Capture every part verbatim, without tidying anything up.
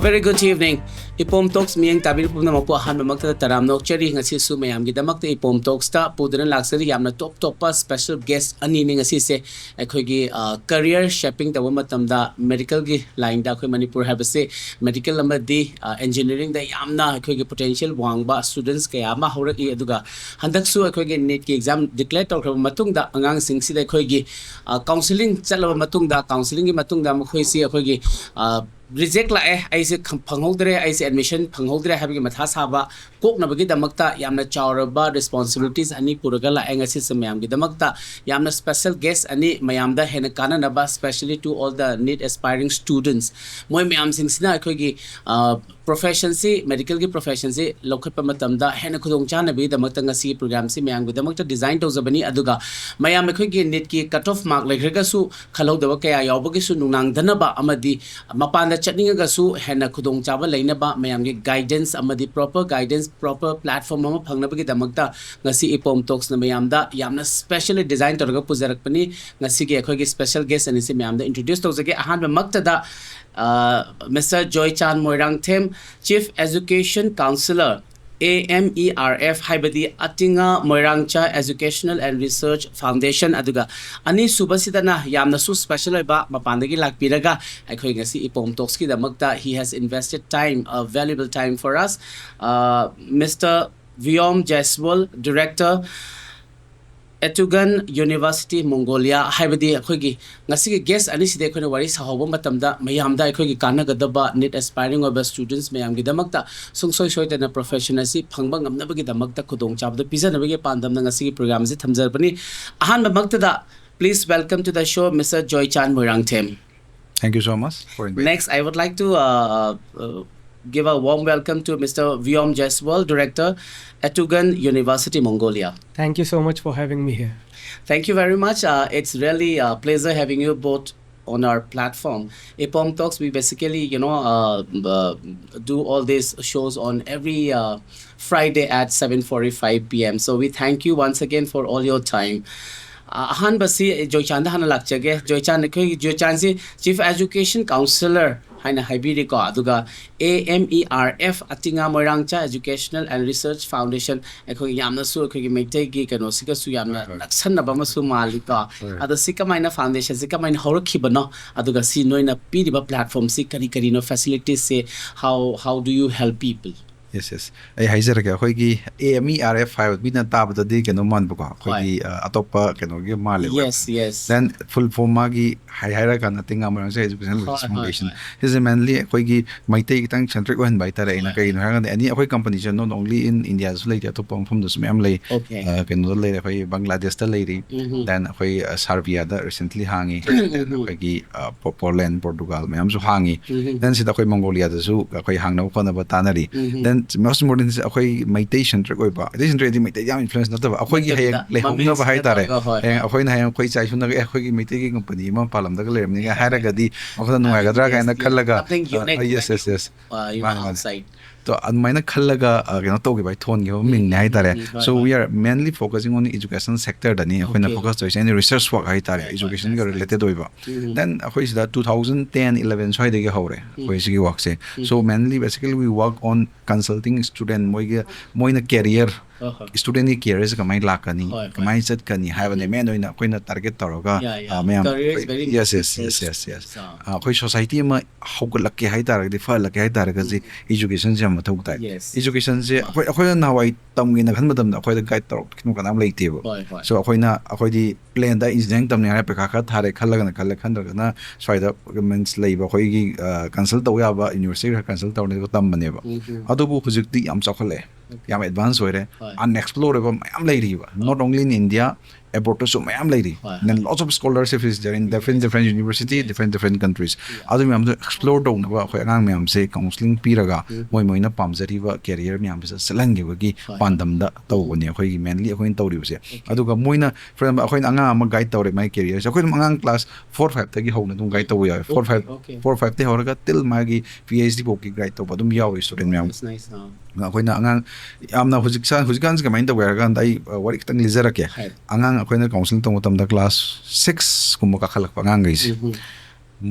Very good evening. ꯏꯄꯣꯝ Talks ꯃꯤꯌꯦꯡ ꯇꯥꯕꯤꯔꯤꯕ ꯄꯨꯝꯅꯃꯛꯄꯨ ꯑꯍꯥꯟꯕꯃꯛꯇꯗ ꯇꯔꯥꯝꯅ ꯑꯣꯛꯆꯔꯤ꯫ ꯉꯁꯤꯁꯨ ꯃꯌꯥꯝꯒꯤꯗꯃꯛꯇ ꯏꯄꯣꯝ Talksꯇ ꯄꯨꯗꯨꯅ ꯂꯥꯛꯆꯔꯤ ꯌꯥꯝꯅ top top special guest ꯑꯅꯤꯅꯤ ꯉꯁꯤꯁꯦ꯫ ꯑꯩꯈꯣꯏꯒꯤ, ꯑ, career shaping ꯇꯧꯕ ꯃꯇꯝꯗ medicalꯒꯤ lineꯗ ꯑꯩꯈꯣꯏ ꯃꯅꯤꯄꯨꯔ ꯍꯥꯏꯕꯁꯦ medical ꯑꯃꯗꯤ, ꯑ, engineeringꯗ ꯌꯥꯝꯅ ꯑꯩꯈꯣꯏꯒꯤ potential ꯋꯥꯡꯕ students ꯀꯌꯥ ꯑꯃ ꯍꯧꯔꯛꯏ꯫ ꯑꯗꯨꯒ ꯍꯟꯗꯛꯁꯨ ꯑꯩꯈꯣꯏꯒꯤ NEETꯀꯤ exam declare ꯇꯧꯈ꯭ꯔꯕ ꯃꯇꯨꯡꯗ ꯑꯉꯥꯡꯁꯤꯡꯁꯤꯗ ꯑꯩꯈꯣꯏꯒꯤ, ꯑ, counselling ꯆꯠꯂꯕ ꯃꯇꯨꯡꯗ, counselling ꯒꯤ ꯃꯇꯨꯡꯗ ꯃꯈꯣꯏꯁꯤ ꯑꯩꯈꯣꯏꯒꯤ, ꯑ, reject ꯂꯥꯛꯑꯦ, ꯑꯩꯁꯦ ꯈ-, ꯐꯪꯍꯧꯗ꯭ꯔꯦ, ꯑꯩꯁꯦ admission ꯐꯪꯍꯧꯗ꯭ꯔꯦ ꯍꯥꯏꯕꯒꯤ ꯃꯊꯥ ꯁꯥꯕ ꯀꯣꯛꯅꯕꯒꯤꯗꯃꯛꯇ ꯌꯥꯝꯅ ꯆꯥꯎꯔꯕ responsibilities ꯑꯅꯤ ꯄꯨꯔꯒ ꯂꯥꯛꯑꯦ ꯉꯁꯤꯁꯦ ꯃꯌꯥꯝꯒꯤꯗꯃꯛꯇ꯫ ꯌꯥꯝꯅ special guest ꯑꯅꯤ ꯃꯌꯥꯝꯗ ꯍꯦꯟꯅ ꯀꯥꯟꯅꯅꯕ, specially to all the NEET aspiring students, ꯃꯣꯏ ꯃꯌꯥꯝꯁꯤꯡꯁꯤꯅ ꯑꯩꯈꯣꯏꯒꯤ, ꯑ, professionꯁꯤ, medicalꯒꯤ professionꯁꯤ ꯂꯧꯈꯠꯄ ꯃꯇꯝꯗ ꯍꯦꯟꯅ ꯈꯨꯗꯣꯡꯆꯥꯅꯕꯒꯤꯗꯃꯛꯇ ꯉꯁꯤꯒꯤ programꯁꯤ ꯃꯌꯥꯝꯒꯤꯗꯃꯛꯇ design ꯇꯧꯖꯕꯅꯤ꯫ ꯑꯗꯨꯒ ꯃꯌꯥꯝ ꯑꯩꯈꯣꯏꯒꯤ NEETꯀꯤ cut off mark ꯂꯩꯈ꯭ꯔꯒꯁꯨ ꯈꯜꯍꯧꯗꯕ ꯀꯌꯥ ꯌꯥꯎꯕꯒꯤꯁꯨ ꯅꯨꯡꯅꯥꯡꯗꯅꯕ ꯑꯃꯗꯤ ꯃꯄꯥꯟꯗ ꯆꯠꯅꯤꯡꯉꯒꯁꯨ ꯍꯦꯟꯅ ꯈꯨꯗꯣꯡꯆꯥꯕ ꯂꯩꯅꯕ ꯃꯌꯥꯝꯒꯤ guidance ꯑꯃꯗꯤ proper guidance, proper platform ꯑꯃ ꯐꯪꯅꯕꯒꯤꯗꯃꯛꯇ ꯉꯁꯤ ꯏꯄꯣꯝ Talksꯅ ꯃꯌꯥꯝꯗ ꯌꯥꯝꯅ specially design ꯇꯧꯔꯒ ꯄꯨꯖꯔꯛꯄꯅꯤ꯫ ꯉꯁꯤꯒꯤ ꯑꯩꯈꯣꯏꯒꯤ special guest ꯑꯅꯤꯁꯤ ꯃꯌꯥꯝꯗ introduce ꯇꯧꯖꯒꯦ꯫ ꯑꯍꯥꯟꯕꯃꯛꯇꯗ, ꯑ, Mister Joychan Moirangthem, Chief Education Councillor, AMERF, ꯍꯥꯏꯕꯗꯤ ꯑꯇꯤꯉꯥ ꯃꯣꯏꯔꯥꯡꯆꯥ Educational and Research Foundation, ꯑꯗꯨꯒ ꯑꯅꯤꯁꯨꯕꯁꯤꯗꯅ ꯌꯥꯝꯅꯁꯨ special ꯑꯣꯏꯕ ꯃꯄꯥꯟꯗꯒꯤ ꯂꯥꯛꯄꯤꯔꯒ ꯑꯩꯈꯣꯏ ꯉꯁꯤ ꯏꯄꯣꯝ Talksꯀꯤꯗꯃꯛꯇ he has invested time, a valuable time for us, uh, Mister Vyom Jaiswal, Director, Etugan University, Mongolia, ꯍꯥꯏꯕꯗꯤ ꯑꯩꯈꯣꯏꯒꯤ ꯉꯁꯤꯒꯤ guest ꯑꯅꯤꯁꯤꯗꯤ ꯑꯩꯈꯣꯏꯅ ꯋꯥꯔꯤ ꯁꯥꯍꯧꯕ ꯃꯇꯝꯗ ꯃꯌꯥꯝꯗ ꯑꯩꯈꯣꯏꯒꯤ ꯀꯥꯟꯅꯒꯗꯕ NEET aspiring ꯑꯣꯏꯕ students ꯃꯌꯥꯝꯒꯤꯗꯃꯛꯇ ꯁꯨꯡꯁꯣꯏ ꯁꯣꯏꯗꯅ profession ꯑꯁꯤ ꯐꯪꯕ ꯉꯝꯅꯕꯒꯤꯗꯃꯛꯇ ꯈꯨꯗꯣꯡꯆꯥꯕꯗꯨ ꯄꯤꯖꯅꯕꯒꯤ ꯄꯥꯟꯗꯝꯅ ꯉꯁꯤꯒꯤ program ꯑꯁꯤ ꯊꯝꯖꯔꯕꯅꯤ꯫ ꯑꯍꯥꯟꯕꯃꯛꯇꯗ, please welcome to the show Mister Joychan Moirangthem. Thank you so much for inviting. Next, I would like to, uh, uh, give a warm welcome to Mister Vyom Jaiswal, Director, Etugan University, Mongolia. Thank you so much for having me here. Thank you very much. Uh, it's really a pleasure having you both on our platform. Ipom Talks, we basically, you know, uh, uh, do all these shows on every, uh, Friday at seven forty-five P M. So we thank you once again for all your time. Uh, ꯑꯍꯥꯟꯕꯁꯤ ꯖꯣꯏꯆꯥꯟꯗ ꯍꯥꯟꯅ ꯂꯥꯛꯆꯒꯦ꯫ ꯖꯣꯏꯆꯥꯟ, ꯑꯩꯈꯣꯏꯒꯤ ꯖꯣꯏꯆꯥꯟꯁꯤ Chief Education Councillor ꯍꯥꯏꯅ ꯍꯥꯏꯕꯤꯔꯤꯀꯣ꯫ ꯑꯗꯨꯒ A M E R F, ꯑꯇꯤꯉꯥ ꯃꯣꯏꯔꯥꯡꯆꯥ Educational and Research Foundation, ꯑꯩꯈꯣꯏ ꯌꯥꯝꯅꯁꯨ ꯑꯩꯈꯣꯏꯒꯤ ꯃꯩꯇꯩꯒꯤ ꯀꯩꯅꯣꯁꯤꯒꯁꯨ ꯌꯥꯝꯅ ꯍꯣꯏ, ꯍꯣꯏ꯫ ꯅꯛꯁꯟꯅꯕ ꯑꯃꯁꯨ ꯃꯥꯜꯂꯤꯀꯣ꯫ ꯍꯣꯏ꯫ ꯑꯗꯣ ꯁꯤ ꯀꯃꯥꯏꯅ, foundation ꯁꯤ ꯀꯃꯥꯏꯅ ꯍꯧꯔꯛꯈꯤꯕꯅꯣ, ꯑꯗꯨꯒ ꯁꯤ ꯅꯣꯏꯅ ꯄꯤꯔꯤꯕ platform ꯁꯤ ꯀꯔꯤ ꯀꯔꯤꯅꯣ, facilities say, how how do you help people? Yes, yes. ꯑꯩ ꯍꯥꯏꯖꯔꯒꯦ, ꯑꯩꯈꯣꯏꯒꯤ A M E R F ꯍꯥꯏꯕ ꯃꯤꯅ ꯇꯥꯕꯗꯗꯤ ꯀꯩꯅꯣ ꯃꯥꯟꯕꯀꯣ, ꯑꯩꯈꯣꯏꯒꯤ ꯑ, ꯑꯇꯣꯞꯄ ꯀꯩꯅꯣꯒꯤ ꯃꯥꯜꯂꯦꯕ꯫ Yes, yes. Then full form ꯃꯥꯒꯤ ꯍꯥꯏ ꯍꯥꯏꯔꯀꯥꯟꯗ ꯑꯇꯤꯉꯥ ꯃꯣꯏꯔꯥꯡꯆꯥ Educational Research ꯍꯣꯏ, ꯍꯣꯏ, Foundation. ꯍꯣꯏ꯫ ꯁꯤꯁꯦ mainly ꯑꯩꯈꯣꯏꯒꯤ ꯃꯩꯇꯩ ꯈꯤꯇꯪ centric ꯑꯣꯏꯍꯟꯕ ꯍꯥꯏꯇꯥꯔꯦ ꯑꯩꯅ꯫ ꯍꯣꯏ꯫ ꯀꯩꯒꯤꯅꯣ ꯍꯥꯏꯔꯀꯥꯟꯗ ꯑꯦꯅꯤ ꯑꯩꯈꯣꯏ company say not only in India ꯗꯁꯨ ꯂꯩꯇꯦ, ꯑꯇꯣꯞꯄ ꯃꯐꯝꯗꯁꯨ ꯃꯌꯥꯝ ꯂꯩ꯫ Okay. ꯑ, ꯀꯩꯅꯣꯗ ꯂꯩꯔꯦ, ꯑꯩꯈꯣꯏ ꯕꯪꯒ꯭ꯂꯥꯗꯦꯁꯇ ꯂꯩꯔꯤ, ꯎꯝ꯫ Then ꯑꯩꯈꯣꯏ ꯑ, Serbia ꯗ recently ꯍꯥꯡꯉꯤ, ꯎꯝ꯫ Then ꯑꯩꯈꯣꯏꯒꯤ ꯑ, ꯄꯣ- Poland, Portugal ꯃꯌꯥꯝꯁꯨ ꯍꯥꯡꯉꯤ, ꯎꯝ꯫ Then ꯁꯤꯗ ꯑꯩꯈꯣꯏ Mongolia ꯗꯁꯨ ꯑꯩꯈꯣꯏ ꯍꯥꯡꯅꯕ ꯈꯣꯠꯅꯕ ꯇꯥꯟꯅꯔꯤ, ꯎꯝ꯫ Then most important ꯑꯩꯈꯣꯏ ꯃꯩꯇꯩ centric ꯑꯣꯏꯕ, ꯃꯩꯇꯩ centric ꯍꯥꯏꯗꯤ ꯃꯩꯇꯩ ꯌꯥꯝ influence ꯅꯠꯇꯕ, ꯑꯩꯈꯣꯏꯒꯤ ꯅꯠꯇꯕꯤꯗ, ꯍꯌꯦꯡ ꯂꯩꯍꯧꯅꯕ ꯃꯃꯤꯡꯁꯤꯅ ꯍꯥꯏꯇꯥꯔꯦ꯫ ꯇꯧꯔꯒ, ꯍꯣꯏ, ꯍꯌꯦꯡ ꯍꯣꯏ꯫ ꯑꯩꯈꯣꯏꯅ ꯍꯌꯦꯡ ꯑꯩꯈꯣꯏ ꯏꯆꯥ ꯏꯁꯨꯅꯒ "ꯑꯦ, ꯑꯩꯈꯣꯏꯒꯤ ꯃꯩꯇꯩꯒꯤ company ꯑꯃ ꯃꯄꯥꯟ ꯂꯝꯗꯒ ꯂꯩꯔꯝꯅꯤꯒ" ꯍꯥꯏꯔꯒꯗꯤ ꯋꯥꯈꯜꯗ ꯅꯨꯡꯉꯥꯏꯒꯗ꯭ꯔꯥ Yes, ꯀꯥꯏꯅ yes. ꯈꯜꯂꯒ, Something ꯑ, unique, yes, yes, yes. uh, you ꯃꯥꯅꯦ, know, ꯃꯥꯅꯦ꯫ outside. ꯇꯣ ꯑꯗꯨꯃꯥꯏꯅ ꯈꯜꯂꯒ ꯑ, ꯀꯩꯅꯣ ꯇꯧꯈꯤꯕ ꯍꯥꯏ, ꯊꯣꯟꯈꯤꯕ ꯃꯤꯡꯅꯦ ꯍꯥꯏꯇꯥꯔꯦ꯫ ꯎꯝ, ꯍꯣꯏ, So ꯍꯣꯏ꯫ We are mainly focusing on education sector ꯗꯅꯤ ꯑꯩꯈꯣꯏꯅ Okay. focus ꯇꯧꯔꯤꯁꯦ, any research work ꯍꯥꯏꯇꯥꯔꯦ, Right, right, education ꯒ right, right. related ꯑꯣꯏꯕ꯫ ꯎꯝ꯫ Then ꯑꯩꯈꯣꯏ ꯁꯤꯗ two thousand ten eleven ꯁ꯭ꯋꯥꯏꯗꯒꯤ ꯍꯧꯔꯦ ꯑꯩꯈꯣꯏ ꯁꯤꯒꯤ work say. So mainly basically we work on consulting student, ꯃꯣꯏꯒꯤ, ꯃꯣꯏꯅ career, ꯍꯣꯏ, ꯍꯣꯏ꯫ Student ꯀꯤ career ꯁꯦ ꯀꯃꯥꯏꯅ ꯂꯥꯛꯀꯅꯤ, ꯍꯣꯏ, ꯍꯣꯏ꯫ ꯀꯃꯥꯏꯅ ꯆꯠꯀꯅꯤ ꯍꯥꯏꯕꯅꯦ main ꯑꯣꯏꯅ ꯑꯩꯈꯣꯏꯅ target ꯇꯧꯔꯒ, Yeah, yeah. ꯑ, ꯃꯌꯥꯝ Career is ꯑꯩꯈꯣꯏ- very yes, yes, important. yes, yes, yes. So, ꯑ, ꯑꯩꯈꯣꯏ society ꯑꯃ ꯍꯧꯒꯠꯂꯛꯀꯦ ꯍꯥꯏꯇꯥꯔꯒꯗꯤ, ꯐꯍꯜꯂꯛꯀꯦ ꯍꯥꯏꯇꯥꯔꯒꯗꯤ education ꯁꯦ ꯌꯥꯝ ꯃꯊꯧ ꯇꯥꯏ꯫ Yes. Education ꯁꯦ ꯑꯩꯈꯣꯏ, ꯑꯩꯈꯣꯏꯅ ꯅꯍꯥꯟꯋꯥꯏ ꯇꯝꯒꯦꯅ ꯈꯟꯕ ꯃꯇꯝꯗ ꯑꯩꯈꯣꯏꯗ guide ꯇꯧꯔꯛꯈꯤꯕ ꯀꯅꯥꯝ ꯂꯩꯇꯦꯕ꯫ ꯍꯣꯏ, ꯍꯣꯏ꯫ So ꯑꯩꯈꯣꯏꯅ, ꯑꯩꯈꯣꯏꯗꯤ plan ꯗ engineering ꯇꯝꯅꯤ ꯍꯥꯏꯔ ꯄꯩꯈꯥ ꯈꯔ ꯊꯥꯔꯦ ꯈꯜꯂꯒꯅ ꯈꯜꯂꯦ, ꯈꯟꯗ꯭ꯔꯒꯅ ꯁ꯭ꯋꯥꯏꯗ means ꯂꯩꯕ ꯑꯩꯈꯣꯏꯒꯤ, ꯑ, consult ꯇꯧꯕ ꯌꯥꯕ university ꯈꯔ consult ꯇꯧꯔꯒ ꯇꯝꯕꯅꯦꯕ꯫ ꯎꯝ, ꯎꯝ꯫ ꯑꯗꯨꯕꯨ ꯍꯧꯖꯤꯛꯇꯤ ꯌꯥꯝ ꯆꯥꯎꯈꯠꯂꯛꯑꯦ, Okay. ꯌꯥꯝ advance ꯑꯣꯏꯔꯦ, ꯍꯣꯏ꯫ unexplored ꯑꯣꯏꯕ ꯃꯌꯥꯝ ꯂꯩꯔꯤꯕ, not only in India, abroad ꯇꯁꯨ ꯃꯌꯥꯝ ꯂꯩꯔꯤ꯫ ꯍꯣꯏ, Then ꯍꯣꯏ꯫ lots of scholarships is there in different, different university, different, different countries. ꯑꯗꯨ ꯃꯌꯥꯝꯗꯣ explore ꯇꯧꯅꯕ ꯑꯩꯈꯣꯏ ꯑꯉꯥꯡ ꯃꯌꯥꯝꯁꯦ counselling ꯄꯤꯔꯒ ꯃꯣꯏ ꯃꯣꯏꯅ ꯄꯥꯝꯖꯔꯤꯕ career ꯃꯌꯥꯝꯁꯦ ꯆꯠꯍꯟꯈꯤꯕꯒꯤ ꯍꯣꯏ꯫ ꯄꯥꯟꯗꯝꯗ ꯇꯧꯕꯅꯦ ꯑꯩꯈꯣꯏꯒꯤ mainly ꯑꯩꯈꯣꯏꯅ ꯇꯧꯔꯤꯕꯁꯦ꯫ ꯑꯗꯨꯒ ꯃꯣꯏꯅ, for example, ꯑꯩꯈꯣꯏꯅ ꯑꯉꯥꯡ ꯑꯃ guide ꯇꯧꯔꯦ ꯃꯥꯒꯤ career ꯁꯦ, ꯑꯩꯈꯣꯏ ꯑꯗꯨꯝ ꯑꯉꯥꯡ class four five ꯇꯒꯤ ꯍꯧꯅ ꯑꯗꯨꯝ guide ꯇꯧꯕ ꯌꯥꯎꯋꯦ꯫ Four five, Okay, okay. Four five ꯇꯒꯤ ꯍꯧꯔꯒ till ꯃꯥꯒꯤ P H D ꯐꯥꯎꯒꯤ guide ꯇꯧꯕ ꯑꯗꯨꯝ ꯌꯥꯎꯔꯤ student ꯃꯌꯥꯝ꯫ That's nice, huh? ꯑꯩꯈꯣꯏꯅ ꯑꯉꯥꯡ ꯌꯥꯝꯅ ꯍꯧꯖꯤꯛ ꯁꯥ-, ꯍꯧꯖꯤꯛꯀꯥꯟꯁꯤ ꯀꯃꯥꯏꯅ ꯇꯧꯒꯦ ꯍꯥꯏꯔ ꯀꯥꯟꯗ ꯑꯩ, ꯑ, ꯋꯥꯔꯤ ꯈꯤꯇꯪ ꯂꯤꯖꯔꯛꯀꯦ꯫ ꯍꯥꯏ꯫ ꯑꯉꯥꯡ ꯑꯩꯈꯣꯏꯅ counselling ꯇꯧꯕ ꯃꯇꯝꯗ class six ꯀꯨꯝꯕ ꯀꯥꯈꯠꯂꯛꯄ ꯑꯉꯥꯡꯈꯩꯁꯦ꯫ ꯎꯝ, ꯎꯝ꯫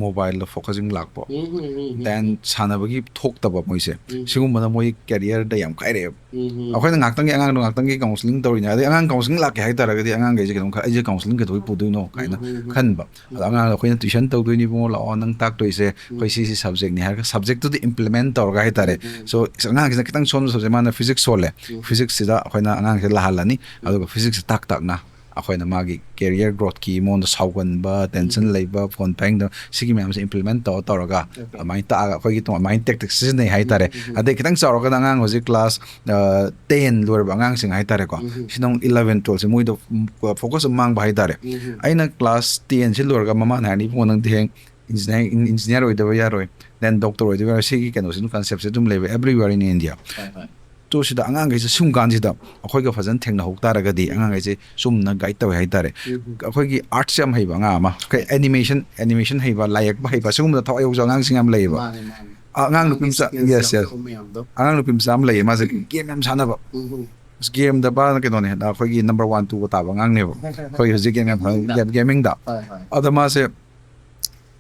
ꯃꯣꯕꯥꯏꯜꯗ ꯐꯣꯀꯁꯤꯡ ꯂꯥꯛꯄ, ꯎꯝ, ꯎꯝ, ꯎꯝ, ꯎꯝ, ꯗꯦꯟ ꯁꯥꯟꯅꯕꯒꯤ ꯊꯣꯛꯇꯕ ꯃꯣꯏꯁꯦ, ꯎꯝ. ꯁꯤꯒꯨꯝꯕꯅ ꯃꯣꯏ ꯀꯦꯔꯤꯌꯔꯗ ꯌꯥꯝ ꯈꯥꯏꯔꯛꯑꯦꯕ꯫ ꯎꯝ, ꯎꯝ. ꯑꯩꯈꯣꯏꯅ ꯉꯥꯛꯇꯪꯒꯤ ꯑꯉꯥꯡꯗꯣ ꯉꯥꯛꯇꯪꯒꯤ ꯀꯥꯎꯟꯁꯤꯂꯤꯡ ꯇꯧꯔꯤꯅꯦ, ꯑꯗꯩ ꯑꯉꯥꯡ ꯀꯥꯎꯟꯁꯤꯂꯤꯡ ꯂꯥꯛꯀꯦ ꯍꯥꯏꯇꯥꯔꯒꯗꯤ ꯑꯉꯥꯡꯈꯩꯁꯦ ꯀꯩꯅꯣꯝ ꯈ-, ꯑꯩꯁꯦ ꯀꯥꯎꯟꯁꯤꯂꯤꯡ ꯀꯩꯗꯧꯕꯩ ꯄꯨꯗꯣꯏꯅꯣ ꯀꯥꯏꯅ ꯎꯝ, ꯎꯝ, ꯎꯝ. ꯈꯟꯕ꯫ ꯑꯗꯣ ꯑꯉꯥꯡꯗꯣ ꯑꯩꯈꯣꯏꯅ ꯇꯨꯏꯁꯟ ꯇꯧꯗꯣꯏꯅꯤ ꯏꯕꯨꯡꯉꯣ, ꯂꯥꯛꯑꯣ ꯅꯪ ꯇꯥꯛꯇꯣꯏꯁꯦ ꯑꯩꯈꯣꯏ ꯁꯤ ꯁꯤ ꯁꯕꯖꯦꯛꯅꯤ ꯍꯥꯏꯔꯒ ꯁꯕꯖꯦꯛꯇꯨꯗ ꯏꯝꯄ꯭ꯂꯤꯃꯦꯟ ꯇꯧꯔꯒ ꯍꯥꯏꯇꯥꯔꯦ꯫ ꯎꯝ. ꯁꯣ ꯑꯉꯥꯡꯁꯤꯅ ꯈꯤꯇꯪ ꯁꯣꯟꯕ ꯁꯕꯖꯦꯛ, ꯃꯥꯅ ꯐꯤꯖꯤꯛꯁ ꯁꯣꯜꯂꯦ, ꯎꯝ. ꯐꯤꯖꯤꯛꯁꯁꯤꯗ ꯑꯩꯈꯣꯏꯅ ꯑꯉꯥꯡꯁꯦ ꯂꯥꯛꯍꯜꯂꯅꯤ, ꯑꯗꯨꯒ ꯐꯤꯖꯤꯛꯁꯁꯦ ꯇꯥꯛ ꯇꯥꯛꯅ ꯑꯩꯈꯣꯏꯅ ꯃꯥꯒꯤ ꯀꯦꯔꯤꯌꯔ ꯒ꯭ꯔꯣꯠꯀꯤ ꯃꯉꯣꯟꯗ ꯁꯥꯎꯒꯟꯕ, ꯇꯦꯟꯁꯟ ꯎꯝ. ꯂꯩꯕ, ꯐꯣꯟ ꯄꯥꯏꯅꯤꯡꯗꯕ, ꯁꯤꯒꯤ ꯃꯌꯥꯝꯁꯦ ꯏꯝꯄ꯭ꯂꯤꯃꯦꯟ ꯇꯧꯔ ꯇꯧꯔꯒ Okay. ꯑꯗꯨꯃꯥꯏꯅ ꯇꯥꯛꯑꯒ ꯑꯩꯈꯣꯏꯒꯤ ꯇꯣꯉꯥꯟ ꯑꯗꯨꯃꯥꯏꯅ ꯇꯦꯛꯇꯤꯛ ꯁꯤꯖꯤꯟꯅꯩ ꯍꯥꯏꯇꯥꯔꯦ꯫ ꯎꯝ, ꯎꯝ. ꯑꯗꯩ ꯈꯤꯇꯪ ꯆꯥꯎꯔꯒꯅ ꯑꯉꯥꯡ ꯍꯧꯖꯤꯛ ꯀ꯭ꯂꯥꯁ ꯇꯦꯟ ꯂꯣꯏꯔꯕ ꯑꯉꯥꯡꯁꯤꯡ ꯍꯥꯏꯇꯥꯔꯦꯀꯣ, ꯎꯝ, ꯎꯝ. ꯁꯤꯅ ꯑꯃꯨꯛ ꯏꯂꯚꯦꯟ ꯇꯨꯋꯦꯜꯞꯁꯦ ꯃꯣꯏꯗꯣ ꯐꯣꯀꯁ ꯑꯃ ꯃꯥꯡꯕ ꯍꯥꯏꯇꯥꯔꯦ꯫ ꯎꯝ, ꯎꯝ. ꯑꯩꯅ ꯀ꯭ꯂꯥꯁ ꯇꯦꯟꯁꯤ ꯂꯣꯏꯔꯒ ꯃꯃꯥꯅ ꯍꯥꯏꯔꯅꯤ, "ꯏꯕꯨꯡꯉꯣ ꯅꯪꯗꯤ ꯍꯌꯦꯡ ꯏꯟꯖꯤꯅꯤꯌꯥꯔ, ꯏꯟꯖꯤꯅꯤꯌꯥꯔ ꯑꯣꯏꯗꯕ ꯌꯥꯔꯣꯏ, ꯗꯦꯟ ꯗꯣꯛꯇꯔ ꯑꯣꯏꯗꯕ ꯌꯥꯔꯣꯏ", ꯁꯤꯒꯤ ꯀꯩꯅꯣꯁꯤ ꯑꯗꯨꯝ ꯀꯟꯁꯦꯞꯁꯦ ꯑꯗꯨꯝ ꯂꯩꯕ everywhere in India꯫ ꯍꯣꯏ, ꯍꯣꯏ. ꯇꯣ ꯁꯤꯗ ꯑꯉꯥꯡꯈꯩꯁꯦ ꯁꯨꯝ ꯀꯥꯟꯁꯤꯗ ꯑꯩꯈꯣꯏꯒ ꯐꯖꯅ ꯊꯦꯡꯅꯍꯧ ꯇꯥꯔꯒꯗꯤ ꯑꯉꯥꯡꯈꯩꯁꯦ ꯆꯨꯝꯅ ꯒꯥꯏꯗ ꯇꯧꯋꯦ ꯍꯥꯏꯇꯥꯔꯦ꯫ ꯎꯝ. ꯑꯩꯈꯣꯏꯒꯤ ꯑꯥꯔꯠꯁ ꯌꯥꯝ ꯍꯩꯕ ꯑꯉꯥꯡ ꯑꯃ, ꯑꯩꯈꯣꯏ ꯑꯦꯅꯤꯃꯦꯁꯟ, ꯑꯦꯅꯤꯃꯦꯁꯟ ꯍꯩꯕ, ꯂꯥꯏ ꯌꯦꯛꯄ ꯍꯩꯕ, ꯁꯤꯒꯨꯝꯕꯗ ꯊꯋꯥꯏ ꯌꯥꯎꯖꯕ ꯑꯉꯥꯡꯁꯤꯡ ꯌꯥꯝ ꯂꯩꯌꯦꯕ꯫ ꯃꯥꯅꯦ, ꯃꯥꯅꯦ. ꯑꯉꯥꯡ ꯅꯨꯄꯤ ꯃꯆꯥ, Skills yes, yes. ꯌꯥꯎꯗꯕ ꯃꯌꯥꯝꯗꯣ. ꯑꯉꯥꯡ ꯅꯨꯄꯤ ꯃꯆꯥ ꯑꯃ ꯂꯩꯌꯦ, ꯃꯥꯁꯦ ꯒꯦꯝ ꯌꯥꯝ ꯁꯥꯟꯅꯕ꯫ ꯎꯝ, ꯎꯝ. ꯑꯁ, ꯒꯦꯝꯗ ꯃꯥꯅ ꯀꯩꯅꯣꯅꯦ, ꯑꯩꯈꯣꯏꯒꯤ ꯅꯝꯕꯔ ꯋꯥꯟ ꯇꯨꯒ ꯇꯥꯕ ꯑꯉꯥꯡꯅꯦꯕ꯫ ꯑꯩꯈꯣꯏ ꯍꯧꯖꯤꯛ ꯒꯦꯝ ꯌꯥꯝ ꯁꯥꯟꯅ-, ꯒꯦꯃꯤꯡꯗ. ꯒꯦꯃꯤꯡꯗ꯫ ꯍꯣꯏ, ꯍꯣꯏ. ꯑꯗ ꯃꯥꯁꯦ,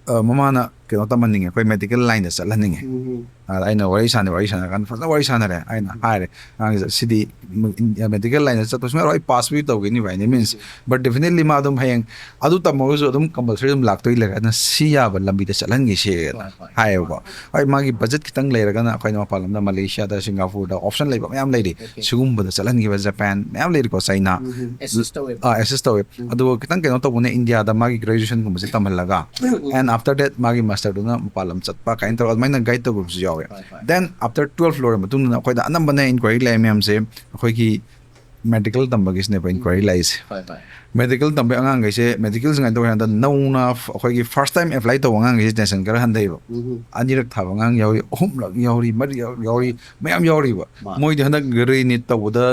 ꯑ, ꯃꯃꯥꯅ ꯀꯩꯅꯣ ꯇꯝꯍꯟꯅꯤꯡꯉꯦ, ꯑꯩꯈꯣꯏ ꯃꯦꯗꯤꯀꯦꯜ ꯂꯥꯏꯟꯗ ꯆꯠꯍꯟꯅꯤꯡꯉꯦ꯫ ꯎꯝ, ꯎꯝ. ꯑꯗ ꯑꯩꯅ ꯋꯥꯔꯤ ꯁꯥꯟꯅ, ꯋꯥꯔꯤ ꯁꯥꯟꯅꯔꯀꯥꯟꯗ ꯐꯖꯅ ꯋꯥꯔꯤ ꯁꯥꯟꯅꯔꯦ꯫ ꯑꯩꯅ ꯍꯥꯏꯔꯦ, "ꯑꯉꯥꯡꯁꯦ ꯁꯤꯗꯤ ꯃꯦꯗꯤꯀꯦꯜ ꯂꯥꯏꯟꯗ ꯆꯠꯄ ꯁꯨꯡꯌꯥ ꯑꯔꯣꯏ, ꯄꯥꯁꯄꯨꯗꯤ ꯇꯧꯈꯤꯅꯤ by any means, but definitely ꯃꯥ ꯑꯗꯨꯝ ꯍꯌꯦꯡ ꯑꯗꯨ ꯇꯝꯃꯒꯁꯨ ꯑꯗꯨꯝ ꯀꯝꯄꯜꯁꯔꯤ ꯑꯗꯨꯝ ꯂꯥꯛꯇꯣꯏ ꯂꯩꯔꯦ, ꯑꯗꯨꯅ ꯁꯤ ꯌꯥꯕ ꯂꯝꯕꯤꯗ ꯆꯠꯍꯟꯈꯤꯁꯦꯅ" ꯍꯣꯏ, ꯍꯣꯏ. ꯍꯥꯏꯌꯦꯕꯀꯣ꯫ ꯍꯣꯏ, ꯃꯥꯒꯤ ꯕꯖꯦꯠ ꯈꯤꯇꯪ ꯂꯩꯔꯒꯅ ꯑꯩꯈꯣꯏꯅ ꯃꯄꯥꯟ ꯂꯝꯗ, ꯃꯂꯦꯁꯤꯌꯥꯗ, ꯁꯤꯡꯒꯥꯄꯨꯔꯗ ꯑꯣꯞꯁꯟ ꯂꯩꯕ ꯃꯌꯥꯝ ꯂꯩꯔꯤ꯫ Okay. ꯁꯤꯒꯨꯝꯕꯗ ꯆꯠꯍꯟꯈꯤꯕ, ꯖꯄꯥꯟ ꯃꯌꯥꯝ ꯂꯩꯔꯤꯀꯣ, ꯆꯩꯅꯥ꯫ ꯎꯝ, ꯎꯝ. Assist ꯇꯧꯋꯦꯕ. ꯑꯥ, ꯑꯦꯁꯤꯁ ꯇꯧꯋꯦ꯫ ꯎꯝ. ꯑꯗꯨꯒ ꯈꯤꯇꯪ ꯀꯩꯅꯣ ꯇꯧꯕꯅ ꯏꯟꯗꯤꯌꯥꯗ ꯃꯥꯒꯤ ꯒ꯭ꯔꯦꯖꯨꯑꯦꯁꯟꯒꯨꯝꯕꯁꯦ ꯇꯝꯍꯜꯂꯒ, ꯎꯝ. and after that ꯃꯥꯒꯤ ꯃꯥꯁꯇꯔꯗꯨꯅ ꯃꯄꯥꯟ ꯂꯝ ꯆꯠꯄ ꯀꯥꯏꯅ ꯇꯧꯔꯒ ꯑꯗꯨꯃꯥꯏꯅ ꯒꯥꯏꯗ ꯇꯧꯕꯁꯨ ꯌꯥꯎꯋꯦ꯫ ꯍꯣꯏ, ꯍꯣꯏ. Then after twelve ꯂꯣꯏꯔ ꯃꯇꯨꯡꯗ ꯑꯩꯈꯣꯏꯗ ꯑꯅꯝꯕꯅ ꯏꯟꯀ꯭ꯋꯥꯏꯔꯤ ꯂꯥꯛꯏ ꯃꯌꯥꯝꯁꯦ ꯑꯩꯈꯣꯏꯒꯤ ꯃꯦꯗꯤꯀꯦꯜ ꯇꯝꯕꯒꯤꯁꯤꯅꯦꯕ ꯏꯟꯀ꯭ꯋꯥꯏꯔꯤ ꯂꯥꯛꯏꯁꯦ꯫ ꯍꯣꯏ, ꯍꯣꯏ. ꯃꯦꯗꯤꯀꯦꯜ ꯇꯝꯕꯩ ꯑꯉꯥꯡꯈꯩꯁꯦ, ꯃꯦꯗꯤꯀꯦꯜꯁꯦ ꯀꯃꯥꯏꯅ ꯇꯧꯒꯦ ꯍꯥꯏ ꯀꯥꯟꯗ, ꯅꯧꯅ ꯑꯩꯈꯣꯏꯒꯤ ꯐꯥꯔꯁ ꯇꯥꯏꯝ ꯑꯦꯄ꯭ꯂꯥꯏ ꯇꯧꯕ ꯑꯉꯥꯡꯈꯩꯁꯦ ꯇꯦꯟꯁꯟ ꯈꯔ ꯍꯟꯊꯩꯕ꯫ ꯎꯝ. ꯑꯅꯤꯔꯛ ꯊꯥꯕ ꯑꯉꯥꯡ ꯌꯥꯎꯔꯤ, ꯑꯍꯨꯝꯂꯛ ꯌꯥꯎꯔꯤ, ꯃꯔꯤꯔꯛ ꯌꯥꯎꯔꯤ, ꯃꯌꯥꯝ ꯌꯥꯎꯔꯤꯕ꯫ ꯃꯥꯅꯦ. ꯃꯣꯏꯗꯤ ꯍꯟꯗꯛ ꯔꯤꯅꯤꯠ ꯇꯧꯕꯗ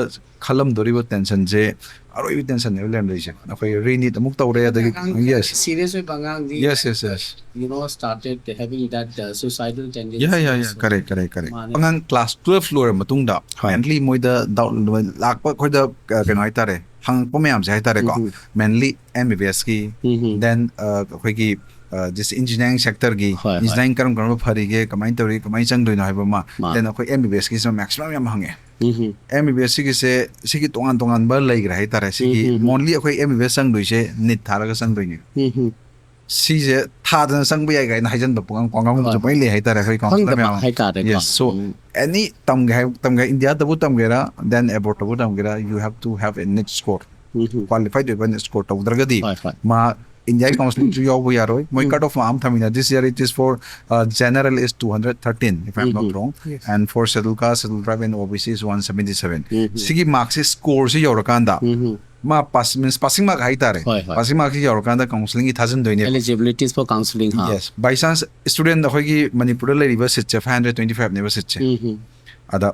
ꯈꯜꯂꯝꯗꯣꯔꯤꯕ ꯇꯦꯟꯁꯟꯁꯦ ꯑꯔꯣꯏꯕ ꯇꯦꯟꯁꯟꯅꯦꯕ ꯂꯩꯔꯝꯗꯣꯏꯁꯦ꯫ ꯑꯩꯈꯣꯏ ꯔꯤꯅꯤꯠ ꯑꯃꯨꯛ ꯇꯧꯔꯦ, ꯑꯗꯒꯤ, ꯑꯉꯥꯡ yes, ꯁꯤꯔꯤꯌꯁ ꯑꯣꯏꯕ ꯑꯉꯥꯡꯗꯤ, yes, yes, yes, you know, started having that, uh, suicidal tendency. yeah, yeah, yeah, correct, correct, correct. ꯃꯥꯅꯦ. ꯑꯉꯥꯡ ꯀ꯭ꯂꯥꯁ ꯇꯨꯋꯦꯜꯐ ꯂꯣꯏꯔ ꯃꯇꯨꯡꯗ ꯍꯣꯏ. ꯃꯦꯟꯂꯤ ꯃꯣꯏꯗ ꯗꯥꯎꯠ ꯂꯥꯛꯄ, ꯑꯩꯈꯣꯏꯗ, ꯑ, ꯀꯩꯅꯣ ꯍꯥꯏꯇꯥꯔꯦ, ꯍꯪꯉꯛꯄ ꯃꯌꯥꯝꯁꯦ ꯍꯥꯏꯇꯥꯔꯦꯀꯣ, ꯎꯝ. ꯃꯦꯟꯂꯤ ꯑꯦꯝ ꯕꯤ ꯕꯤ ꯑꯦꯁꯀꯤ, ꯎꯝ. ꯗꯦꯟ ꯑꯩꯈꯣꯏꯒꯤ ꯗꯤꯁ ꯏꯟꯖꯤꯅꯤꯌꯥꯔꯤꯡ ꯁꯦꯛꯇꯔꯒꯤ ꯍꯣꯏ, ꯍꯣꯏ꯫ ꯏꯟꯖꯤꯅꯤꯌꯥꯔꯤꯡ ꯀꯔꯝ ꯀꯔꯝꯕ ꯐꯔꯤꯒꯦ, ꯀꯃꯥꯏꯅ ꯇꯧꯔꯤ, ꯀꯃꯥꯏꯅ ꯆꯪꯗꯣꯏꯅꯣ ꯍꯥꯏꯕ ꯑꯃ, ꯃꯥ꯫ ꯗꯦꯟ ꯑꯩꯈꯣꯏ ꯑꯦꯝ ꯕꯤ ꯕꯤ ꯑꯦꯁꯀꯤꯁꯤꯅ ꯃꯦꯛꯁꯤꯃꯝ ꯌꯥꯝ ꯍꯪꯉꯦ꯫ ꯎꯝ ꯑꯦꯝ ꯕꯤ ꯕꯤ ꯑꯦꯁ ꯁꯤꯒꯤꯁꯦ ꯁꯤꯒꯤ ꯇꯣꯉꯥꯟ ꯇꯣꯉꯥꯟꯕ ꯂꯩꯈ꯭ꯔꯦ ꯍꯥꯏꯇꯥꯔꯦ꯫ ꯁꯤꯒꯤ ꯎꯝ, ꯎꯝ, ꯎꯝ꯫ ꯃꯣꯟꯂꯤ ꯑꯩꯈꯣꯏ ꯑꯦꯝ ꯕꯤ ꯕꯤ ꯑꯦꯁ ꯆꯪꯗꯣꯏꯁꯦ ꯅꯤꯠ ꯊꯥꯔꯒ ꯆꯪꯗꯣꯏꯅꯦ꯫ ꯎꯝ ꯎꯝ꯫ ꯁꯤꯁꯦ ꯊꯥꯗꯅ ꯆꯪꯕ ꯌꯥꯏ ꯀꯥꯏꯅ ꯍꯥꯏꯖꯟꯕ ꯄꯨꯡꯉꯥꯡ ꯄꯨꯡꯉꯥꯡ ꯍꯣꯏ꯫ ꯆꯨꯝꯕꯩ ꯂꯩ ꯍꯥꯏꯇꯥꯔꯦ ꯑꯩꯈꯣꯏ ꯀꯥꯎꯟꯁꯤꯜ ꯈꯪꯗꯕ ꯃꯌꯥꯝ꯫ ꯍꯥꯏꯇꯥꯔꯦꯀꯣ꯫ Yes, so ꯎꯝ꯫ Any ꯇꯝꯒꯦ ꯍꯥꯏ, ꯇꯝꯒꯦ, ꯏꯟꯗꯤꯌꯥꯗꯕꯨ ꯇꯝꯒꯦꯔꯥ, ꯗꯦꯟ ꯑꯦꯕ꯭ꯔꯣꯗꯇꯕꯨ ꯇꯝꯒꯦꯔꯥ, you have to have a NEET score꯫ Um um. ꯀ꯭ꯋꯥꯂꯤꯐꯥꯏꯗ ꯑꯣꯏꯕ NEET score ꯇꯧꯗ꯭ꯔꯒꯗꯤ ꯍꯣꯏ, ꯍꯣꯏ꯫ ꯃꯥ ꯏꯟꯗꯤꯌꯥꯒꯤ ꯀꯥꯎꯟꯁꯤꯂꯤꯡꯁꯨ ꯌꯥꯎꯕ ꯌꯥꯔꯣꯏ꯫ ꯃꯣꯏ ꯎꯝ꯫ cut off mark ꯑꯃ ꯊꯝꯃꯤꯅ, this year it is for, uh, general is two hundred thirteen, if I'm not um. wrong, Yes. and for schedule caste, schedule tribe and O B C is one seventy seven꯫ ꯎꯝ ꯎꯝ꯫ ꯁꯤꯒꯤ ꯃꯥꯔꯛꯁꯦ ꯁ꯭ꯀꯣꯔꯁꯤ ꯌꯧꯔꯀꯥꯟꯗ ꯎꯝ ꯎꯝ꯫ ꯃꯥ pass, means ꯄꯥꯁꯤꯡ mark ꯍꯥꯏꯇꯥꯔꯦ꯫ ꯍꯣꯏ, ꯍꯣꯏ꯫ ꯄꯥꯁꯤꯡ ꯃꯥꯔꯛꯁꯤ ꯌꯧꯔꯀꯥꯟꯗ ꯀꯥꯎꯟꯁꯤꯂꯤꯡꯒꯤ ꯊꯥꯖꯤꯟꯗꯣꯏꯅꯦꯕ꯫ Eligibilities for counseling ꯍꯥ꯫ Yes, by chance student ꯑꯩꯈꯣꯏꯒꯤ ꯃꯅꯤꯄꯨꯔꯗ ꯂꯩꯔꯤꯕ ꯁꯤꯠꯁꯦ five hundred twenty five ꯅꯦꯕ ꯁꯤꯠꯁꯦ꯫ ꯎꯝ ꯎꯝ꯫ ꯑꯗ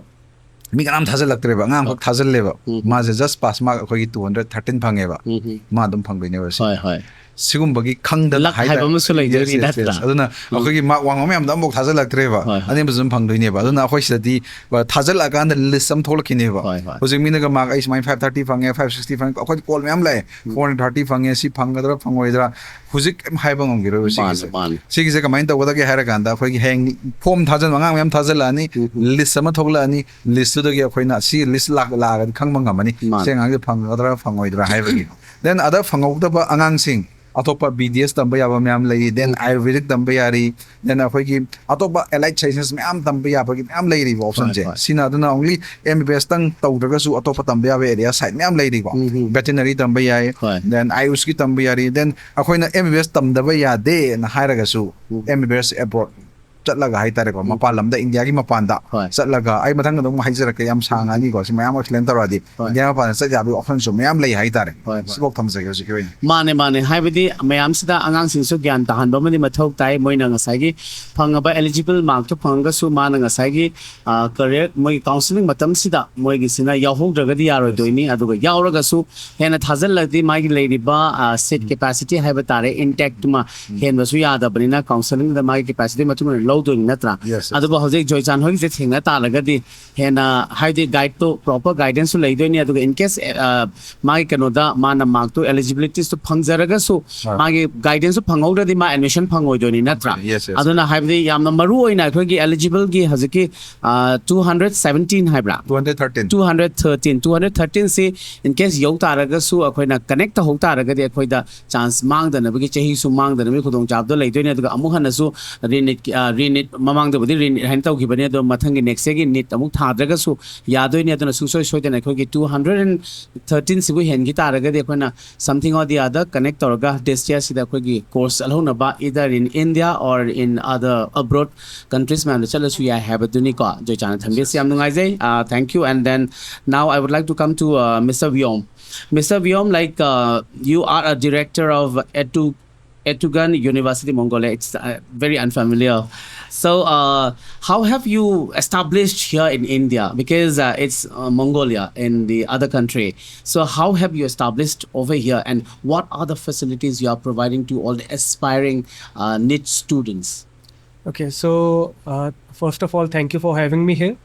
ꯃꯤ ꯀꯅꯥꯝ ꯊꯥꯖꯤꯜꯂꯛꯇ꯭ꯔꯦꯕ, ꯑꯉꯥꯡꯈꯛ ꯊꯥꯖꯤꯜꯂꯦꯕ꯫ ꯎꯝ꯫ ꯃꯥꯁꯦ just pass mark ꯑꯩꯈꯣꯏꯒꯤ two hundred thirteen ꯐꯪꯉꯦꯕ꯫ ꯎꯝ ꯎꯝ꯫ ꯃꯥ ꯑꯗꯨꯝ ꯐꯪꯗꯣꯏꯅꯦꯕ ꯁꯤ꯫ ꯍꯣꯏ ꯍꯣꯏ꯫ ꯁꯤꯒꯨꯝꯕꯒꯤ ꯈꯪꯗꯅ Luck ꯍꯥꯏꯕ ꯑꯃꯁꯨ ꯂꯩꯗꯣꯏꯅꯤ, Yes, yes, ꯅꯠꯇ꯭ꯔꯥ? yes. ꯑꯗꯨꯅ ꯑꯩꯈꯣꯏꯒꯤ ꯃꯥꯔꯛ ꯋꯥꯡꯕ ꯃꯌꯥꯝꯗꯣ ꯑꯃꯐꯥꯎ ꯊꯥꯖꯤꯜꯂꯛꯇ꯭ꯔꯦꯕ꯫ ꯍꯣꯏ, ꯍꯣꯏ꯫ ꯑꯅꯦꯝꯕꯁꯨ ꯑꯗꯨꯝ ꯐꯪꯗꯣꯏꯅꯦꯕ꯫ ꯑꯗꯨꯅ ꯑꯩꯈꯣꯏ ꯁꯤꯗꯗꯤ, ꯑ, ꯊꯥꯖꯤꯜꯂꯛꯑꯀꯥꯟꯗ ꯂꯤꯁ ꯑꯃ ꯊꯣꯛꯂꯛꯈꯤꯅꯦꯕ꯫ ꯍꯣꯏ, ꯍꯣꯏ꯫ ꯍꯧꯖꯤꯛ ꯃꯤꯅꯒ ꯃꯥꯔꯛ ꯑꯩ ꯁꯨꯃꯥꯏꯅ five thirty ꯐꯪꯉꯦ, five sixty ꯐꯪꯉꯦ, ꯑꯩꯈꯣꯏꯗꯤ ꯀꯣꯜ ꯃꯌꯥꯝ ꯂꯥꯛꯑꯦ꯫ Four hundred thirty ꯐꯪꯉꯦ, ꯁꯤ ꯐꯪꯒꯗ꯭ꯔꯥ ꯐꯪꯉꯣꯏꯗ꯭ꯔꯥ ꯍꯧꯖꯤꯛ ꯀꯩꯝ ꯍꯥꯏꯕ ꯉꯝꯈꯤꯔꯣꯏꯕ ꯃꯥꯅꯦ, ꯁꯤꯒꯤꯁꯦ꯫ ꯃꯥꯅꯦ꯫ ꯁꯤꯒꯤꯁꯦ ꯀꯃꯥꯏꯅ ꯇꯧꯒꯗꯒꯦ ꯍꯥꯏꯔꯀꯥꯟꯗ ꯑꯩꯈꯣꯏꯒꯤ ꯍꯌꯦꯡ ꯐꯣꯝ ꯊꯥꯖꯤꯟꯕ ꯑꯉꯥꯡ ꯃꯌꯥꯝ ꯊꯥꯖꯤꯜꯂꯛꯑꯅꯤ, ꯎꯝ, ꯎꯝ꯫ ꯂꯤꯁ ꯑꯃ ꯊꯣꯛꯂꯛꯑꯅꯤ, ꯂꯤꯁꯇꯨꯗꯒꯤ ꯑꯩꯈꯣꯏꯅ ꯁꯤ ꯂꯤꯁ ꯂꯥꯛꯑꯒꯗꯤ ꯈꯪꯕ ꯉꯝꯃꯅꯤ꯫ ꯃꯥꯅꯦ꯫ ꯁꯤ ꯑꯉꯥꯡꯁꯦ ꯐꯪꯒꯗ꯭ꯔꯥ ꯐꯪꯉꯣꯏꯗ꯭ꯔꯥ ꯍꯥꯏꯕꯒꯤ꯫ Then ꯑꯗ ꯐꯪꯍꯧꯗꯕ ꯑꯉꯥꯡꯁꯤꯡ ꯑꯇꯣꯞꯄ B D S ꯇꯝꯕ ꯌꯥꯕ ꯃꯌꯥꯝ ꯂꯩꯔꯤ, then Ayurvedic ꯇꯝꯕ ꯌꯥꯔꯤ, then ꯑꯩꯈꯣꯏꯒꯤ ꯑꯇꯣꯞꯄ allied sciences ꯃꯌꯥꯝ ꯇꯝꯕ ꯌꯥꯕꯒꯤ ꯃꯌꯥꯝ ꯂꯩꯔꯤꯕ option ꯁꯦ꯫ ꯍꯣꯏ, ꯍꯣꯏ꯫ ꯁꯤꯅ ꯑꯗꯨꯅ only M B B S ꯇꯪ ꯇꯧꯗ꯭ꯔꯒꯁꯨ ꯑꯇꯣꯞꯄ ꯇꯝꯕ ꯌꯥꯕ area side ꯃꯌꯥꯝ ꯂꯩꯔꯤꯀꯣ꯫ ꯎꯝ, ꯎꯝ꯫ Veterinary ꯇꯝꯕ ꯌꯥꯏ, ꯍꯣꯏ꯫ then Ayush ꯀꯤ ꯇꯝꯕ ꯌꯥꯔꯤ, then ꯑꯩꯈꯣꯏꯅ M B B S ꯇꯝꯗꯕ ꯌꯥꯗꯦꯅ ꯍꯥꯏꯔꯒꯁꯨ ꯎꯝ꯫ M B B S abroad ꯆꯠꯂꯒ ꯍꯥꯏꯇꯥꯔꯦꯀꯣ, ꯎꯝ꯫ ꯃꯄꯥꯟ ꯂꯝꯗ, ꯏꯟꯗꯤꯌꯥꯒꯤ ꯃꯄꯥꯟꯗ ꯍꯣꯏ꯫ ꯆꯠꯂꯒ, ꯑꯩ ꯃꯊꯪꯗ ꯑꯗꯨꯝ ꯍꯥꯏꯖꯔꯛꯀꯦ, ꯌꯥꯝ ꯁꯥꯡꯉꯅꯤꯀꯣ, ꯁꯤ ꯃꯌꯥꯝ explain ꯇꯧꯔꯛꯑꯗꯤ꯫ ꯍꯣꯏ꯫ ꯏꯟꯗꯤꯌꯥ ꯃꯄꯥꯟꯗ ꯆꯠ ꯌꯥꯕꯒꯤ option ꯁꯨ ꯃꯌꯥꯝ ꯂꯩ ꯍꯥꯏꯇꯥꯔꯦ꯫ ꯍꯣꯏ, ꯍꯣꯏ꯫ ꯁꯤꯐꯥꯎ ꯊꯝꯖꯒꯦ ꯍꯧꯖꯤꯛꯀꯤ ꯑꯣꯏꯅ꯫ ꯃꯥꯅꯦ, ꯃꯥꯅꯦ꯫ ꯍꯥꯏꯕꯗꯤ ꯃꯌꯥꯝꯁꯤꯗ ꯑꯉꯥꯡꯁꯤꯡꯁꯨ ꯒ꯭ꯌꯥꯟ ꯇꯥꯍꯟꯕ ꯑꯃꯗꯤ ꯃꯊꯧ ꯇꯥꯏ꯫ ꯃꯣꯏꯅ ꯉꯁꯥꯏꯒꯤ ꯐꯪꯉꯕ eligible mark ꯇꯨ ꯐꯪꯉꯒꯁꯨ ꯃꯥꯅ ꯉꯁꯥꯏꯒꯤ, ꯑ, career, ꯃꯣꯏꯒꯤ counselling ꯃꯇꯝꯁꯤꯗ ꯃꯣꯏꯒꯤꯁꯤꯅ ꯌꯥꯎꯍꯧꯗ꯭ꯔꯒꯗꯤ ꯌꯥꯔꯣꯏꯗꯣꯏꯅꯤ꯫ ꯑꯗꯨꯒ ꯌꯥꯎꯔꯒꯁꯨ ꯍꯦꯟꯅ ꯊꯥꯖꯤꯜꯂꯗꯤ ꯃꯥꯒꯤ ꯂꯩꯔꯤꯕ, ꯑ, seat capacity ꯍꯥꯏꯕ ꯇꯥꯔꯦ, intact ꯇꯨꯃ ꯍꯦꯟꯕꯁꯨ ꯌꯥꯗꯕꯅꯤꯅ counselling ꯗ ꯃꯥꯒꯤ capacity ꯃꯇꯨꯡ ꯏꯟꯅ ꯇꯧꯗꯣꯏꯅꯤ ꯅꯠꯇ꯭ꯔꯥ? Yes, yes. ꯑꯗꯨꯕꯨ ꯍꯧꯖꯤꯛ ꯖꯣꯏꯆꯥꯟ ꯍꯣꯏꯒꯤꯁꯦ ꯊꯦꯡꯅ ꯇꯥꯔꯒꯗꯤ ꯍꯦꯟꯅ ꯍꯥꯏꯗꯤ ꯒꯥꯏꯗꯇꯣ ꯄ꯭ꯔꯣꯄꯔ ꯒꯥꯏꯗꯦꯟꯁꯁꯨ ꯂꯩꯗꯣꯏꯅꯤ, ꯑꯗꯨꯒ in case ꯃꯥꯒꯤ ꯀꯩꯅꯣꯗ ꯃꯥꯅ ꯃꯥꯔꯛꯇꯣ eligibilityꯁꯨ ꯐꯪꯖꯔꯒꯁꯨ ꯑꯥ. ꯃꯥꯒꯤ ꯒꯥꯏꯗꯦꯟꯁꯁꯨ ꯐꯪꯍꯧꯗ꯭ꯔꯗꯤ ꯃꯥ ꯑꯦꯗꯃꯤꯁꯟ ꯐꯪꯉꯣꯏꯗꯣꯏꯅꯤ ꯅꯠꯇ꯭ꯔꯥ? Yes, yes. ꯑꯗꯨꯅ ꯍꯥꯏꯕꯗꯤ ꯌꯥꯝꯅ ꯃꯔꯨ ꯑꯣꯏꯅ ꯑꯩꯈꯣꯏꯒꯤ eligible ꯒꯤ ꯍꯧꯖꯤꯛꯀꯤ two hundred seventeen ꯍꯥꯏꯕ꯭ꯔꯥ? Two hundred thirteen. Two hundred thirteen, two hundred thirteen ꯁꯤ in case ꯌꯧ ꯇꯥꯔꯒꯁꯨ ꯑꯩꯈꯣꯏꯅ ꯀꯅꯦꯛ ꯇꯧꯍꯧ ꯇꯥꯔꯒꯗꯤ ꯑꯩꯈꯣꯏꯗ ꯆꯥꯟꯁ ꯃꯥꯡꯗꯅꯕꯒꯤ, ꯆꯍꯤꯁꯨ ꯃꯥꯡꯗꯅꯕꯒꯤ ꯈꯨꯗꯣꯡꯆꯥꯕꯗꯣ ꯂꯩꯗꯣꯏꯅꯤ꯫ ꯑꯗꯨꯒ ꯑꯃꯨꯛ ꯍꯟꯅꯁꯨ ꯔꯤꯅꯤꯠ ꯔꯤꯅꯤꯠ ꯃꯃꯥꯡꯗꯕꯨꯗꯤ ꯔꯤꯅꯤꯠ ꯍꯥꯏꯅ ꯇꯧꯈꯤꯕꯅꯤ, ꯑꯗꯣ ꯃꯊꯪꯒꯤ ꯅꯦꯛꯁ ꯏꯌꯔꯒꯤ ꯅꯤꯠ ꯑꯃꯨꯛ ꯊꯥꯗ꯭ꯔꯒꯁꯨ ꯌꯥꯗꯣꯏꯅꯤ꯫ ꯑꯗꯨꯅ ꯁꯨꯡꯁꯣꯏ ꯁꯣꯏꯗꯅ ꯑꯩꯈꯣꯏꯒꯤ two hundred and thirteen ꯁꯤꯕꯨ ꯍꯦꯟꯈꯤ ꯇꯥꯔꯒꯗꯤ ꯑꯩꯈꯣꯏꯅ something or the other connect ꯇꯧꯔꯒ this year ꯁꯤꯗ ꯑꯩꯈꯣꯏꯒꯤ course ꯆꯠꯍꯧꯅꯕ, either in India or in other abroad countries ꯃꯌꯥꯝꯗ ꯆꯠꯂꯁꯨ ꯌꯥꯏ ꯍꯥꯏꯕꯗꯨꯅꯤꯀꯣ꯫ ꯖꯣꯏꯆꯥꯟꯅ ꯊꯝꯕꯤꯔꯤꯁꯤ ꯌꯥꯝ ꯅꯨꯡꯉꯥꯏꯖꯩ꯫ Thank you. And then now I would like to come to Mister Vyom. Mister Vyom, like, you are a director of Etu Etugan University, Mongolia. It's very unfamiliar. So how have you established here in India? Because it's Mongolia in the other country. So how have you established over here, and what are the facilities you are providing to all the aspiring NIT students? Okay, so first of all, thank you for having me here.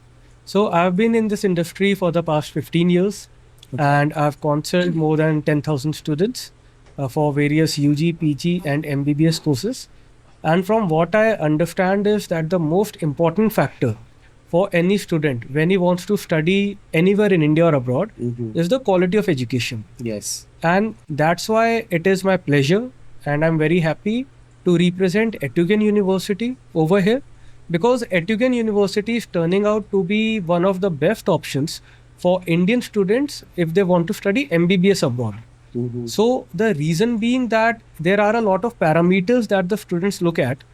So I've been in this industry for the past fifteen years, and I've counseled more than ten thousand students for various U G, P G and M B B S courses. And from what I understand is that the most important factor for any student when he wants to study anywhere in India or abroad is the quality of education. Yes. And that's why it is my pleasure and I'm very happy to represent Etugan University over here, because Etugan University is turning out to be one of the best options for Indian students if they want to study M B B S abroad. So the reason being that there are a lot of parameters that the students look at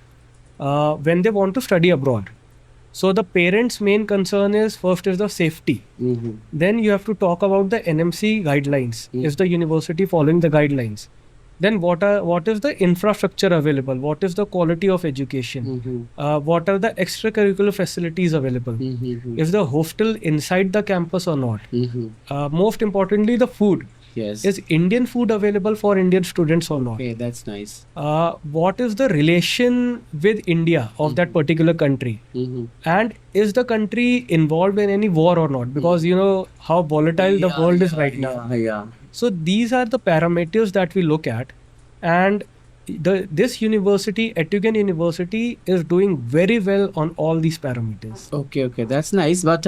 when they want to study abroad. So the parents' main concern is, first is the safety. Then you have to talk about the N M C guidelines. Is the university following the guidelines? Then what are what is the infrastructure available? What is the quality of education? What are the extracurricular facilities available? Is the hostel inside the campus or not? Most importantly, the food. Yes. Is Indian food available for Indian students or not? Okay, that's nice. Uh, what is the relation with India of that particular country? Mm-hmm. And is the country involved in any war or not? Because you know how volatile the Yeah, world is yeah, right now. Yeah, yeah. So these are the parameters that we look at, and the this university, Etügen University, is doing very well on all these parameters. Okay, okay, that's nice. But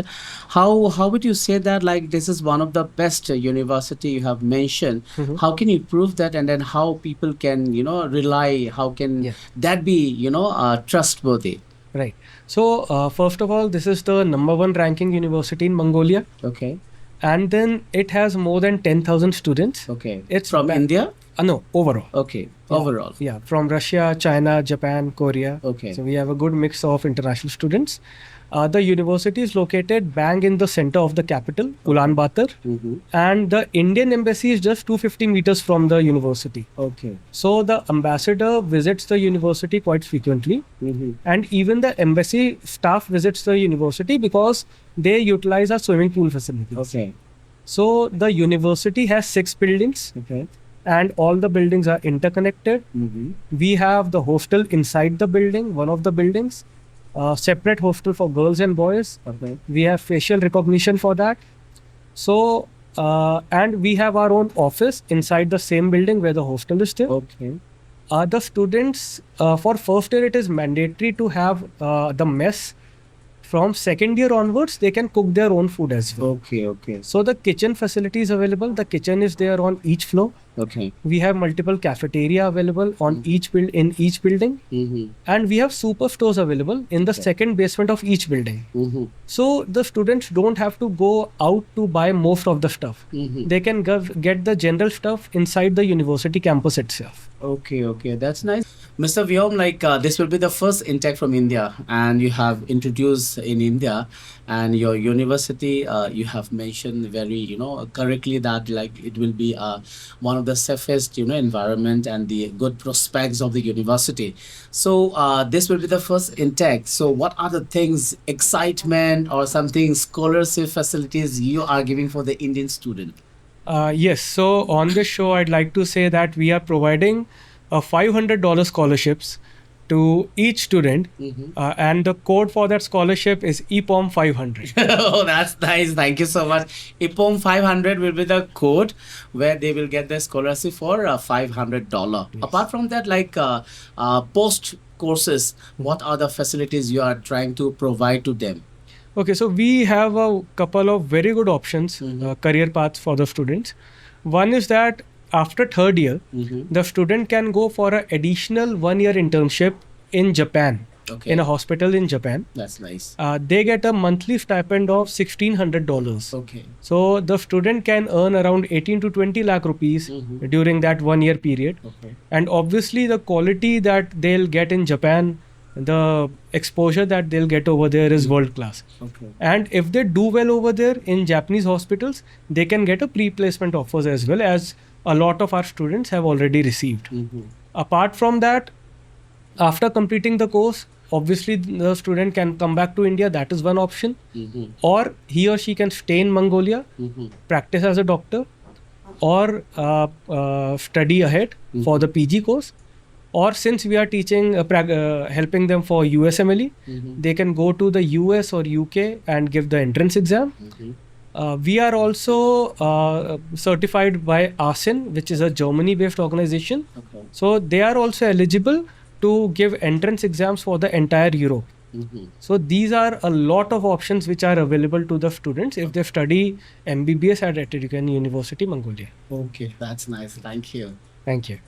how how would you say that, like, this is one of the best university you have mentioned? Mm-hmm. How can you prove that, and then how people can, you know, rely? How can Yeah. that be, you know, uh, trustworthy? Right. So, uh, first of all, this is the number one ranking university in Mongolia, Okay, and then it has more than ten thousand students. okay. It's From ba- India. Uh, no, overall. Okay, overall. Yeah, from Russia, China, Japan, Korea. Okay. So we have a good mix of international students. Uh, the university is located bang in the center of the capital, Ulaanbaatar, Mm-hmm. and the Indian embassy is just two fifty meters from the university. Okay. So the ambassador visits the university quite frequently, Mm-hmm. and even the embassy staff visits the university because they utilize our swimming pool facilities. Okay. So the university has six buildings, Okay. and all the buildings are interconnected. Mm-hmm. We have the hostel inside the building, one of the buildings, uh, separate hostel for girls and boys. Okay. We have facial recognition for that. So, uh, and we have our own office inside the same building where the hostel is still. Okay. Uh, the students, uh, for first year, it is mandatory to have uh, the mess. From second year onwards, they can cook their own food as well. Okay. Okay. So the kitchen facility is available. The kitchen is there on each floor. Okay. We have multiple cafeteria available on each build in each building, Mm-hmm. and we have superstores available in the second basement of each building. Mm-hmm. So the students don't have to go out to buy most of the stuff. Mm-hmm. They can gov- get the general stuff inside the university campus itself. Okay, okay, that's nice. Mister Vyom, like, uh, this will be the first intake from India, and you have introduced in India, and your university, uh, you have mentioned very, you know, correctly that, like, it will be uh, one of the safest, you know, environment and the good prospects of the university. So uh, this will be the first intake. So what are the things, excitement or something, scholarship facilities you are giving for the Indian student? Uh, yes, so on this show, I'd like to say that we are providing a five hundred dollars scholarships to each student, uh, and the code for that scholarship is EPOM five hundred. Oh, that's nice. Thank you so much. EPOM five hundred will be the code where they will get the scholarship for uh, five hundred dollars. Apart from that, like uh, uh, post courses, what are the facilities you are trying to provide to them? Okay, so we have a couple of very good options, uh, career paths for the students. One is that after third year, the student can go for an additional one year internship in Japan, Okay. in a hospital in Japan. That's nice. Uh, they get a monthly stipend of sixteen hundred dollars. Okay. So the student can earn around eighteen to twenty lakh rupees during that one year period. Okay. And obviously, the quality that they'll get in Japan, the exposure that they'll get over there is world class. Okay. And if they do well over there in Japanese hospitals, they can get a pre placement offers as well, as a lot of our students have already received. Apart from that, after completing the course, obviously the student can come back to India. That is one option. Or he or she can stay in Mongolia, practice as a doctor, or uh, uh, study ahead for the P G course. Or since we are teaching, uh, prag- uh, helping them for U S M L E, they can go to the U S or U K and give the entrance exam. Uh, we are also uh, certified by ASIN, which is a Germany-based organization. Okay. So they are also eligible to give entrance exams for the entire Europe. So these are a lot of options which are available to the students if they study M B B S at Etudigan University, Mongolia. Okay, that's nice. Thank you. Thank you.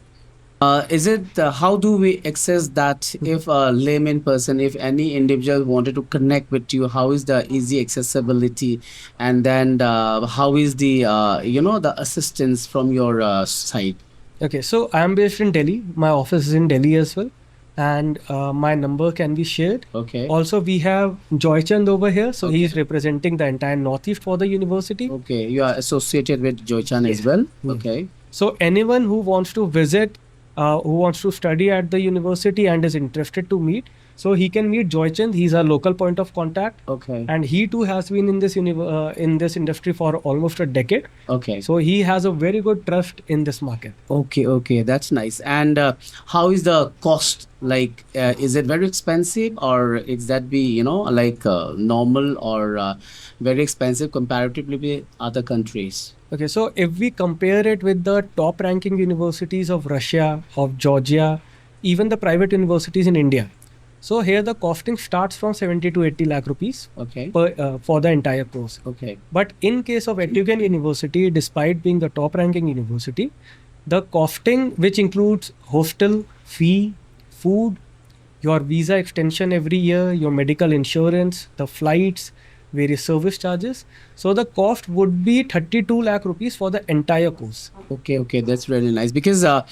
Uh, is it uh, how do we access that if a layman person, if any individual wanted to connect with you, how is the easy accessibility, and then uh, how is the uh, you know the assistance from your uh, side? Okay, so I'm based in Delhi. My office is in Delhi as well, and uh, my number can be shared. Okay. Also, we have Joychand over here, so he's representing the entire Northeast for the university. Okay, you are associated with Joychand as well. Okay. So anyone who wants to visit, uh, who wants to study at the university and is interested to meet, So he can meet Joychand. He's our local point of contact, Okay. and he too has been in this univ- uh, in this industry for almost a decade. Okay. So he has a very good trust in this market. Okay, okay, that's nice. And uh, how is the cost? Like, uh, is it very expensive, or is that be, you know, like, uh, normal, or uh, very expensive comparatively with other countries? Okay, so if we compare it with the top ranking universities of Russia, of Georgia, even the private universities in India, so here the costing starts from seventy to eighty lakh rupees Okay. per, uh, for the entire course. Okay. But in case of Etugan University, despite being the top ranking university, the costing, which includes hostel fee, food, your visa extension every year, your medical insurance, the flights, various service charges. So the cost would be thirty-two lakh rupees for the entire course. Okay, okay, that's really nice, because uh,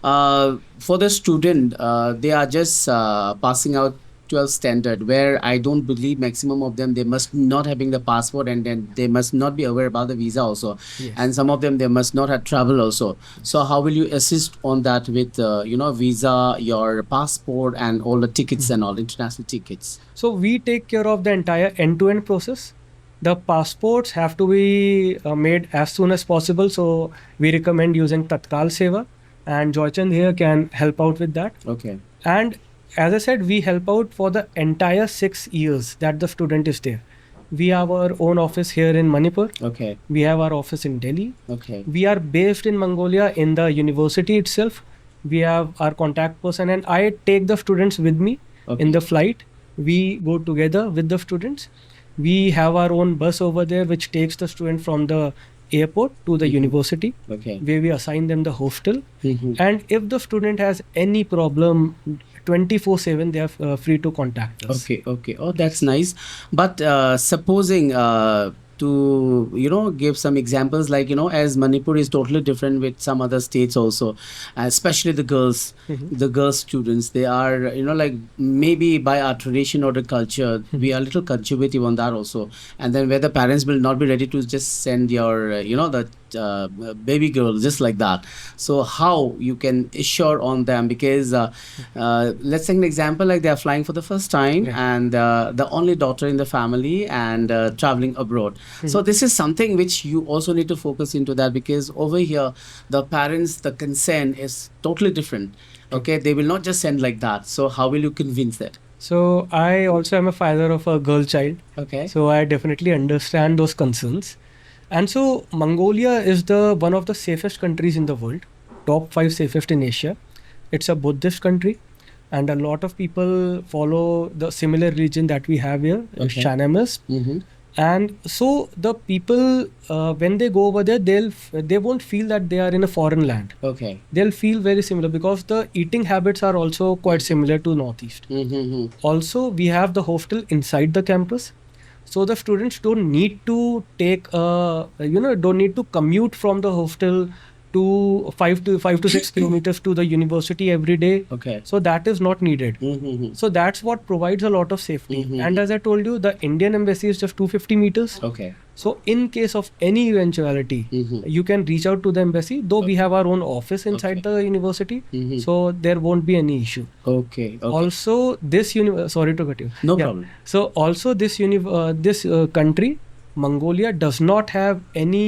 uh, for the student, uh, they are just uh, passing out twelfth standard, where I don't believe maximum of them, they must not having the passport, and then they must not be aware about the visa also. Yes. And some of them, they must not have travel also. So how will you assist on that with, uh, you know, visa, your passport, and all the tickets and all international tickets? So we take care of the entire end-to-end process. The passports have to be uh, made as soon as possible. So we recommend using Tatkal Seva, and Joychand here can help out with that. Okay. And as I said, we help out for the entire six years that the student is there. We have our own office here in Manipur. Okay. We have our office in Delhi. Okay. We are based in Mongolia in the university itself. We have our contact person, and I take the students with me Okay. in the flight. We go together with the students. We have our own bus over there, which takes the student from the airport to the university, Okay. where we assign them the hostel. Mhm. And if the student has any problem, twenty-four seven, they are uh, free to contact us. Okay, okay. Oh, that's nice. But uh, supposing uh, to, you know, give some examples, like, you know, as Manipur is totally different with some other states also, especially the girls, the girl students, they are, you know, like, maybe by our tradition or the culture, we are a little conservative on that also. And then where the parents will not be ready to just send your, uh, you know, the uh, baby girl just like that. So how you can assure on them? Because uh, uh, let's take an example, like, they are flying for the first time, Yeah. and uh, the only daughter in the family, and uh, traveling abroad. So this is something which you also need to focus into that, because over here the parents, the concern is totally different. Okay, they will not just send like that. So how will you convince that? So I also am a father of a girl child. Okay. So I definitely understand those concerns. And so Mongolia is the one of the safest countries in the world, top five safest in Asia. It's a Buddhist country, and a lot of people follow the similar religion that we have here, Okay. Shanamis. Mm-hmm. And so the people, uh, when they go over there, they'll f- they won't feel that they are in a foreign land. Okay. They'll feel very similar because the eating habits are also quite similar to Northeast. Mm-hmm. Also, we have the hostel inside the campus, so the students don't need to take uh, you know don't need to commute from the hostel to five to five to six kilometers to the university every day. Okay. So that is not needed. Mm-hmm. So that's what provides a lot of safety. Mhm. And as I told you, the Indian embassy is just two fifty meters. Okay. So in case of any eventuality, Mhm. you can reach out to the embassy, though we have our own office inside Okay. the university, Mhm. so there won't be any issue. Okay. Okay. Also, this uni- uh, sorry to cut you. No Yeah. problem. So also this uni- uh, this uh, country, Mongolia, does not have any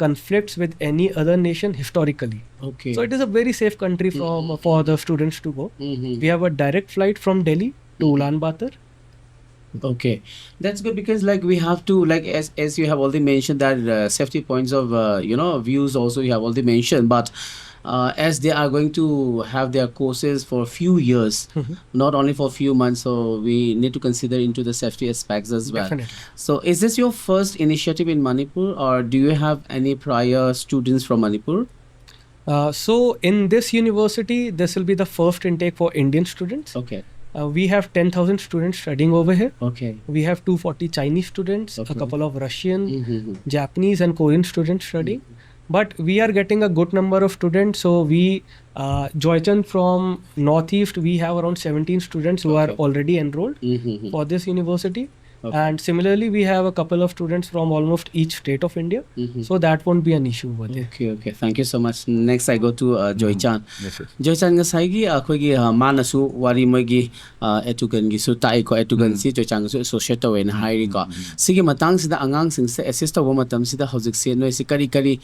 conflicts with any other nation historically. Okay. So it is a very safe country from for the students to go. Mm-hmm. We have a direct flight from Delhi to Ulaanbaatar. Okay, that's good, because, like, we have to, like, as as you have already mentioned that uh, safety points of uh, you know views also you have already mentioned, but uh, as they are going to have their courses for a few years, Mhm. not only for a few months, so we need to consider into the safety aspects as well. Definitely. So is this your first initiative in Manipur, or do you have any prior students from Manipur? Uh, so in this university, this will be the first intake for Indian students. Okay. Uh, we have ten thousand students studying over here. Okay. We have two forty Chinese students, a Okay. couple of Russian, Mm-hmm. Japanese, and Korean students studying. But we are getting a good number of students. So we, uh, Joychan from Northeast, we have around seventeen students who are Okay. already enrolled Mm-hmm. for this university. And similarly, we have a couple of students from almost each state of India, so that won't be an issue over there. Okay, okay. Thank you so much. Next, I go to uh, Joy Chan. Yes, yes. Joy Chan, ꯉꯁꯥꯏꯒꯤ ꯑꯩꯈꯣꯏꯒꯤ ꯑ, ꯃꯥꯅꯁꯨ ꯋꯥꯔꯤ ꯃꯣꯏꯒꯤ ꯑꯦꯇꯨꯒꯟꯒꯤꯁꯨ ꯇꯥꯛꯏꯀꯣ, ꯑꯦꯇꯨꯒꯟꯁꯤ ꯖꯣꯏꯆꯥꯟꯒꯁꯨ associate ꯇꯧꯋꯦꯅ ꯍꯥꯏꯔꯤꯀꯣ꯫ ꯁꯤꯒꯤ ꯃꯇꯥꯡꯁꯤꯗ ꯑꯉꯥꯡꯁꯤꯡꯁꯤꯗ ꯑꯦꯁꯤꯁ ꯇꯧꯕ ꯃꯇꯝꯁꯤꯗ ꯍꯧꯖꯤꯛꯁꯦ ꯅꯣꯏꯁꯤ ꯀꯔꯤ ꯀꯔꯤ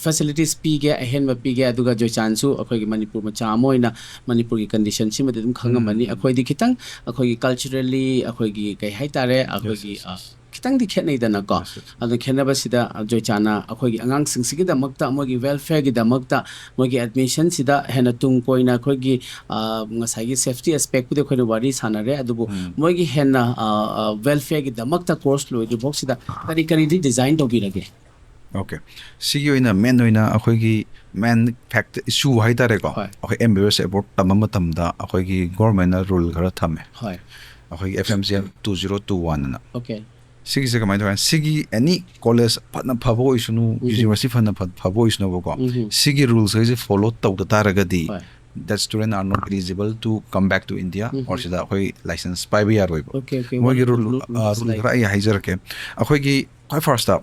ꯐꯦꯁꯤꯂꯤꯇꯤꯁ ꯄꯤꯒꯦ, ꯑꯍꯦꯟꯕ ꯄꯤꯒꯦ? ꯑꯗꯨꯒ ꯖꯣꯏꯆꯥꯟꯁꯨ ꯑꯩꯈꯣꯏꯒꯤ ꯃꯅꯤꯄꯨꯔ ꯃꯆꯥ ꯑꯃ ꯑꯣꯏꯅ ꯃꯅꯤꯄꯨꯔꯒꯤ ꯀꯟꯗꯤꯁꯟꯁꯤꯃꯗꯤ ꯑꯗꯨꯝ ꯈꯪꯉꯝꯃꯅꯤ꯫ ꯑꯩꯈꯣꯏꯗꯤ ꯈꯤꯇꯪ ꯑꯩꯈꯣꯏꯒꯤ ꯀꯜꯆꯔꯦꯜꯂꯤ ꯑꯩꯈꯣꯏꯒꯤ ꯀꯩ ꯍꯥꯏꯇꯥꯔꯦ, ꯑꯩꯈꯣꯏꯒꯤ ꯑ, ꯈꯤꯇꯪꯗꯤ ꯈꯦꯠꯅꯩꯗꯅꯀꯣ꯫ ꯑꯗꯣ ꯈꯦꯠꯅꯕꯁꯤꯗ ꯖꯣꯏꯆꯥꯅ ꯑꯩꯈꯣꯏꯒꯤ ꯑꯉꯥꯡꯁꯤꯡꯁꯤꯒꯤꯗꯃꯛꯇ, ꯃꯣꯏꯒꯤ ꯋꯦꯜꯐꯤꯌꯔꯒꯤꯗꯃꯛꯇ, ꯃꯣꯏꯒꯤ ꯑꯦꯗꯃꯤꯁꯟꯁꯤꯗ ꯍꯦꯟꯅ ꯇꯨꯡ ꯀꯣꯏꯅ ꯑꯩꯈꯣꯏꯒꯤ ꯑ, ꯉꯁꯥꯏꯒꯤ ꯁꯦꯐꯇꯤ ꯑꯦꯁꯄꯦꯛꯄꯨꯗꯤ ꯑꯩꯈꯣꯏꯅ ꯋꯥꯔꯤ ꯁꯥꯟꯅꯔꯦ, ꯑꯗꯨꯕꯨ ꯃꯣꯏꯒꯤ ꯍꯦꯟꯅ ꯋꯦꯜꯐꯤꯌꯔꯒꯤꯗꯃꯛꯇ ꯀꯣꯔꯁ ꯂꯣꯏꯗ꯭ꯔꯤꯐꯥꯎꯁꯤꯗ ꯀꯔꯤ ꯀꯔꯤꯗꯤ ꯗꯤꯖꯥꯏꯟ ꯇꯧꯕꯤꯔꯒꯦ? Okay, ꯁꯤꯒꯤ ꯑꯣꯏꯅ ꯃꯦꯟ ꯑꯣꯏꯅ ꯑꯩꯈꯣꯏꯒꯤ ꯃꯦꯟ ꯐꯦꯛꯇ ꯏꯁꯨ ꯍꯥꯏꯇꯥꯔꯦꯀꯣ꯫ ꯍꯣꯏ. ꯑꯩꯈꯣꯏ ꯑꯦꯝ ꯕꯤ ꯕꯤ ꯑꯦꯁ ꯑꯦꯕꯣꯔꯠ ꯇꯝꯕ ꯃꯇꯝꯗ ꯑꯩꯈꯣꯏꯒꯤ ꯒꯣꯔꯃꯦꯟꯅ ꯔꯨꯜ ꯈꯔ ꯊꯝꯃꯦ꯫ ꯍꯣꯏ. ꯑꯩꯈꯣꯏꯒꯤ F M C L two zero two one ꯑꯅ꯫ Okay. ꯁꯤꯒꯤꯁꯦ ꯀꯃꯥꯏꯅ ꯇꯧꯔꯦ? ꯁꯤꯒꯤ ꯑꯦꯅꯤ ꯀꯣꯂꯦꯖ ꯐꯅ ꯐꯕ ꯑꯣꯏꯁꯅꯨ, ꯌꯨꯅꯤꯚꯔꯁꯤꯇꯤ ꯐꯅ ꯐ- ꯐꯕ ꯑꯣꯏꯁꯅꯨꯕꯀꯣ, ꯁꯤꯒꯤ ꯔꯨꯜꯁꯈꯩꯁꯦ ꯐꯣꯂꯣ ꯇꯧꯗ ꯇꯥꯔꯒꯗꯤ, ꯍꯣꯏ. that student are not eligible to come back to India, or ꯁꯤꯗ ꯑꯩꯈꯣꯏ ꯂꯥꯏꯁꯦꯟꯁ ꯄꯥꯏꯕ ꯌꯥꯔꯣꯏꯕ꯫ Okay, okay. ꯃꯣꯏꯒꯤ What ꯔꯨꯜ rules like? ꯈꯔ ꯑꯩ ꯍꯥꯏꯖꯔꯛꯀꯦ꯫ ꯑꯩꯈꯣꯏꯒꯤ ꯈ꯭ꯋꯥꯏ ꯐꯥꯔꯁꯇ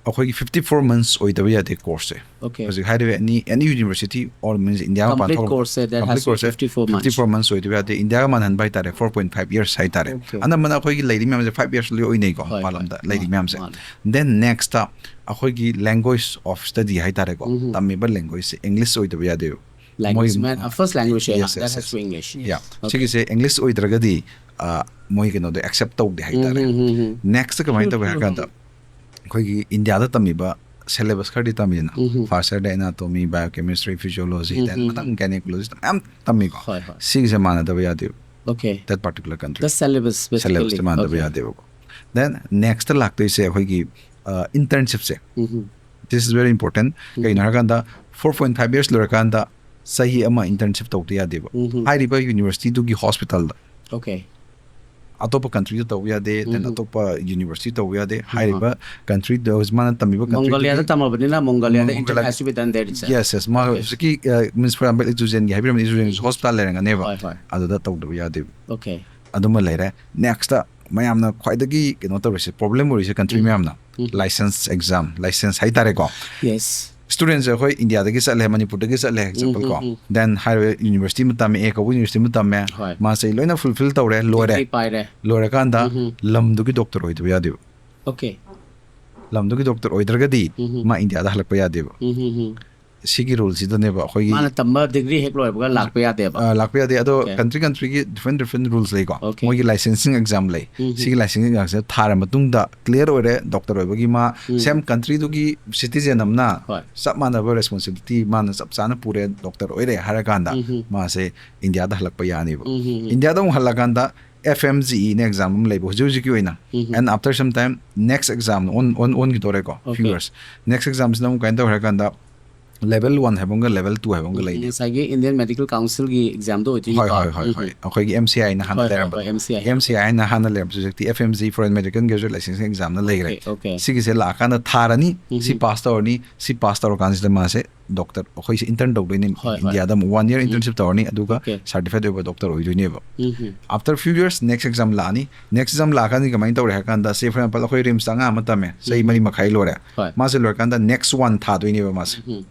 ꯑꯩꯈꯣꯏꯒꯤ fifty four months ꯑꯣꯏꯗꯕ ꯌꯥꯗꯦ ꯀꯣꯔꯁꯁꯦ꯫ Okay. ꯍꯧꯖꯤꯛ ꯍꯥꯏꯔꯤꯕ ꯑꯦꯅꯤ ꯑꯦꯅꯤ ꯌꯨꯅꯤꯚꯔꯁꯤꯇꯤ ꯑꯣꯔ ꯃꯤꯟꯁ ꯏꯟꯗꯤꯌꯥ ꯃꯄꯥꯟ Complete ꯊꯣꯛ- course say, that has complete to be course say fifty four months. fifty four months ꯑꯣꯏꯗꯕ ꯌꯥꯗꯦ꯫ ꯏꯟꯗꯤꯌꯥꯒ ꯃꯥꯟꯍꯟꯕ ꯍꯥꯏꯇꯥꯔꯦ, four point five years ꯍꯥꯏꯇꯥꯔꯦ꯫ Okay. ꯑꯅꯝꯕꯅ ꯑꯩꯈꯣꯏꯒꯤ ꯂꯩꯔꯤ ꯃꯌꯥꯝꯁꯦ five years ꯂꯣꯏ ꯑꯣꯏꯅꯩꯀꯣ, ꯍꯣꯏ, ꯃꯄꯥꯟ ꯍꯣꯏ. ꯂꯝꯗ ꯂꯩꯔꯤ ꯃꯥꯅꯦ, ꯃꯌꯥꯝꯁꯦ꯫ ꯃꯥꯅꯦ. Then next ꯑꯩꯈꯣꯏꯒꯤ language of study ꯍꯥꯏꯇꯥꯔꯦꯀꯣ, ꯇꯝꯃꯤꯕ language ꯁꯦ English ꯑꯣꯏꯗꯕ ꯌꯥꯗꯦꯕ꯫ Language ꯃꯣꯏ- man, uh, first language, yeah, Yes, yes, that has yes. to be English. Yeah. ꯁꯤꯒꯤꯁꯦ English ꯑꯣꯏꯗ꯭ꯔꯒꯗꯤ ꯑ, ꯃꯣꯏ ꯀꯩꯅꯣꯗꯣ accept ꯇꯧꯗꯦ ꯍꯥꯏꯇꯥꯔꯦ꯫ Next ꯀꯃꯥꯏꯅ ꯇꯧꯒꯦ ꯍꯥꯏ ꯀꯥꯟꯗ ꯑꯩꯈꯣꯏꯒꯤ ꯏꯟꯗꯤꯌꯥꯗ ꯇꯝꯃꯤꯕ syllabus ꯈꯔꯗꯤ ꯇꯝꯃꯤꯗꯅ, first year ꯗ anatomy, biochemistry, physiology, then ꯃꯊꯪ gynecology ꯃꯌꯥꯝ ꯇꯝꯃꯤꯀꯣ꯫ ꯍꯣꯏ, ꯍꯣꯏ. ꯁꯤꯒꯤꯁꯦ ꯃꯥꯟꯅꯗꯕ ꯌꯥꯗꯦꯕ꯫ Okay. That particular country. The syllabus, basically. Syllabus ꯁꯦ ꯃꯥꯟꯅꯗꯕ Okay. ꯌꯥꯗꯦꯕꯀꯣ꯫ Then next ꯂꯥꯛꯇꯣꯏꯁꯦ ꯑꯩꯈꯣꯏꯒꯤ internship say. This is very important. ꯀꯩꯅꯣ ꯍꯥꯏꯔꯀꯥꯟꯗ four point five years ꯂꯣꯏꯔꯀꯥꯟꯗ ꯆꯍꯤ ꯑꯃ internship ꯇꯧꯗ ꯌꯥꯗꯦꯕ꯫ ꯍꯥꯏꯔꯤꯕ ꯌꯨꯅꯤꯚꯔꯁꯤꯇꯤꯗꯨꯒꯤ ꯍꯣꯁꯄꯤꯇꯥꯜꯗ꯫ Okay. ꯑꯇꯣꯞꯄ ꯀꯟꯇ꯭ꯔꯤꯗ ꯇꯧꯕ ꯌꯥꯗꯦ, then ꯑꯇꯣꯞꯄ ꯌꯨꯅꯤꯚꯔꯁꯤꯇꯤ ꯇꯧꯕ ꯌꯥꯗꯦ꯫ ꯍꯥꯏꯔꯤꯕ ꯀꯟꯇ꯭ꯔꯤꯗ ꯃꯥꯅ ꯇꯝꯃꯤꯕ country ꯃꯣꯡꯒꯣꯂꯤꯌꯥꯗ ꯇꯝꯃꯕꯅꯤꯅ ꯃꯣꯡꯒꯣꯂꯤꯌꯥꯗ intern Mongolia- has to be done there itself. Yes, yes. ꯃꯥ ꯍꯧꯖꯤꯛꯀꯤ ꯃꯤꯟꯁ, for example, ꯏꯆꯨꯖꯦꯟꯒꯤ ꯍꯥꯏꯕꯤꯔꯝꯕꯅꯤ, ꯏꯆꯨꯖꯦꯟꯒꯤ ꯍꯣꯁꯄꯤꯇꯥꯜ ꯂꯩꯔꯝꯒꯅꯦꯕ꯫ ꯍꯣꯏ, ꯍꯣꯏ. ꯑꯗꯨꯗ ꯇꯧꯗꯕ ꯌꯥꯗꯦꯕ꯫ Okay. ꯑꯗꯨꯃ ꯂꯩꯔꯦ꯫ Next ꯃꯌꯥꯝꯅ ꯈ꯭ꯋꯥꯏꯗꯒꯤ ꯀꯩꯅꯣ ꯇꯧꯔꯤꯁꯦ, ꯄ꯭ꯔꯣꯕ꯭ꯂꯦꯝ ꯑꯣꯏꯔꯤꯁꯦ ꯀꯟꯇ꯭ꯔꯤ ꯃꯌꯥꯝꯅ, ꯎꯝ. ꯂꯥꯏꯁꯦꯟꯁ ꯑꯦꯛꯖꯥꯝ, ꯂꯥꯏꯁꯦꯟꯁ ꯍꯥꯏꯇꯥꯔꯦꯀꯣ꯫ ꯌꯦꯁ. ꯁ꯭ꯇꯨꯗꯦꯟꯁꯦ ꯑꯩꯈꯣꯏ ꯏꯟꯗꯤꯌꯥꯗꯒꯤ ꯆꯠꯂꯦ, ꯃꯅꯤꯄꯨꯔꯗꯒꯤ ꯆꯠꯂꯦ, ꯑꯦꯛꯖꯥꯝꯄꯜ ꯀꯣ꯫ ꯎꯝ, ꯎꯝ. ꯗꯦꯟ ꯍꯥꯏꯔꯤꯕ ꯌꯨꯅꯤꯚꯔꯁꯤꯇꯤ ꯑꯃ ꯇꯝꯃꯦ, ꯑꯦ ꯀꯧꯕ ꯌꯨꯅꯤꯚꯔꯁꯤꯇꯤ ꯑꯃ ꯇꯝꯃꯦ, ꯍꯣꯏ. ꯃꯥꯁꯦ ꯂꯣꯏꯅ ꯐꯨꯜꯐꯤꯜ ꯇꯧꯔꯦ, ꯂꯣꯏꯔꯦ꯫ ꯗꯤꯒ꯭ꯔꯤ ꯄꯥꯏꯔꯦ. ꯂꯣꯏꯔꯀꯥꯟꯗ ꯎꯝ. ꯂꯝꯗꯨꯒꯤ ꯗꯣꯛꯇꯔ ꯑꯣꯏꯗꯕ ꯌꯥꯗꯦꯕ꯫ ꯑꯣꯀꯦ. ꯂꯝꯗꯨꯒꯤ ꯗꯣꯛꯇꯔ ꯑꯣꯏꯗ꯭ꯔꯒꯗꯤ ꯎꯝ. ꯃꯥ ꯏꯟꯗꯤꯌꯥꯗ ꯍꯜꯂꯛꯄ ꯌꯥꯗꯦꯕ꯫ ꯎꯝ, ꯎꯝ, ꯎꯝ. ꯁꯤꯒꯤ ꯔꯨꯜꯁꯤꯗꯅꯦꯕ ꯑꯩꯈꯣꯏꯒꯤ ꯃꯥꯅ ꯇꯝꯕ ꯗꯤꯒ꯭ꯔꯤ ꯍꯦꯛ ꯂꯣꯏꯕꯒ ꯂꯥꯛꯄ ꯌꯥꯗꯦꯕ. ꯑ, ꯂꯥꯛꯄ ꯌꯥꯗꯦ꯫ ꯑꯗꯣ Okay. ꯀꯟꯇ꯭ꯔꯤ ꯀꯟꯇ꯭ꯔꯤꯒꯤ ꯗꯤꯐ꯭ꯔꯦꯟ ꯗꯤꯐ꯭ꯔꯦꯟ ꯔꯨꯜꯁ ꯂꯩꯀꯣ꯫ Okay. ꯃꯣꯏꯒꯤ ꯂꯥꯏꯁꯦꯟꯁꯤꯡ ꯑꯦꯛꯖꯥꯝ ꯂꯩ꯫ ꯎꯝ. ꯁꯤꯒꯤ ꯂꯥꯏꯁꯦꯟꯁꯤꯡ ꯑꯦꯛꯖꯥꯝꯁꯦ ꯊꯥꯔ ꯃꯇꯨꯡꯗ ꯀ꯭ꯂꯤꯌꯥꯔ ꯑꯣꯏꯔꯦ, ꯗꯣꯛꯇꯔ ꯑꯣꯏꯕꯒꯤ ꯃꯥ ꯎꯝ. ꯁꯦꯝ ꯀꯟꯇ꯭ꯔꯤꯗꯨꯒꯤ ꯁꯤꯇꯤꯖꯦꯟ ꯑꯃꯅ ꯍꯣꯏ. ꯆꯞ ꯃꯥꯟꯅꯕ ꯔꯦꯁꯄꯣꯟꯁꯤꯕꯤꯂꯤꯇꯤ ꯃꯥꯅ ꯆꯞ ꯆꯥꯅ ꯄꯨꯔꯦ, ꯗꯣꯛꯇꯔ ꯑꯣꯏꯔꯦ ꯍꯥꯏꯔꯀꯥꯟꯗ ꯎꯝ. ꯃꯥꯁꯦ ꯏꯟꯗꯤꯌꯥꯗ ꯍꯜꯂꯛꯄ ꯌꯥꯅꯤꯕ꯫ ꯎꯝ. ꯏꯟꯗꯤꯌꯥꯗ ꯑꯃꯨꯛ ꯍꯜꯂꯛꯀꯥꯟꯗ F M G E ꯅ ꯑꯦꯛꯖꯥꯝ ꯑꯃ ꯂꯩꯕ ꯍꯧꯖꯤꯛ ꯍꯧꯖꯤꯛꯀꯤ ꯑꯣꯏꯅ꯫ ꯎꯝ. And after some time next exam on on ꯑꯣꯟꯈꯤꯗꯣꯔꯦꯀꯣ, few Okay. years. Next examꯁꯤꯅ ꯑꯃꯨꯛ ꯀꯃꯥꯏꯅ ꯇꯧꯔꯦ ꯍꯥꯏ ꯀꯥꯟꯗ ꯂꯦꯚꯦꯜ ꯋꯥꯟ ꯍꯥꯏꯕ ꯑꯃꯒ ꯂꯦꯚꯦꯜ ꯇꯨ ꯍꯥꯏꯕ ꯑꯃꯒ ꯂꯩꯅꯤ꯫ ꯉꯁꯥꯏꯒꯤ ꯏꯟꯗꯤꯌꯟ ꯃꯦꯗꯤꯀꯦꯜ ꯀꯥꯎꯟꯁꯤꯜꯒꯤ ꯑꯦꯛꯖꯥꯝꯗꯣ ꯑꯣꯏꯗꯣꯏꯅꯤꯀꯣ. ꯍꯣꯏ ꯍꯣꯏ ꯍꯣꯏ ꯎꯝ. ꯍꯣꯏ ꯑꯩꯈꯣꯏꯒꯤ M C I ꯅ ꯍꯥꯟꯅ ꯍꯣꯏ, ꯍꯣꯏ, ꯂꯩꯔꯝꯕ꯫ ꯍꯣꯏ, M C I. M C I ꯍꯥꯏꯅ ꯍꯥꯟꯅ ꯂꯩꯔꯝꯕꯁꯦ ꯍꯧꯖꯤꯛꯇꯤ F M G, Foreign Medical Graduate Licensing Examꯅ ꯂꯩꯈ꯭ꯔꯦ꯫ Okay, okay. ꯁꯤꯒꯤꯁꯦ ꯂꯥꯛꯑꯀꯥꯟꯗ ꯊꯥꯔꯅꯤ, ꯁꯤ ꯎꯝ. ꯄꯥꯁ ꯇꯧꯔꯅꯤ, ꯁꯤ ꯄꯥꯁ ꯇꯧꯔꯀꯥꯟꯁꯤꯗ ꯃꯥꯁꯦ ꯗꯣꯛꯇꯔ ꯑꯩꯈꯣꯏꯁꯦ ꯏꯟꯇꯔꯟ ꯇꯧꯗꯣꯏꯅꯦ꯫ ꯍꯣꯏ, ꯍꯣꯏ. ꯏꯟꯗꯤꯌꯥꯗ ꯑꯃꯨꯛ ꯋꯥꯟ ꯏꯌꯔ ꯎꯝ. ꯏꯟꯇꯔꯟꯁꯤꯞ ꯇꯧꯔꯅꯤ, ꯑꯗꯨꯒ Okay. ꯁꯥꯔꯇꯤꯐꯥꯏꯠ ꯑꯣꯏꯕ ꯗꯣꯛꯇꯔ ꯑꯣꯏꯗꯣꯏꯅꯦꯕ꯫ ꯎꯝ. After few years next exam ꯂꯥꯛꯑꯅꯤ꯫ Next exam ꯂꯥꯛꯑꯀꯥꯟꯗ ꯀꯃꯥꯏꯅ ꯇꯧꯔꯦ ꯍꯥꯏ ꯀꯥꯟꯗ, say for example ꯑꯩꯈꯣꯏ ꯔꯤꯝꯁꯇ ꯑꯉꯥꯡ ꯑꯃ ꯇꯝꯃꯦ, ꯆꯍꯤ ꯎꯝ. ꯃꯔꯤ ꯃꯈꯥꯏ ꯂꯣꯏꯔꯦ꯫ ꯍꯣꯏ. ꯃꯥꯁꯦ ꯂꯣꯏꯔꯀꯥꯟꯗ next one ꯊꯥꯗꯣꯏꯅꯦꯕ ꯃꯥꯁꯦ꯫ ꯎꯝ.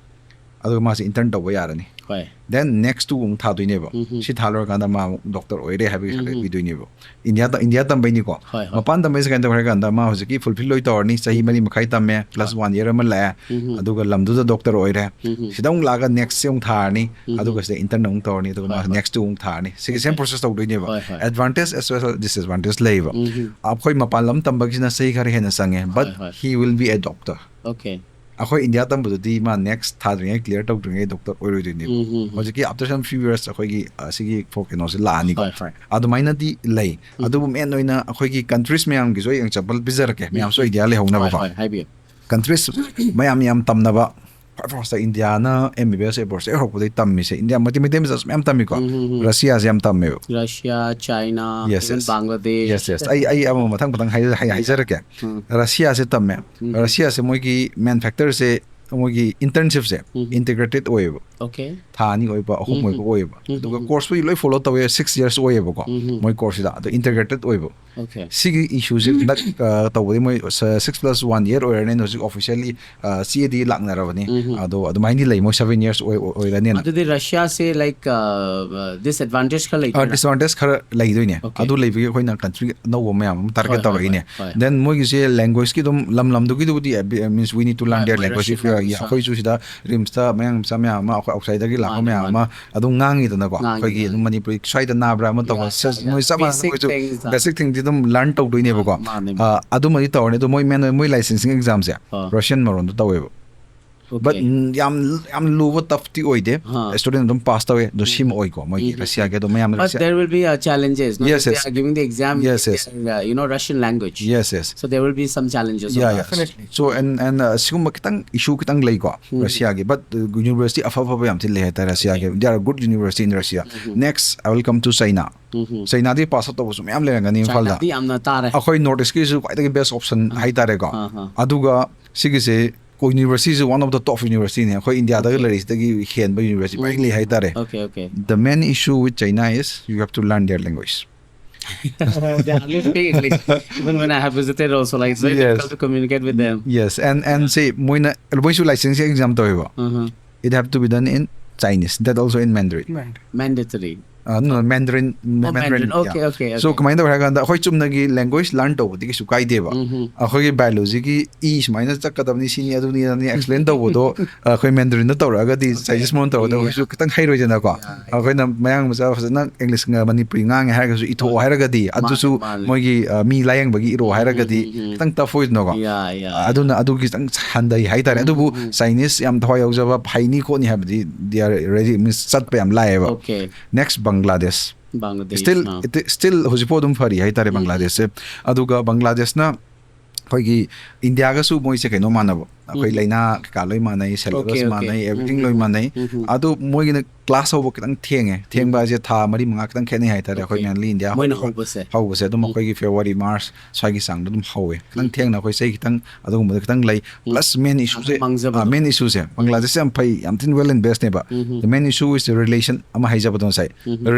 ꯑꯗꯨꯒ ꯃꯥꯁꯦ ꯏꯟꯇꯔꯟ ꯇꯧꯕ ꯌꯥꯔꯅꯤ꯫ ꯍꯣꯏ. Then next two ꯑꯃꯨꯛ ꯊꯥꯗꯣꯏꯅꯦꯕ꯫ ꯎꯝ. ꯁꯤ ꯊꯥ ꯂꯣꯏꯔꯀꯥꯟꯗ ꯃꯥ ꯑꯃꯨꯛ ꯗꯣꯛꯇꯔ ꯑꯣꯏꯔꯦ ꯍꯥꯏꯕꯒꯤ ꯎꯝ. ꯁꯥꯔꯇꯤꯐꯤꯀꯦꯠ ꯄꯤꯗꯣꯏꯅꯦꯕ꯫ ꯏꯟꯗꯤꯌꯥ ꯏꯟꯗꯤꯌꯥ ꯇꯝꯕꯩꯅꯤꯀꯣ꯫ ꯍꯣꯏ, ꯍꯣꯏ. ꯃꯄꯥꯟ ꯇꯝꯕꯩꯁꯦ ꯀꯩꯅꯣ ꯇꯧꯔꯦ ꯍꯥꯏ ꯀꯥꯟꯗ ꯃꯥ ꯍꯧꯖꯤꯛꯀꯤ ꯐꯨꯜꯐꯤꯜ ꯂꯣꯏ ꯇꯧꯔꯅꯤ, ꯆꯍꯤ ꯃꯔꯤ ꯃꯈꯥꯏ ꯇꯝꯃꯦ, ꯄ꯭ꯂꯁ ꯋꯥꯟ ꯏꯌꯔ ꯑꯃ ꯂꯥꯛꯑꯦ, ꯎꯝ. ꯑꯗꯨꯒ ꯂꯝꯗꯨꯗ ꯗꯣꯛꯇꯔ ꯑꯣꯏꯔꯦ꯫ ꯎꯝ. ꯁꯤꯗ ꯑꯃꯨꯛ ꯂꯥꯛꯑꯒ ꯅꯦꯛꯁꯁꯦ ꯑꯃꯨꯛ ꯊꯥꯔꯅꯤ, ꯎꯝ. ꯑꯗꯨꯒ ꯁꯤꯗ ꯏꯟꯇꯔꯟ ꯑꯃꯨꯛ ꯇꯧꯔꯅꯤ, ꯑꯗꯨꯒ ꯍꯣꯏ, ꯃꯥ ꯍꯣꯏ. ꯅꯦꯛꯁ ꯇꯨ ꯑꯃꯨꯛ ꯊꯥꯔꯅꯤ꯫ ꯁꯤꯒꯤ ꯁꯦꯝ Okay. ꯄ꯭ꯔꯣꯁꯦꯁ ꯇꯧꯗꯣꯏꯅꯦꯕ꯫ ꯍꯣꯏ, ꯍꯣꯏ. Advantage as well as disadvantage ꯂꯩꯌꯦꯕ꯫ ꯎꯝ. ꯑꯩꯈꯣꯏ ꯃꯄꯥꯟ ꯂꯝ ꯇꯝꯕꯒꯤꯁꯤꯅ ꯆꯍꯤ ꯈꯔ ꯍꯦꯟꯅ ꯆꯪꯉꯦ, but ꯍꯣꯏ, ꯍꯣꯏ. he will be a doctor. Okay. ꯑꯩꯈꯣꯏ ꯏꯟꯗꯤꯌꯥ ꯇꯝꯕꯗꯗꯤ ꯃꯥ ꯅꯦꯛꯁ ꯊꯥꯗ꯭ꯔꯤꯉꯩ, ꯀ꯭ꯂꯤꯌꯥꯔ ꯇꯧꯗ꯭ꯔꯤꯉꯩ ꯗꯣꯛꯇꯔ ꯑꯣꯏꯔꯣꯏꯗꯣꯏꯅꯦꯕ꯫ ꯎꯝ, ꯎꯝ, ꯎꯝ. ꯍꯧꯖꯤꯛꯀꯤ after some few years ꯑꯩꯈꯣꯏꯒꯤ, ꯑ, ꯁꯤꯒꯤ ꯐꯣ-, ꯀꯩꯅꯣꯁꯦ ꯂꯥꯛꯑꯅꯤꯀꯣ꯫ ꯍꯣꯏ, ꯍꯣꯏ. ꯑꯗꯨꯃꯥꯏꯅꯗꯤ ꯂꯩ꯫ ꯎꯝ. ꯑꯗꯨꯕꯨ ꯃꯦꯟ ꯑꯣꯏꯅ ꯑꯩꯈꯣꯏꯒꯤ ꯀꯟꯇ꯭ꯔꯤꯁ ꯃꯌꯥꯝꯒꯤꯁꯨ ꯑꯩ ꯑꯦꯛꯖꯥꯝꯄꯜ ꯄꯤꯖꯔꯛꯀꯦ, ꯃꯌꯥꯝꯁꯨ ꯑꯥꯏꯗꯤꯌꯥ ꯂꯩꯍꯧꯅꯕꯀꯣ꯫ ꯍꯣꯏ, ꯍꯣꯏ, ꯍꯥꯏꯕꯤꯌꯨ. ꯀꯟꯇ꯭ꯔꯤꯁ ꯃꯌꯥꯝ ꯌꯥꯝ ꯇꯝꯅꯕ, ꯈ꯭ꯋꯥꯏ ꯐꯥꯔꯁꯇ ꯏꯟꯗꯤꯌꯥꯅ M B B S ꯑꯦꯕꯣꯔꯠꯁꯦ ꯍꯧꯔꯛꯄꯗꯒꯤ ꯇꯝꯃꯤꯁꯦ, ꯏꯟꯗꯤꯌꯥ ꯃꯩꯇꯩ ꯃꯩꯇꯩ ꯃꯆꯥꯁꯨ ꯃꯌꯥꯝ ꯇꯝꯃꯤꯀꯣ꯫ Um, um, um. ꯔꯁꯤꯌꯥꯁꯦ ꯌꯥꯝ ꯇꯝꯃꯦꯕ꯫ Russia, China, Yes, even yes. Bangladesh. Yes, yes. ꯑꯩ, ꯑꯩ ꯑꯃ ꯃꯊꯪ ꯃꯊꯪ ꯍꯥꯏ-, ꯍꯥꯏ-, ꯍꯥꯏꯖꯔꯛꯀꯦ꯫ ꯎꯝ. ꯔꯁꯤꯌꯥꯁꯦ ꯇꯝꯃꯦ꯫ ꯎꯝ. ꯔꯁꯤꯌꯥꯁꯦ ꯃꯣꯏꯒꯤ ꯃꯦꯅꯨꯐꯦꯛꯆꯔꯁꯦ, ꯃꯣꯏꯒꯤ ꯏꯟꯇꯔꯟꯁꯤꯞꯁꯦ ꯎꯝ. ꯏꯟꯇꯤꯒ꯭ꯔꯦꯇꯦꯠ ꯑꯣꯏꯌꯦꯕ꯫ Okay. ꯊꯥ ꯑꯅꯤ ꯑꯣꯏꯕ, ꯑꯍꯨꯝ ꯎꯝ. ꯑꯣꯏꯕ ꯑꯣꯏꯌꯦꯕ꯫ ꯎꯝ. ꯑꯗꯨꯒ ꯀꯣꯔꯁꯄꯨꯗꯤ ꯂꯣꯏ ꯐꯣꯂꯣ ꯇꯧꯋꯦ, ꯁꯤꯛꯁ ꯌꯔꯁ ꯑꯣꯏꯌꯦꯕꯀꯣ꯫ ꯎꯝ. ꯃꯣꯏ ꯀꯣꯔꯁꯁꯤꯗ ꯑꯗꯣ ꯏꯟꯇꯤꯒ꯭ꯔꯦꯇꯦꯠ ꯑꯣꯏꯕ꯫ Okay. ꯁꯤꯒꯤ ꯏꯁꯨꯁꯦ ꯍꯟꯗꯛ ꯑ, ꯇꯧꯕꯗꯤ ꯃꯣꯏ ꯁꯤꯛꯁ ꯄ꯭ꯂꯁ ꯋꯥꯟ ꯏꯌꯔ ꯑꯣꯏꯔꯅꯤꯅ ꯍꯧꯖꯤꯛ ꯑꯣꯐꯤꯁꯤꯌꯦꯜꯂꯤ ꯁꯤꯗꯤ ꯂꯥꯛꯅꯔꯕꯅꯤ꯫ ꯑꯗꯣ ꯑꯗꯨꯃꯥꯏꯅꯗꯤ ꯂꯩ, ꯃꯣꯏ ꯁꯚꯦꯟ ꯏꯌꯔꯁ ꯑꯣꯏꯔꯅꯤꯅ꯫ ꯑꯗꯨꯗꯤ ꯔꯁꯤꯌꯥꯁꯦ ꯂꯥꯏꯛ ꯗꯤꯁꯑꯦꯗꯚꯥꯟꯇꯦꯖ ꯈꯔ ꯂꯩꯇ꯭ꯔꯥ? ꯗꯤꯁꯑꯦꯗꯚꯥꯟꯇꯦꯖ ꯈꯔ ꯂꯩꯗꯣꯏꯅꯦ꯫ Okay. ꯑꯗꯨ ꯂꯩꯕꯒꯤ ꯑꯩꯈꯣꯏꯅ ꯀꯟꯇ꯭ꯔꯤ ꯑꯅꯧꯕ ꯃꯌꯥꯝ ꯑꯃ ꯇꯥꯔꯒꯦꯠ ꯍꯣꯏ, ꯍꯣꯏ, ꯇꯧꯔꯛꯏꯅꯦ꯫ ꯍꯣꯏ, ꯍꯣꯏ. ꯗꯦꯟ ꯃꯣꯏꯒꯤꯁꯦ ꯂꯦꯡꯒ꯭ꯋꯦꯖꯀꯤ ꯑꯗꯨꯝ ꯂꯝ ꯂꯝꯗꯨꯒꯤꯗꯨꯕꯨꯗꯤ means we need to learn ꯍꯣꯏ, their ꯍꯣꯏ, language. Russian language, ꯑꯩꯈꯣꯏꯁꯨ ꯁꯤꯗ ꯔꯤꯝꯁꯇ ꯃꯌꯥꯡ ꯃꯆꯥ ꯃꯌꯥꯝ ꯑꯃ, ꯑꯩꯈꯣꯏ ꯑꯥꯎꯠꯁꯥꯏꯗꯔꯒꯤ ꯂꯥꯛꯄ ꯃꯥꯅꯦ, ꯃꯌꯥꯝ ꯃꯥꯅꯦ. ꯑꯃ ꯑꯗꯨꯝ ꯉꯥꯡꯉꯤꯗꯅꯀꯣ꯫ ꯉꯥꯡꯉꯤ, ꯑꯩꯈꯣꯏꯒꯤ ꯑꯗꯨꯝ ꯉꯥꯡꯉꯤ. ꯃꯅꯤꯄꯨꯔꯤ ꯁ꯭ꯋꯥꯏꯗ ꯅꯥꯕ꯭ꯔꯥ ꯑꯃ ꯇꯧꯕ Yeah, yeah, yeah. ꯃꯣꯏ ꯆꯞ ꯃꯥꯟꯅꯅ Basic ꯃꯣꯏꯁꯨ things, uh. ꯕꯦꯁꯤꯛ ꯊꯤꯡꯗꯤ ꯑꯗꯨꯝ ꯂꯔꯟ ꯇꯧꯗꯣꯏꯅꯦꯕꯀꯣ꯫ ꯃꯥꯅꯦ, ꯑ, ꯑꯗꯨꯃꯗꯤ ꯇꯧꯔꯅꯤ꯫ ꯑꯗꯣ ꯃꯣꯏ ꯃꯦꯟ ꯃꯣꯏ ꯂꯥꯏꯁꯦꯟꯁꯤꯡ ꯑꯦꯛꯖꯥꯝꯁꯦ ꯑꯥ. ꯔꯁꯤꯌꯟ ꯃꯔꯣꯟꯗ ꯇꯧꯋꯦꯕ꯫ But Okay. ꯌꯥꯝ ꯌꯥꯝ ꯂꯨꯕ ꯇꯐꯇꯤ ꯑꯣꯏꯗꯦ꯫ ꯑꯥ. ꯁ꯭ꯇꯨꯗꯦꯟ ꯑꯗꯨꯝ ꯄꯥꯁ ꯇꯧꯋꯦ꯫ ꯑꯗꯣ ꯁꯤꯃ ꯑꯣꯏꯀꯣ ꯃꯣꯏꯒꯤ ꯔꯁꯤꯌꯥꯒꯤ ꯑꯗꯣ ꯃꯌꯥꯝ But there will be uh, challenges. No? Yes, They yes. are giving the exam Yes, in yes. their, uh, you know, Russian language. Yes, yes. So there will be some challenges. Yeah, on yeah. That. So and and uh, ꯁꯤꯒꯨꯝꯕ ꯈꯤꯇꯪ ꯏꯁꯨ ꯈꯤꯇꯪ ꯂꯩꯀꯣ ꯔꯁꯤꯌꯥꯒꯤ꯫ But university ꯑꯐ ꯑꯐꯕ ꯌꯥꯝ ꯊꯤ ꯂꯩ ꯍꯥꯏꯇꯥꯔꯦ ꯔꯁꯤꯌꯥꯒꯤ꯫ They are good university in Russia. Next I will come to China. ꯆꯩꯅꯥꯗꯤ ꯄꯥꯁ ꯑꯥꯎꯠ ꯇꯧꯕꯁꯨ ꯃꯌꯥꯝ ꯂꯩꯔꯝꯒꯅꯤ ꯏꯝꯐꯥꯜꯗ꯫ ꯆꯥꯏꯅꯥꯗꯤ ꯌꯥꯝꯅ ꯇꯥꯔꯦ. ꯑꯩꯈꯣꯏ ꯅꯣꯔꯠ ꯏꯁꯀꯤꯁꯨ ꯈ꯭ꯋꯥꯏꯗꯒꯤ ꯕꯦꯁ ꯑꯣꯞꯁꯟ ꯍꯥꯏꯇꯥꯔꯦꯀꯣ꯫ ꯑꯥ, ꯑꯥ. ꯑꯗꯨꯒ ꯁꯤꯒꯤꯁꯦ ꯌꯨꯅꯤꯚꯔꯁꯤꯇꯤꯁꯦ one of the top universityꯅꯦ꯫ ꯑꯩꯈꯣꯏ ꯏꯟꯗꯤꯌꯥꯗꯒ ꯂꯩꯔꯤꯁꯤꯗꯒꯤ ꯍꯦꯟꯕ ꯌꯨꯅꯤꯚꯔꯁꯤꯇꯤ ꯃꯌꯥꯝ ꯂꯩ ꯍꯥꯏꯇꯥꯔꯦ꯫ Okay, okay. The main issue with China is you have to learn their language. They hardly speak English. Even when I have visited also, like, it's very Yes. difficult to communicate with them. Yes, and and say ꯃꯣꯏꯅ ꯃꯣꯏꯁꯨ licence exam ꯇꯧꯋꯦꯕ꯫ Uh-huh. It have to be done in Chinese, that also in Mandarin. Mandatory. Uh, no, Mandarin, Oh, Mandarin. Okay, okay, So okay. ꯀꯃꯥꯏꯅ ꯇꯧꯔꯦ ꯍꯥꯏ ꯀꯥꯟꯗ ꯑꯩꯈꯣꯏ ꯆꯨꯝꯅꯒꯤ language learn ꯇꯧꯕꯗꯤ ꯀꯩꯁꯨ ꯀꯥꯏꯗꯦꯕ꯫ ꯑꯩꯈꯣꯏꯒꯤ ꯕꯥꯏꯑꯣꯂꯣꯖꯤꯒꯤ ꯏ ꯁꯨꯃꯥꯏꯅ ꯆꯠꯀꯗꯕꯅꯤ, ꯁꯤꯅꯤ, ꯑꯗꯨꯅꯤ, ꯑꯗꯨꯅꯤ ꯑꯦꯛꯁꯄ꯭ꯂꯦꯟ ꯇꯧꯕꯗꯣ ꯑꯩꯈꯣꯏ ꯃꯦꯟꯗꯔꯤꯟꯗ ꯇꯧꯔꯛꯑꯒꯗꯤ ꯆꯥꯏꯅꯤꯁ ꯃꯔꯣꯟ ꯇꯧꯔꯒꯗꯤ ꯑꯩꯈꯣꯏꯁꯨ ꯈꯤꯇꯪ ꯍꯩꯔꯣꯏꯗꯅꯀꯣ꯫ ꯑꯩꯈꯣꯏꯅ ꯃꯌꯥꯡ ꯃꯆꯥ ꯐꯖꯅ ꯏꯪꯂꯤꯁ ꯃꯅꯤꯄꯨꯔꯤ ꯉꯥꯡꯉꯦ ꯍꯥꯏꯔꯒꯁꯨ ꯏꯊꯣꯛꯑꯣ ꯍꯥꯏꯔꯒꯗꯤ ꯑꯗꯨꯁꯨ ꯃꯥꯅꯦ. ꯃꯣꯏꯒꯤ ꯑ, ꯃꯤ ꯂꯥꯏꯌꯦꯡꯕꯒꯤ ꯏꯔꯣ ꯍꯥꯏꯔꯒꯗꯤ ꯈꯤꯇꯪ ꯇꯐ ꯑꯣꯏꯗꯅꯀꯣ꯫ Yeah, yeah. ꯑꯗꯨꯅ ꯑꯗꯨꯒꯤ ꯈꯤꯇꯪ ꯍꯟꯊꯩ ꯍꯥꯏꯇꯥꯔꯦ꯫ ꯑꯗꯨꯕꯨ ꯆꯥꯏꯅꯤꯁ ꯌꯥꯝ ꯊꯋꯥꯏ ꯌꯥꯎꯖꯕ, ꯍꯩꯅꯤ ꯈꯣꯠꯅꯤ ꯍꯥꯏꯕꯗꯤ they are ready, means ꯆꯠꯄ ꯌꯥꯝ ꯂꯥꯛꯑꯦꯕ꯫ Okay. Next Bangladesh. Bangladesh. Still ꯑꯥ. still ꯍꯧꯖꯤꯛꯐꯥꯎ ꯑꯗꯨꯝ ꯐꯔꯤ ꯍꯥꯏꯇꯥꯔꯦ ꯕꯪꯒ꯭ꯂꯥꯗꯦꯁꯁꯦ꯫ ꯑꯗꯨꯒ ꯕꯪꯒ꯭ꯂꯥꯗꯦꯁꯅ ꯑꯩꯈꯣꯏꯒꯤ ꯏꯟꯗꯤꯌꯥꯒꯁꯨ ꯃꯣꯏꯁꯦ ꯀꯩꯅꯣ ꯃꯥꯟꯅꯕ, ꯑꯩꯈꯣꯏ ꯂꯥꯏꯅꯥ ꯀꯩꯀꯥ ꯂꯣꯏ ꯃꯥꯟꯅꯩ, syllabus Okay, okay. ꯃꯥꯟꯅꯩ, everything ꯂꯣꯏ ꯃꯥꯟꯅꯩ꯫ ꯑꯗꯨ ꯃꯣꯏꯒꯤꯅ class ꯍꯧꯕ ꯈꯤꯇꯪ ꯊꯦꯡꯉꯦ꯫ ꯊꯦꯡꯕ ꯍꯥꯏꯁꯦ ꯊꯥ ꯃꯔꯤ ꯃꯉꯥ ꯈꯤꯇꯪ ꯈꯦꯠꯅꯩ ꯍꯥꯏꯇꯥꯔꯦ꯫ ꯑꯩꯈꯣꯏ Okay. mainly India ꯃꯣꯏꯅ ꯍꯧꯕ- ꯍꯧꯕꯁꯦ? ꯍꯧꯕꯁꯦ ꯑꯗꯨꯝ ꯑꯩꯈꯣꯏꯒꯤ February, March ꯁ꯭ꯋꯥꯏꯒꯤ ꯆꯥꯡꯗ ꯑꯗꯨꯝ ꯍꯧꯋꯦ꯫ ꯈꯤꯇꯪ ꯊꯦꯡꯅ ꯑꯩꯈꯣꯏ ꯆꯍꯤ ꯈꯤꯇꯪ ꯑꯗꯨꯒꯨꯝꯕꯗ ꯈꯤꯇꯪ ꯂꯩ꯫ Plus main issue ꯁꯦ ꯃꯥꯡꯖꯕꯗꯣ꯫ Main issue ꯁꯦ ꯕꯪꯒ꯭ꯂꯥꯗꯦꯁꯁꯦ ꯌꯥꯝ ꯐꯩ, ꯌꯥꯝ ꯊꯤꯅ well invest ꯅꯦꯕ꯫ The main issue is the relation ꯑꯃ ꯍꯥꯏꯖꯕꯗꯣ ꯉꯁꯥꯏ꯫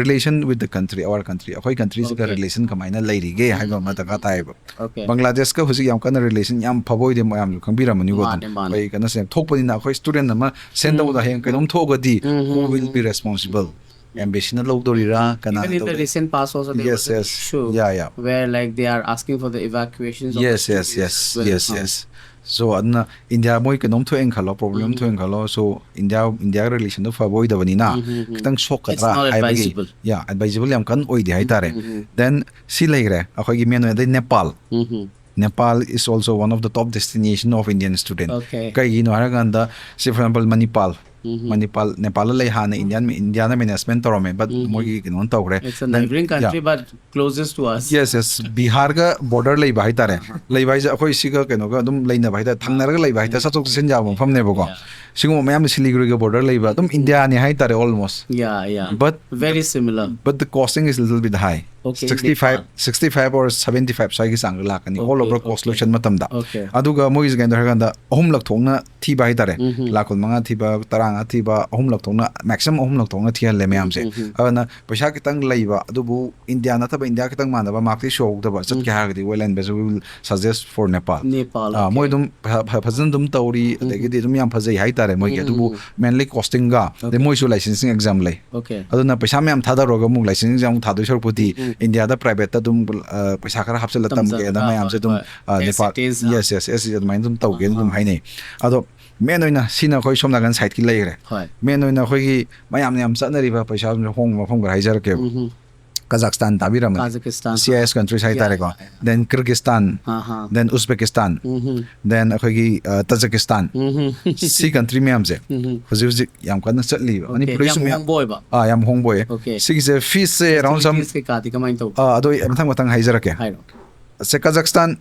Relation with the country, our country, ꯑꯩꯈꯣꯏ country ꯁꯤꯒ Okay. relation ꯀꯃꯥꯏꯅ ꯂꯩꯔꯤꯒꯦ ꯍꯥꯏꯕ ꯑꯃ ꯗꯔꯀꯥꯔ ꯇꯥꯏꯌꯦꯕ꯫ Okay. ꯕꯪꯒ꯭ꯂꯥꯗꯦꯁꯀ ꯍꯧꯖꯤꯛ ꯌꯥꯝ ꯀꯟꯅ relation ꯌꯥꯝ ꯐꯕ ꯑꯣꯏꯗꯦ, ꯃꯌꯥꯝꯁꯨ ꯈꯪꯕꯤꯔꯝꯃꯅꯤꯀꯣ ꯑꯗꯨꯝ꯫ ꯃꯥꯅꯦ, ꯃꯥꯅꯦ꯫ ꯑꯩꯈꯣꯏ ꯀꯩꯅꯣꯁꯦ ꯊꯣꯛꯄꯅꯤꯅ ꯑꯩꯈꯣꯏ student ꯑꯃ send ꯇꯧꯕꯗ ꯍꯌꯦꯡ ꯀꯩꯅꯣꯝ ꯊꯣꯛꯑꯒꯗꯤ who will be responsible? Embassy ꯅ ꯂꯧꯗꯣꯔꯤꯔꯥ, ꯀꯅꯥꯅ Even in the ꯇꯧꯗꯣꯔꯤ? recent past also there Yes, was an yes. issue Yeah, yeah. where like they are asking for the evacuations of Yes, the yes, students yes, as well. yes, yes. So ꯑꯗꯨꯅ India ꯃꯣꯏ ꯀꯩꯅꯣꯝ ꯊꯣꯛꯑꯦꯅ ꯈꯜꯂꯣ, problem ꯊꯣꯛꯑꯦꯅ ꯈꯜꯂꯣ, so India India relation ꯗꯣ ꯐꯕ ꯑꯣꯏꯗꯕꯅꯤꯅ ꯈꯤꯇꯪ It's ꯁꯣꯛꯀꯗ꯭ꯔꯥ not ꯍꯥꯏꯕꯒꯤ advisable. Yeah, advisable ꯌꯥꯝ ꯀꯟꯅ ꯑꯣꯏꯗꯦ ꯍꯥꯏꯇꯥꯔꯦ꯫ Then ꯁꯤ ꯂꯩꯈ꯭ꯔꯦ, ꯑꯩꯈꯣꯏꯒꯤ main ꯑꯣꯏꯅ ꯑꯗꯩ Nepal. Nepal is also one of the top destination of Indian student. Okay. ꯀꯩꯒꯤꯅꯣ ꯍꯥꯏꯔꯀꯥꯟꯗ, say for example ꯃꯅꯤꯄꯥꯜ, ꯃꯅꯤꯄꯥꯜ ꯅꯦꯄꯥꯜꯗ ꯂꯩ ꯍꯥꯟꯅ, Indian Indiaꯅ management ꯇꯧꯔꯝꯃꯦ, but ꯃꯣꯏꯒꯤ ꯀꯩꯅꯣ ꯇꯧꯈ꯭ꯔꯦ꯫ It's a Then- neighboring country, Yeah. but closest to us. Yes, yes. ꯕꯤꯍꯥꯔꯒ border ꯂꯩꯕ ꯍꯥꯏꯇꯥꯔꯦ꯫ ꯂꯩꯕ ꯍꯥꯏꯁꯦ ꯑꯩꯈꯣꯏ ꯁꯤꯒ ꯀꯩꯅꯣꯒ ꯑꯗꯨꯝ ꯂꯩꯅꯕ ꯍꯥꯏꯇꯥꯔꯦ, ꯊꯪꯅꯔꯒ ꯂꯩꯕ ꯍꯥꯏꯇꯥꯔꯦ, ꯆꯠꯊꯣꯛ ꯆꯠꯁꯤꯟ ꯌꯥꯕ ꯃꯐꯝꯅꯦꯕꯀꯣ꯫ ꯁꯤꯒꯨꯝꯕ ꯃꯌꯥꯝ ꯁꯤꯂꯤꯒꯨꯔꯤꯒ border ꯂꯩꯕ ꯑꯗꯨꯝ Indiaꯅꯤ ꯍꯥꯏꯇꯥꯔꯦ almost. Yeah, yeah. But Very similar. But the costing is little bit high. Okay, sixty five, Nepal. Sixty five or seventy five ꯁ꯭ꯋꯥꯏꯒꯤ ꯆꯥꯡꯗ ꯂꯥꯛꯀꯅꯤ, all Okay, over cost okay. ꯂꯣꯏꯁꯟ ꯃꯇꯝꯗ꯫ Okay. ꯑꯗꯨꯒ ꯃꯣꯏꯒꯤꯁꯦ ꯀꯩꯅꯣ ꯍꯥꯏꯔꯀꯥꯟꯗ ꯑꯍꯨꯝꯂꯛ ꯊꯣꯛꯅ ꯊꯤꯕ ꯍꯥꯏꯇꯥꯔꯦ꯫ ꯂꯥꯛ ꯀꯨꯟ ꯃꯉꯥ ꯊꯤꯕ, ꯇꯔꯥ ꯃꯉꯥ ꯊꯤꯕ, ꯑꯍꯨꯝꯂꯛ ꯊꯣꯛꯅ, maximum ꯑꯍꯨꯝꯂꯛ ꯊꯣꯛꯅ ꯊꯤꯍꯜꯂꯦ ꯃꯌꯥꯝꯁꯦ꯫ ꯑꯗꯨꯅ ꯄꯩꯁꯥ ꯈꯤꯇꯪ ꯂꯩꯕ, ꯑꯗꯨꯕꯨ India ꯅꯠꯇꯕ, India ꯈꯤꯇꯪ ꯃꯥꯟꯅꯕ, mark ꯇꯤ ꯁꯨꯍꯧꯗꯕ ꯆꯠꯀꯦ ꯍꯥꯏꯔꯒꯗꯤ, well and best, we will suggest for Nepal. Nepal, ah, okay. ꯃꯣꯏ ꯑꯗꯨꯝ ꯐ- ꯐ- ꯐꯖꯅ ꯑꯗꯨꯝ ꯇꯧꯔꯤ, ꯑꯗꯒꯤꯗꯤ ꯑꯗꯨꯝ ꯌꯥꯝ ꯐꯖꯩ ꯍꯥꯏꯇꯥꯔꯦ ꯃꯣꯏꯒꯤ꯫ ꯑꯗꯨꯕꯨ mainly costing ꯒ, ꯑꯗꯩ ꯃꯣꯏꯁꯨ licensing exam ꯂꯩ꯫ Okay. ꯑꯗꯨꯅ ꯄꯩꯁꯥ ꯃꯌꯥꯝ ꯊꯥꯗꯔꯨꯔꯒ ꯑꯃꯨꯛ licensing exam ꯑꯃꯨꯛ ꯊꯥꯗꯣꯏ ꯁꯔꯨꯛꯄꯨꯗꯤ India ꯗ private ꯇ ꯑꯗꯨꯝ, ꯑ, ꯄꯩꯁꯥ ꯈꯔ ꯍꯥꯞꯆꯤꯜꯂ ꯇꯝꯒꯦꯅ ꯇꯝꯖꯜꯂꯒ, ꯃꯌꯥꯝꯁꯦ ꯍꯣꯏ, ꯑꯗꯨꯝ, ꯍꯣꯏ. ꯑ, Tax ꯅꯦꯄꯥꯜ savings ꯂꯥꯛꯄ. Yes, yes, yes, ꯑꯗꯨꯃꯥꯏꯅ ꯑꯗꯨꯝ ꯇꯧꯒꯦꯅ ꯑꯗꯨꯝ ꯍꯥꯏꯅꯩ꯫ ꯑꯗꯣ main ꯑꯣꯏꯅ ꯁꯤꯅ ꯑꯩꯈꯣꯏ ꯁꯣꯝ ꯅꯥꯀꯟ side ꯀꯤ ꯂꯩꯈ꯭ꯔꯦ꯫ ꯍꯣꯏ. Main ꯑꯣꯏꯅ ꯑꯩꯈꯣꯏꯒꯤ ꯃꯌꯥꯝꯅ ꯌꯥꯝ ꯆꯠꯅꯔꯤꯕ ꯄꯩꯁꯥ ꯑꯗꯨꯝ ꯍꯣꯡꯕ ꯃꯐꯝ ꯈꯔ ꯍꯥꯏꯖꯔꯛꯀꯦꯕ꯫ Kazakhstan ꯇꯥꯕꯤꯔꯝꯃꯅꯤ꯫ Kazakhstan. C I S countries ꯍꯥꯏꯇꯥꯔꯦꯀꯣ꯫ Yeah, yeah, Then Kyrgyzstan, Uh-huh. then Uzbekistan, then ꯑꯩꯈꯣꯏꯒꯤ, ꯑ, Tajikistan, ꯁꯤ country ꯃꯌꯥꯝꯁꯦ ꯍꯧꯖꯤꯛ ꯍꯧꯖꯤꯛ ꯌꯥꯝ ꯀꯟꯅ ꯆꯠꯂꯤꯕ꯫ Okay, ꯃꯅꯤꯄꯨꯔꯗꯁꯨ ꯌꯥꯝ ꯃꯌꯥꯝ ꯍꯣꯡꯕ ꯑꯣꯏꯕ? ꯑꯥ, ꯌꯥꯝ ꯍꯣꯡꯕ ꯑꯣꯏꯌꯦ꯫ Okay. ꯁꯤꯒꯤꯁꯦ fees ꯁꯦ around some Facilities ꯀꯩꯀꯥꯗꯤ ꯀꯃꯥꯏꯅ ꯇꯧꯕ? ꯑꯥ, ꯑꯗꯣ ꯑꯩ ꯃꯊꯪ ꯃꯊꯪ ꯍꯥꯏꯖꯔꯛꯀꯦ꯫ ꯍꯥꯏꯔꯣ. ꯁꯦ Kazakhstan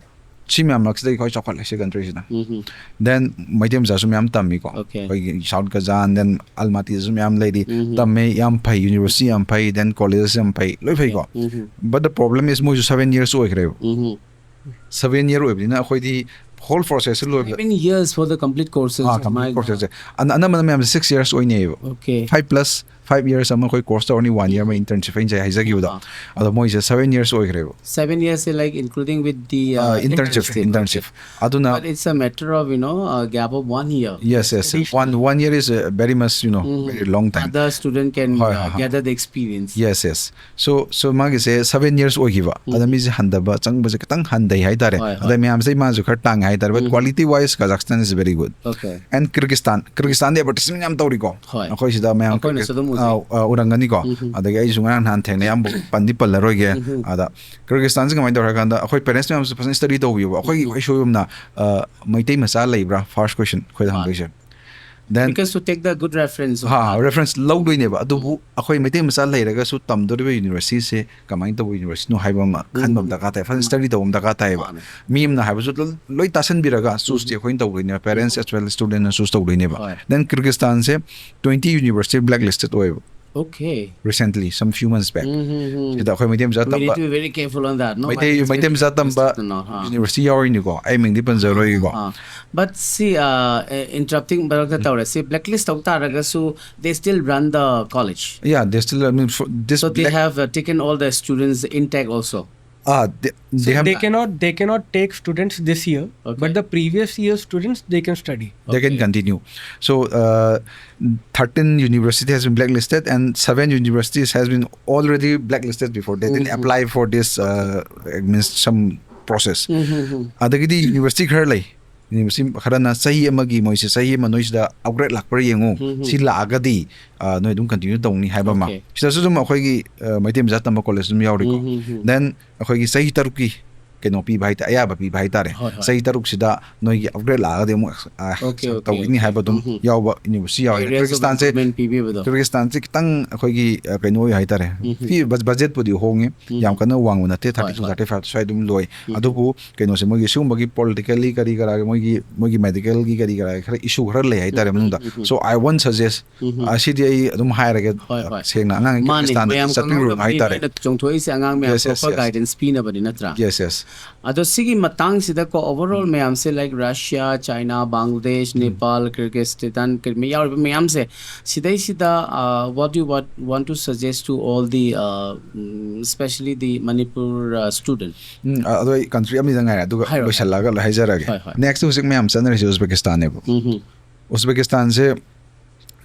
ꯁꯤ ꯃꯌꯥꯝ ꯃꯔꯛꯁꯤꯗꯒꯤ ꯈ꯭ꯋꯥꯏ ꯆꯥꯎꯈꯠꯂꯤꯁꯦ country ꯁꯤꯅ꯫ ꯎꯝ Then ꯃꯩꯇꯩ ꯃꯆꯥꯁꯨ ꯃꯌꯥꯝ ꯇꯝꯃꯤꯀꯣ꯫ Okay. ꯑꯩꯈꯣꯏꯒꯤ South Kazan, then Almaty ꯗꯁꯨ ꯃꯌꯥꯝ ꯂꯩꯔꯤ꯫ ꯎꯝ ꯇꯝꯃꯦ, ꯌꯥꯝ ꯐꯩ, university ꯌꯥꯝ ꯐꯩ, then college ꯌꯥꯝ ꯐꯩ, ꯂꯣꯏ ꯐꯩꯀꯣ꯫ ꯎꯝ But the problem is ꯃꯣꯏꯁꯨ seven years ꯑꯣꯏꯈ꯭ꯔꯦꯕ꯫ ꯎꯝ Seven year ꯑꯣꯏꯕꯅꯤꯅ ꯑꯩꯈꯣꯏꯗꯤ whole process ꯁꯦ ꯂꯣꯏꯕꯗ Seven years for the complete courses. Ah My complete God. process ꯁꯦ ꯑꯅ- ꯑꯅꯝꯕꯅ ꯃꯌꯥꯝꯁꯦ six years ꯑꯣꯏꯅꯩꯌꯦꯕ꯫ Okay. Five plus five years ꯑꯃ ꯑꯩꯈꯣꯏ course ꯇꯧꯔꯅꯤ, one year ꯑꯃ internship ꯑꯩꯅ ꯉꯁꯥꯏ ꯍꯥꯏꯖꯈꯤꯕꯗꯣ꯫ ꯑꯗꯣ ꯃꯣꯏꯁꯦ seven years ꯑꯣꯏꯈ꯭ꯔꯦꯕ꯫ Seven years say, like, including with the uh, internship internship. ꯑꯗꯨꯅ But it's a matter of, you know, a gap of one year. Yes, yes. One one year is uh, very much, you know, very long time. Other student can ꯍꯣꯏ, uh, ꯍꯣꯏ, ꯍꯣꯏ꯫ Gather the experience. Yes, yes. So so ꯃꯥꯒꯤꯁꯦ seven years ꯑꯣꯏꯈꯤꯕ꯫ ꯑꯗ ꯃꯤꯁꯦ ꯍꯟꯊꯕ ꯆꯪꯕꯁꯦ ꯈꯤꯇꯪ ꯍꯟꯊꯩ ꯍꯥꯏꯇꯥꯔꯦ꯫ ꯍꯣꯏ, ꯍꯣꯏ꯫ ꯑꯗ ꯃꯌꯥꯝꯁꯦ ꯏꯃꯥꯁꯨ ꯈꯔ ꯇꯥꯡꯉꯦ ꯍꯥꯏꯇꯥꯔꯦ꯫ But quality wise Kazakhstan is very good. Okay. And Kyrgyzstan, Kyrgyzstan D advertisement ꯌꯥꯝ ꯇꯧꯔꯤꯀꯣ꯫ ꯍꯣꯏ꯫ ꯑꯩꯈꯣꯏ ꯁꯤꯗ ꯃꯌꯥꯝ ꯑꯩꯈꯣꯏꯅꯁꯨ ꯑꯗꯨꯝ ꯎꯖꯩ꯫ ꯑꯥ, ꯑꯥ, ꯎꯔꯝꯒꯅꯤꯀꯣ꯫ ꯑꯗꯒꯤ ꯑꯩꯁꯨ ꯉꯔꯥꯡ ꯅꯍꯥꯟ ꯊꯦꯡꯅꯩ, ꯌꯥꯝ ꯄꯟꯗꯤ ꯄꯜꯂꯔꯣꯏꯒꯦ꯫ ꯑꯗ Kyrgyzstan ꯁꯦ ꯀꯃꯥꯏꯅ ꯇꯧꯔꯦ ꯍꯥꯏ ꯀꯥꯟꯗ ꯑꯩꯈꯣꯏ parents ꯃꯌꯥꯝꯁꯨ ꯐꯖꯅ study ꯇꯧꯕꯤꯌꯨꯕ꯫ ꯑꯩꯈꯣꯏꯒꯤ ꯈ꯭ꯋꯥꯏ ꯁꯣꯏꯕꯝꯅ ꯑ, ꯃꯩꯇꯩ ꯃꯆꯥ ꯂꯩꯕ꯭ꯔꯥ first question ꯑꯩꯈꯣꯏꯗ ꯍꯪꯗꯣꯏꯁꯦ꯫ Then Because to take the good reference. ꯍꯥ reference ꯂꯧꯗꯣꯏꯅꯦꯕ꯫ ꯑꯗꯨꯕꯨ ꯑꯩꯈꯣꯏ ꯃꯩꯇꯩ ꯃꯆꯥ ꯂꯩꯔꯒꯁꯨ ꯇꯝꯗꯣꯔꯤꯕ university ꯁꯦ ꯀꯃꯥꯏꯅ ꯇꯧꯕ university ꯅꯣ ꯍꯥꯏꯕ ꯑꯃ ꯈꯟꯕ ꯑꯃ ꯗꯔꯀꯥꯔ ꯇꯥꯏ꯫ ꯐꯖꯅ study ꯇꯧꯕ ꯑꯃ ꯗꯔꯀꯥꯔ ꯇꯥꯏꯌꯦꯕ꯫ ꯃꯥꯅꯦ꯫ ꯃꯤ ꯑꯃꯅ ꯍꯥꯏꯕꯁꯨ ꯂꯣꯏ- ꯂꯣꯏ ꯇꯥꯁꯟꯕꯤꯔꯒ choose ꯇꯤ ꯑꯩꯈꯣꯏꯅ ꯇꯧꯗꯣꯏꯅꯦꯕ꯫ Parents as well as student ꯅ choose ꯇꯧꯗꯣꯏꯅꯦꯕ꯫ ꯍꯣꯏ꯫ Then Kyrgyzstan ꯁꯦ twenty university blacklisted ꯑꯣꯏꯌꯦꯕ꯫ Okay. Recently, some few months back. ꯁꯤꯗ ꯑꯩꯈꯣꯏ ꯃꯩꯇꯩ ꯃꯆꯥ We need ꯇꯝꯕ to be very careful on that. No? Meitei Meitei ꯃꯆꯥ ꯇꯝꯕ No, huh? University ꯌꯥꯎꯔꯤꯅꯤꯀꯣ, ꯑꯩ ꯃꯤꯡꯗꯤ ꯄꯟꯖꯔꯣꯏꯒꯦꯀꯣ꯫ Uh, but see, uh, uh, interrupting ꯃꯔꯛꯇ ꯇꯧꯔꯁꯤ, blacklist ꯇꯧ ꯇꯥꯔꯒꯁꯨ they still run the college. Yeah, they still, I mean, for this So they black- have uh, taken all the students intact also. Ah, they, they So have they cannot they cannot take students this year, Okay. but the previous year students they can study. They can continue. So uh, thirteen university has been blacklisted and seven universities has been already blacklisted before. They didn't apply for this uh, administ- some process. ꯑꯗꯒꯤꯗꯤ university ꯈꯔ ꯂꯩ꯫ University ꯈꯔꯅ ꯆꯍꯤ ꯑꯃꯒꯤ ꯃꯣꯏꯁꯦ ꯆꯍꯤ ꯑꯃ ꯅꯣꯏꯁꯤꯗ upgrade ꯂꯥꯛꯄ꯭ꯔꯥ ꯌꯦꯡꯉꯨ꯫ ꯁꯤ ꯂꯥꯛꯑꯒꯗꯤ ꯑ, ꯅꯣꯏ ꯑꯗꯨꯝ continue ꯇꯧꯅꯤ ꯍꯥꯏꯕ ꯑꯃ꯫ Okay. ꯁꯤꯗꯁꯨ ꯑꯗꯨꯝ ꯑꯩꯈꯣꯏꯒꯤ ꯑ, ꯃꯩꯇꯩ ꯃꯆꯥ ꯇꯝꯕ college ꯑꯗꯨꯝ ꯌꯥꯎꯔꯤꯀꯣ꯫ Then ꯑꯩꯈꯣꯏꯒꯤ ꯆꯍꯤ ꯇꯔꯨꯛꯀꯤ ꯀꯩꯅꯣ ꯄꯤꯕ ꯍꯥꯏꯇꯥꯔꯦ, ꯑꯌꯥꯕ ꯄꯤꯕ ꯍꯥꯏꯇꯥꯔꯦ꯫ ꯍꯣꯏ, ꯍꯣꯏ꯫ ꯆꯍꯤ ꯇꯔꯨꯛꯁꯤꯗ ꯅꯣꯏꯒꯤ ꯑꯞꯒ꯭ꯔꯦꯗ ꯂꯥꯛꯑꯒꯗꯤ ꯑꯃꯨꯛ ꯑ, Okay, okay, ꯇꯧꯒꯅꯤ okay. ꯍꯥꯏꯕ ꯑꯗꯨꯝ ꯎꯝ, ꯎꯝ꯫ ꯌꯥꯎꯕ ꯌꯨꯅꯤꯚꯔꯁꯤꯇꯤ ꯌꯥꯎꯋꯦ꯫ Areas of ꯀꯤꯔꯒꯤꯁꯇꯥꯟꯁꯦ improvement ꯄꯤꯕꯤꯕꯗꯣ꯫ ꯀꯤꯔꯒꯤꯁꯇꯥꯟꯁꯦ ꯈꯤꯇꯪ ꯑꯩꯈꯣꯏꯒꯤ ꯑ, ꯀꯩꯅꯣ ꯑꯣꯏ ꯍꯥꯏꯇꯥꯔꯦ꯫ ꯎꯝ, ꯎꯝ꯫ ꯐꯤ ꯕꯖꯦꯠꯄꯨꯗꯤ ꯍꯣꯡꯉꯤ, ꯎꯝ, ꯌꯥꯝ ꯎꯝ꯫ ꯀꯟꯅ ꯋꯥꯡꯕ ꯅꯠꯇꯦ, ꯍꯣꯏ, ꯊꯥꯔꯇꯤ ꯇꯨ ꯍꯣꯏ꯫ ꯊꯥꯔꯇꯤ ꯐꯥꯏꯚ ꯁ꯭ꯋꯥꯏ ꯑꯗꯨꯝ ꯂꯣꯏ꯫ ꯎꯝ, ꯑꯗꯨꯕꯨ ꯀꯩꯅꯣꯁꯦ, ꯃꯣꯏꯒꯤ ꯁꯤꯒꯨꯝꯕꯒꯤ ꯄꯣꯂꯤꯇꯤꯀꯦꯜꯂꯤ ꯀꯔꯤ ꯀꯔꯥꯒꯤ, ꯃꯣꯏꯒꯤ ꯃꯣꯏꯒꯤ ꯃꯦꯗꯤꯀꯦꯜꯒꯤ ꯀꯔꯤ ꯀꯔꯥꯒꯤ ꯈꯔ ꯏꯁꯨ ꯈꯔ ꯂꯩ ꯍꯥꯏꯇꯥꯔꯦ ꯎꯝ, ꯃꯅꯨꯡꯗ꯫ ꯎꯝ, um, um. So I won't suggest, ꯎꯝ, ꯎꯝ꯫ ꯑ, ꯁꯤꯗꯤ ꯑꯩ ꯑꯗꯨꯝ ꯍꯥꯏꯔꯒꯦ, ꯍꯣꯏ, ꯍꯣꯏ꯫ ꯁꯦꯡꯅ ꯑꯉꯥꯡ ꯃꯥꯅꯦ, ꯀꯤꯔꯒꯤꯁꯇꯥꯟꯗꯗꯤ ꯃꯌꯥꯝ ꯆꯠꯄꯤꯔꯨꯔꯅꯨ ꯈꯪꯅꯕꯒꯤ ꯍꯥꯏꯇꯥꯔꯦ꯫ ꯑꯩꯅ ꯆꯣꯡꯊꯣꯛꯏꯁꯦ ꯑꯉꯥꯡ ꯃꯌꯥꯝ Yes, yes, proper yes. guidance ꯄꯤꯅꯕꯗꯤ ꯅꯠꯇ꯭ꯔꯥ? Yes, yes. ꯑꯗꯣ ꯁꯤꯒꯤ ꯃꯇꯥꯡꯁꯤꯗꯀꯣ, overall ꯃꯌꯥꯝꯁꯦ, like, Russia, China, Bangladesh, Nepal, Kyrgyzstan, ꯀꯔꯤ ꯌꯥꯎꯔꯤꯕ ꯃꯌꯥꯝꯁꯦ, ꯁꯤꯗꯩꯁꯤꯗ, uh, what do you want, want to suggest to all the, uh, mm, especially the Manipur, uh, student? ꯎꯝ, ꯑ-, ꯑꯗꯣ ꯑꯩ ꯀꯟꯇ꯭ꯔꯤ ꯑꯃꯅꯤꯗ ꯉꯥꯏꯔꯦ, ꯑꯗꯨꯒ ꯍꯥꯏꯔꯣ, ꯂꯣꯏꯁꯤꯜꯂꯒ ꯍꯥꯏꯖꯔꯒꯦ꯫ ꯍꯣꯏ, ꯍꯣꯏ꯫ Next ꯍꯧꯖꯤꯛ ꯃꯌꯥꯝ ꯆꯠꯅꯔꯤꯁꯦ ꯎꯖꯕꯦꯀꯤꯁꯇꯥꯟꯅꯦꯕ꯫ ꯎꯝ, ꯎꯝ꯫ ꯎꯖꯕꯦꯀꯤꯁꯇꯥꯟꯁꯦ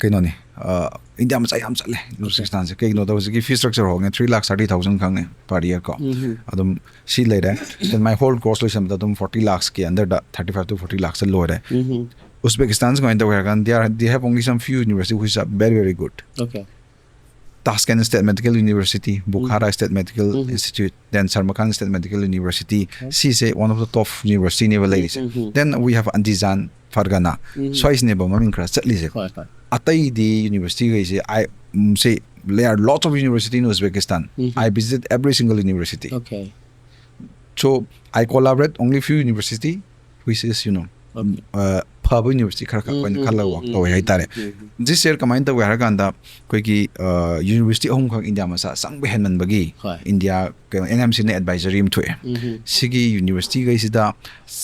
ꯀꯩꯅꯣꯅꯤ, ꯑ, ꯏꯟꯗꯤꯌꯥ ꯃꯆꯥ ꯌꯥꯝ ꯆꯠꯂꯦ ꯎꯖꯕꯦꯀꯤꯁꯇꯥꯟꯁꯦ꯫ ꯀꯩꯒꯤꯅꯣꯗ ꯍꯧꯖꯤꯛꯀꯤ fee structure ꯍꯣꯡꯉꯦ, three lakh thirty thousand ꯈꯪꯉꯦ per year ꯀꯣ꯫ ꯎꯝ, ꯎꯝ꯫ ꯑꯗꯨꯝ ꯁꯤ ꯂꯩꯔꯦ꯫ Then my whole course ꯂꯣꯏꯁꯟꯕꯗ ꯑꯗꯨꯝ forty lakhs ꯀꯤ under the, thirty five to forty lakhs ꯇ ꯂꯣꯏꯔꯦ꯫ ꯎꯝ, ꯎꯝ꯫ ꯎꯖꯕꯦꯀꯤꯁꯇꯥꯟꯁꯦ ꯀꯃꯥꯏꯅ ꯇꯧꯒꯦ ꯍꯥꯏꯔ ꯀꯥꯟꯗ, they are, they have only some few university which are very, very good. Okay. Tashkent State Medical University, Bukhara State Medical Mhm. Institute, then Samarkand State Medical University. Okay. ꯁꯤꯁꯦ one of the top university ꯅꯦꯕ ꯂꯩꯔꯤꯁꯦ꯫ Mhm. Then we have Andijan, Fargana. Mhm. ꯁ꯭ꯋꯥꯏꯁꯤꯅꯦꯕ ꯃꯃꯤꯡ ꯈꯔ ꯆꯠꯂꯤꯁꯦ꯫ ꯍꯣꯏ, ꯍꯣꯏ꯫ ꯑꯇꯩꯗꯤ university ꯈꯩꯁꯦ, I, um, say, there are lots of university in Uzbekistan. Mhm. I visit every single university. Okay. So I collaborate only few university, which is, you know, Okay. uh, ꯐꯕ university ꯈꯔ ꯈꯛ ꯑꯩꯈꯣꯏꯅ Mhm, ꯈꯜꯂꯒ work mhm, ꯇꯧꯋꯦ ꯍꯥꯏꯇꯥꯔꯦ꯫ mhm. This year ꯀꯃꯥꯏꯅ ꯇꯧꯒꯦ ꯍꯥꯏꯔ ꯀꯥꯟꯗ, ꯑꯩꯈꯣꯏꯒꯤ, uh, university ꯑꯍꯨꯝꯈꯛ ꯏꯟꯗꯤꯌꯥ ꯃꯆꯥ ꯆꯪꯕ ꯍꯦꯟꯃꯟꯕꯒꯤ ꯍꯣꯏ. ꯏꯟꯗꯤꯌꯥ ꯀꯩꯅꯣ, N M C ꯅ advisory ꯑꯃ ꯊꯣꯛꯑꯦ꯫ Mhm. ꯁꯤꯒꯤ university ꯈꯩꯁꯤꯗ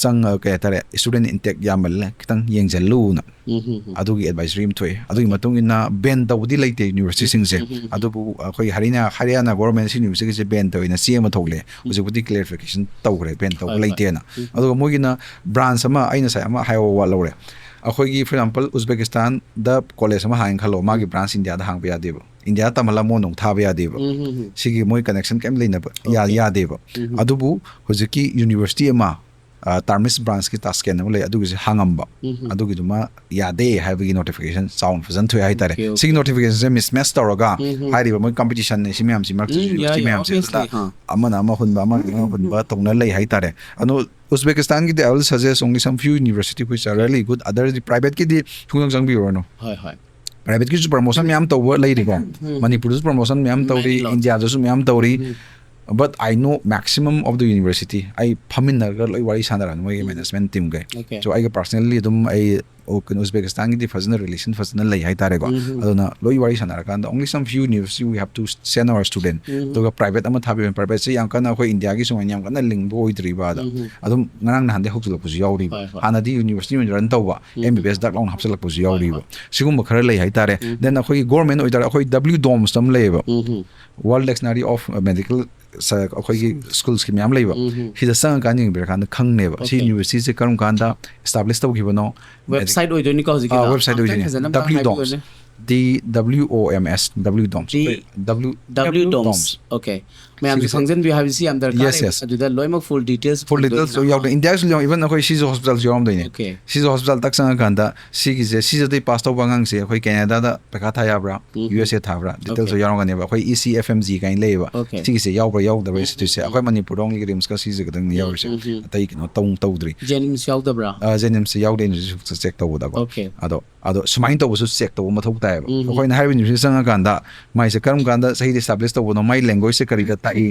ꯆꯪꯉꯒ, ꯀꯩ ꯍꯥꯏꯇꯥꯔꯦ, student intake ꯌꯥꯝꯃꯜꯂꯦ, ꯈꯤꯇꯪ ꯌꯦꯡꯁꯤꯜꯂꯨꯅ꯫ Mhm. ꯑꯗꯨꯒꯤ advisory ꯑꯃ ꯊꯣꯛꯑꯦ꯫ ꯑꯗꯨꯒꯤ ꯃꯇꯨꯡ ꯏꯟꯅ ban ꯇꯧꯕꯗꯤ ꯂꯩꯇꯦ university ꯁꯤꯡꯁꯦ꯫ Mhm. ꯑꯗꯨꯕꯨ ꯑꯩꯈꯣꯏ ꯍꯔꯤꯌꯥꯅꯥ, ꯍꯔꯤꯌꯥꯅꯥ government ꯁꯤ university ꯁꯦ ban ꯇꯧꯋꯦꯅ ꯆꯦ ꯑꯃ ꯊꯣꯛꯂꯛꯑꯦ꯫ ꯍꯧꯖꯤꯛꯄꯨꯗꯤ clarification ꯇꯧꯈ꯭ꯔꯦ, ban ꯇꯧꯕ ꯍꯣꯏ, ꯍꯣꯏ꯫ ꯂꯩꯇꯦꯅ꯫ ꯎꯝ꯫ ꯑꯗꯨꯒ ꯃꯣꯏꯒꯤꯅ branch ꯑꯃ, ꯑꯩ ꯉꯁꯥꯏ ꯑꯃ ꯍꯥꯏꯍꯧꯕ ꯋꯥꯠꯍꯧꯔꯦ꯫ ꯑꯩꯈꯣꯏꯒꯤ, for example, ꯎꯖꯕꯦꯀꯤꯁꯇꯥꯟꯗ college ꯑꯃ ꯍꯥꯡꯉꯦ ꯈꯜꯂꯣ, ꯃꯥꯒꯤ branch ꯏꯟꯗꯤꯌꯥꯗ ꯍꯥꯡꯕ ꯌꯥꯗꯦꯕ꯫ ꯏꯟꯗꯤꯌꯥꯗ ꯇꯝꯍꯜꯂ ꯃꯉꯣꯟꯗ ꯑꯃꯨꯛ ꯊꯥꯕ ꯌꯥꯗꯦꯕ꯫ Mhm. ꯁꯤꯒꯤ ꯃꯣꯏ connection ꯀꯩꯝ ꯂꯩꯅꯕ ꯌꯥ-, Okay. ꯌꯥꯗꯦꯕ꯫ Mhm. ꯑꯗꯨꯕꯨ ꯍꯧꯖꯤꯛꯀꯤ university ꯑꯃ ꯇꯥꯔꯃꯤꯁ ꯕ꯭ꯔꯥꯟꯁꯀꯤ ꯇꯥꯁꯀꯦꯟ ꯑꯃ ꯂꯩ, ꯑꯗꯨꯒꯤꯁꯦ ꯍꯥꯡꯉꯝꯕ꯫ ꯑꯗꯨꯒꯤꯗꯨꯃ ꯌꯥꯗꯦ ꯍꯥꯏꯕꯒꯤ ꯅꯣꯇꯤꯐꯤꯀꯦꯁꯟ ꯆꯥꯎꯅ ꯐꯖꯅ ꯊꯣꯛꯑꯦ ꯍꯥꯏꯇꯥꯔꯦ꯫ Okay, okay. ꯁꯤꯒꯤ ꯅꯣꯇꯤꯐꯤꯀꯦꯁꯟꯁꯦ ꯃꯤꯁꯃꯦꯆ ꯇꯧꯔꯒ ꯍꯥꯏꯔꯤꯕ ꯃꯣꯏ ꯀꯝꯄꯤꯇꯤꯁꯟꯅꯦ ꯁꯤ ꯃꯌꯥꯝꯁꯤ ꯃꯔꯛꯇ ꯎꯝ, yeah, yeah, ꯃꯌꯥꯝꯁꯤ obviously, huh. ꯑꯃꯅ ꯑꯃ ꯍꯨꯟꯕ ꯑꯃꯅ ꯑꯃ ꯍꯨꯟꯕ ꯇꯧꯅ ꯂꯩ ꯍꯥꯏꯇꯥꯔꯦ꯫ ꯑꯗꯣ ꯎꯖꯕꯦꯀꯤꯁꯇꯥꯟꯒꯤꯗꯤ I will suggest only some few university which are really good, other private ꯀꯤꯗꯤ ꯁꯨꯡꯆꯪ ꯆꯪꯕꯤꯔꯨꯔꯅꯨ꯫ ꯍꯣꯏ, ꯍꯣꯏ. ꯄ꯭ꯔꯥꯏꯚꯦꯠꯀꯤꯁꯨ ꯄ꯭ꯔꯃꯣꯁꯟ ꯃꯌꯥꯝ ꯇꯧꯕ ꯂꯩꯔꯤꯀꯣ꯫ ꯃꯅꯤꯄꯨꯔꯗꯁꯨ ꯄ꯭ꯔꯃꯣꯁꯟ ꯃꯌꯥꯝ ꯇꯧꯔꯤ, Many lots. ꯏꯟꯗꯤꯌꯥꯗꯁꯨ ꯃꯌꯥꯝ ꯇꯧꯔꯤ꯫ But I know maximum of the university, ꯑꯩ ꯐꯝꯃꯤꯟꯅꯔꯒ ꯂꯣꯏ ꯋꯥꯔꯤ ꯁꯥꯟꯅꯔꯛꯑꯅꯤ ꯃꯣꯏꯒꯤ ꯃꯦꯅꯦꯖꯃꯦꯟ ꯇꯤꯝꯒꯩ꯫ Okay. So ꯑꯩꯒ ꯄꯥꯔꯁꯅꯦꯜꯂꯤ ꯑꯗꯨꯝ ꯑꯩ ꯎ- ꯀꯩꯅꯣ ꯎꯖꯕꯦꯀꯤꯁꯇꯥꯟꯒꯤꯗꯤ ꯐꯖꯅ ꯔꯤꯂꯦꯁꯟ ꯐꯖꯅ ꯂꯩ ꯍꯥꯏꯇꯥꯔꯦꯀꯣ꯫ ꯑꯗꯨꯅ ꯂꯣꯏ ꯋꯥꯔꯤ ꯁꯥꯟꯅꯔꯀꯥꯟꯗ only some few university we have to send our student. ꯑꯗꯨꯒ ꯄ꯭ꯔꯥꯏꯚꯦꯠ ꯑꯃ ꯊꯥꯕꯤꯕ, ꯄ꯭ꯔꯥꯏꯚꯦꯠꯁꯦ ꯌꯥꯝ ꯀꯟꯅ ꯑꯩꯈꯣꯏ ꯏꯟꯗꯤꯌꯥꯒꯤ ꯁꯨꯃꯥꯏꯅ ꯌꯥꯝ ꯀꯟꯅ ꯂꯤꯡꯕ ꯑꯣꯏꯗ꯭ꯔꯤꯕ ꯑꯗꯣ ꯑꯗꯨꯝ ꯉꯔꯥꯡ ꯅꯍꯥꯟꯗꯩ ꯍꯧꯖꯤꯜꯂꯛꯄꯁꯨ ꯌꯥꯎꯔꯤꯕ꯫ ꯍꯣꯏ, ꯍꯣꯏ. ꯍꯥꯟꯅꯗꯤ ꯌꯨꯅꯤꯚꯔꯁꯤꯇꯤ ꯑꯣꯏꯅ ꯔꯟ ꯇꯧꯕ, M B B S ꯗꯛ ꯂꯥꯎꯅ ꯍꯥꯞꯆꯤꯜꯂꯛꯄꯁꯨ ꯌꯥꯎꯔꯤꯕ꯫ ꯁꯤꯒꯨꯝꯕ ꯈꯔ ꯂꯩ ꯍꯥꯏꯇꯥꯔꯦ꯫ Then ꯑꯩꯈꯣꯏꯒꯤ ꯒꯣꯔꯃꯦꯟ ꯑꯣꯏꯇꯥꯔꯦ, ꯑꯩꯈꯣꯏ W DOMS ꯑꯃ ꯂꯩꯌꯦꯕ꯫ World Dictionary of Medical, ꯑꯩꯈꯣꯏꯒꯤ ꯁ꯭ꯀꯨꯜꯁꯀꯤ ꯃꯌꯥꯝ ꯂꯩꯕ꯫ ꯁꯤꯗ ꯆꯪꯉꯀꯥꯟꯗ ꯌꯦꯡꯕꯤꯔꯀꯥꯟꯗ ꯈꯪꯅꯦꯕ ꯁꯤ Okay. ꯌꯨꯅꯤꯚꯔꯁꯤꯇꯤꯁꯦ ꯀꯔꯝ ꯀꯥꯟꯗ establish ꯇꯧꯈꯤꯕꯅꯣ꯫ Website ꯑꯣꯏꯗꯣꯏꯅꯤꯀꯣ ꯍꯧꯖꯤꯛꯀꯤꯗꯣ? ꯑꯥ, website ꯑꯝꯇꯪ ꯑꯣꯏꯗꯣꯏꯅꯦ꯫ ꯐꯖꯅ ꯑꯝꯇꯪ W DOMS. ꯍꯥꯏꯕꯤꯌꯨꯅꯦ. D W O M S, W DOMS. D- W W DOMS. Okay. ꯃꯌꯥꯝꯁꯨ ꯁꯤꯒꯤꯁꯦ- ꯈꯪꯖꯤꯟꯕꯤꯌꯨ ꯍꯥꯏꯕꯁꯤ ꯌꯥꯝ ꯗꯔꯀꯥꯔ Yes, ꯂꯩ꯫ yes. ꯑꯗꯨꯗ ꯂꯣꯏꯅꯃꯛ full details Full details ꯂꯣꯏ ꯌꯥꯎꯗꯦ꯫ ꯏꯟꯗꯤꯌꯥꯒꯤꯁꯨ ꯌꯥꯎ, even ꯑꯩꯈꯣꯏ ꯁꯤꯖꯣ ꯍꯣꯁꯄꯤꯇꯥꯜꯁꯨ ꯌꯥꯎꯔꯝꯗꯣꯏꯅꯦ꯫ Okay. ꯁꯤꯖꯣ ꯍꯣꯁꯄꯤꯇꯥꯜ ꯇꯛ ꯆꯪꯉꯀꯥꯟꯗ ꯁꯤꯒꯤꯁꯦ, ꯁꯤꯖꯗꯩ ꯄꯥꯁ ꯇꯧꯕ ꯑꯉꯥꯡꯁꯦ ꯑꯩꯈꯣꯏ ꯀꯦꯅꯦꯗꯥꯗ ꯄꯩꯈꯥ ꯊꯥ ꯌꯥꯕ꯭ꯔꯥ, U S A ꯊꯥꯕ꯭ꯔꯥ, ꯗꯤꯇꯦꯜꯁꯁꯨ Okay. ꯌꯥꯎꯔꯝꯒꯅꯦꯕ꯫ ꯑꯩꯈꯣꯏ E C F M G ꯀꯥꯏꯅ ꯂꯩꯌꯦꯕ꯫ Okay. ꯁꯤꯒꯤꯁꯦ ꯌꯥꯎꯕ꯭ꯔꯥ ꯌꯥꯎꯗꯕ꯭ꯔꯥ ꯏꯟꯁꯇꯤꯇ꯭ꯌꯨꯠꯁꯦ ꯑꯩꯈꯣꯏ ꯃꯅꯤꯄꯨꯔꯗ only ꯔꯤꯝꯁꯀ ꯁꯤꯁꯦ ꯈꯛꯇꯪꯅꯤ ꯌꯥꯎꯔꯤꯁꯦ꯫ ꯑꯇꯩ ꯀꯩꯅꯣ ꯇꯧ ꯇꯧꯗ꯭ꯔꯤ꯫ JNIMS ꯌꯥꯎꯗꯕ꯭ꯔꯥ? JNIMS ꯌꯥꯎꯗꯦ, ꯏꯟꯁꯇꯤꯇ꯭ꯌꯨꯠ ꯆꯦꯛ ꯇꯧꯕꯗꯀꯣ꯫ Okay. ꯑꯗꯣ ꯑꯗꯣ ꯁꯨꯃꯥꯏꯅ ꯇꯧꯕꯁꯨ ꯆꯦꯛ ꯇꯧꯕ ꯃꯊꯧ ꯇꯥꯏꯌꯦꯕ꯫ ꯑꯩꯈꯣꯏꯅ ꯍꯥꯏꯔꯤꯕ ꯌꯨꯅꯤꯚꯔꯁꯤꯇꯤ ꯆꯪꯉꯀꯥꯟꯗ ꯃꯥꯏꯁꯦ ꯀꯔꯝ ꯀꯥꯟꯗ ꯆꯍꯤꯗ establish ꯇꯧꯕꯅꯣ, ꯃꯥꯏ languageꯁꯦ ꯀꯔꯤꯗ ꯇꯥꯛꯏ,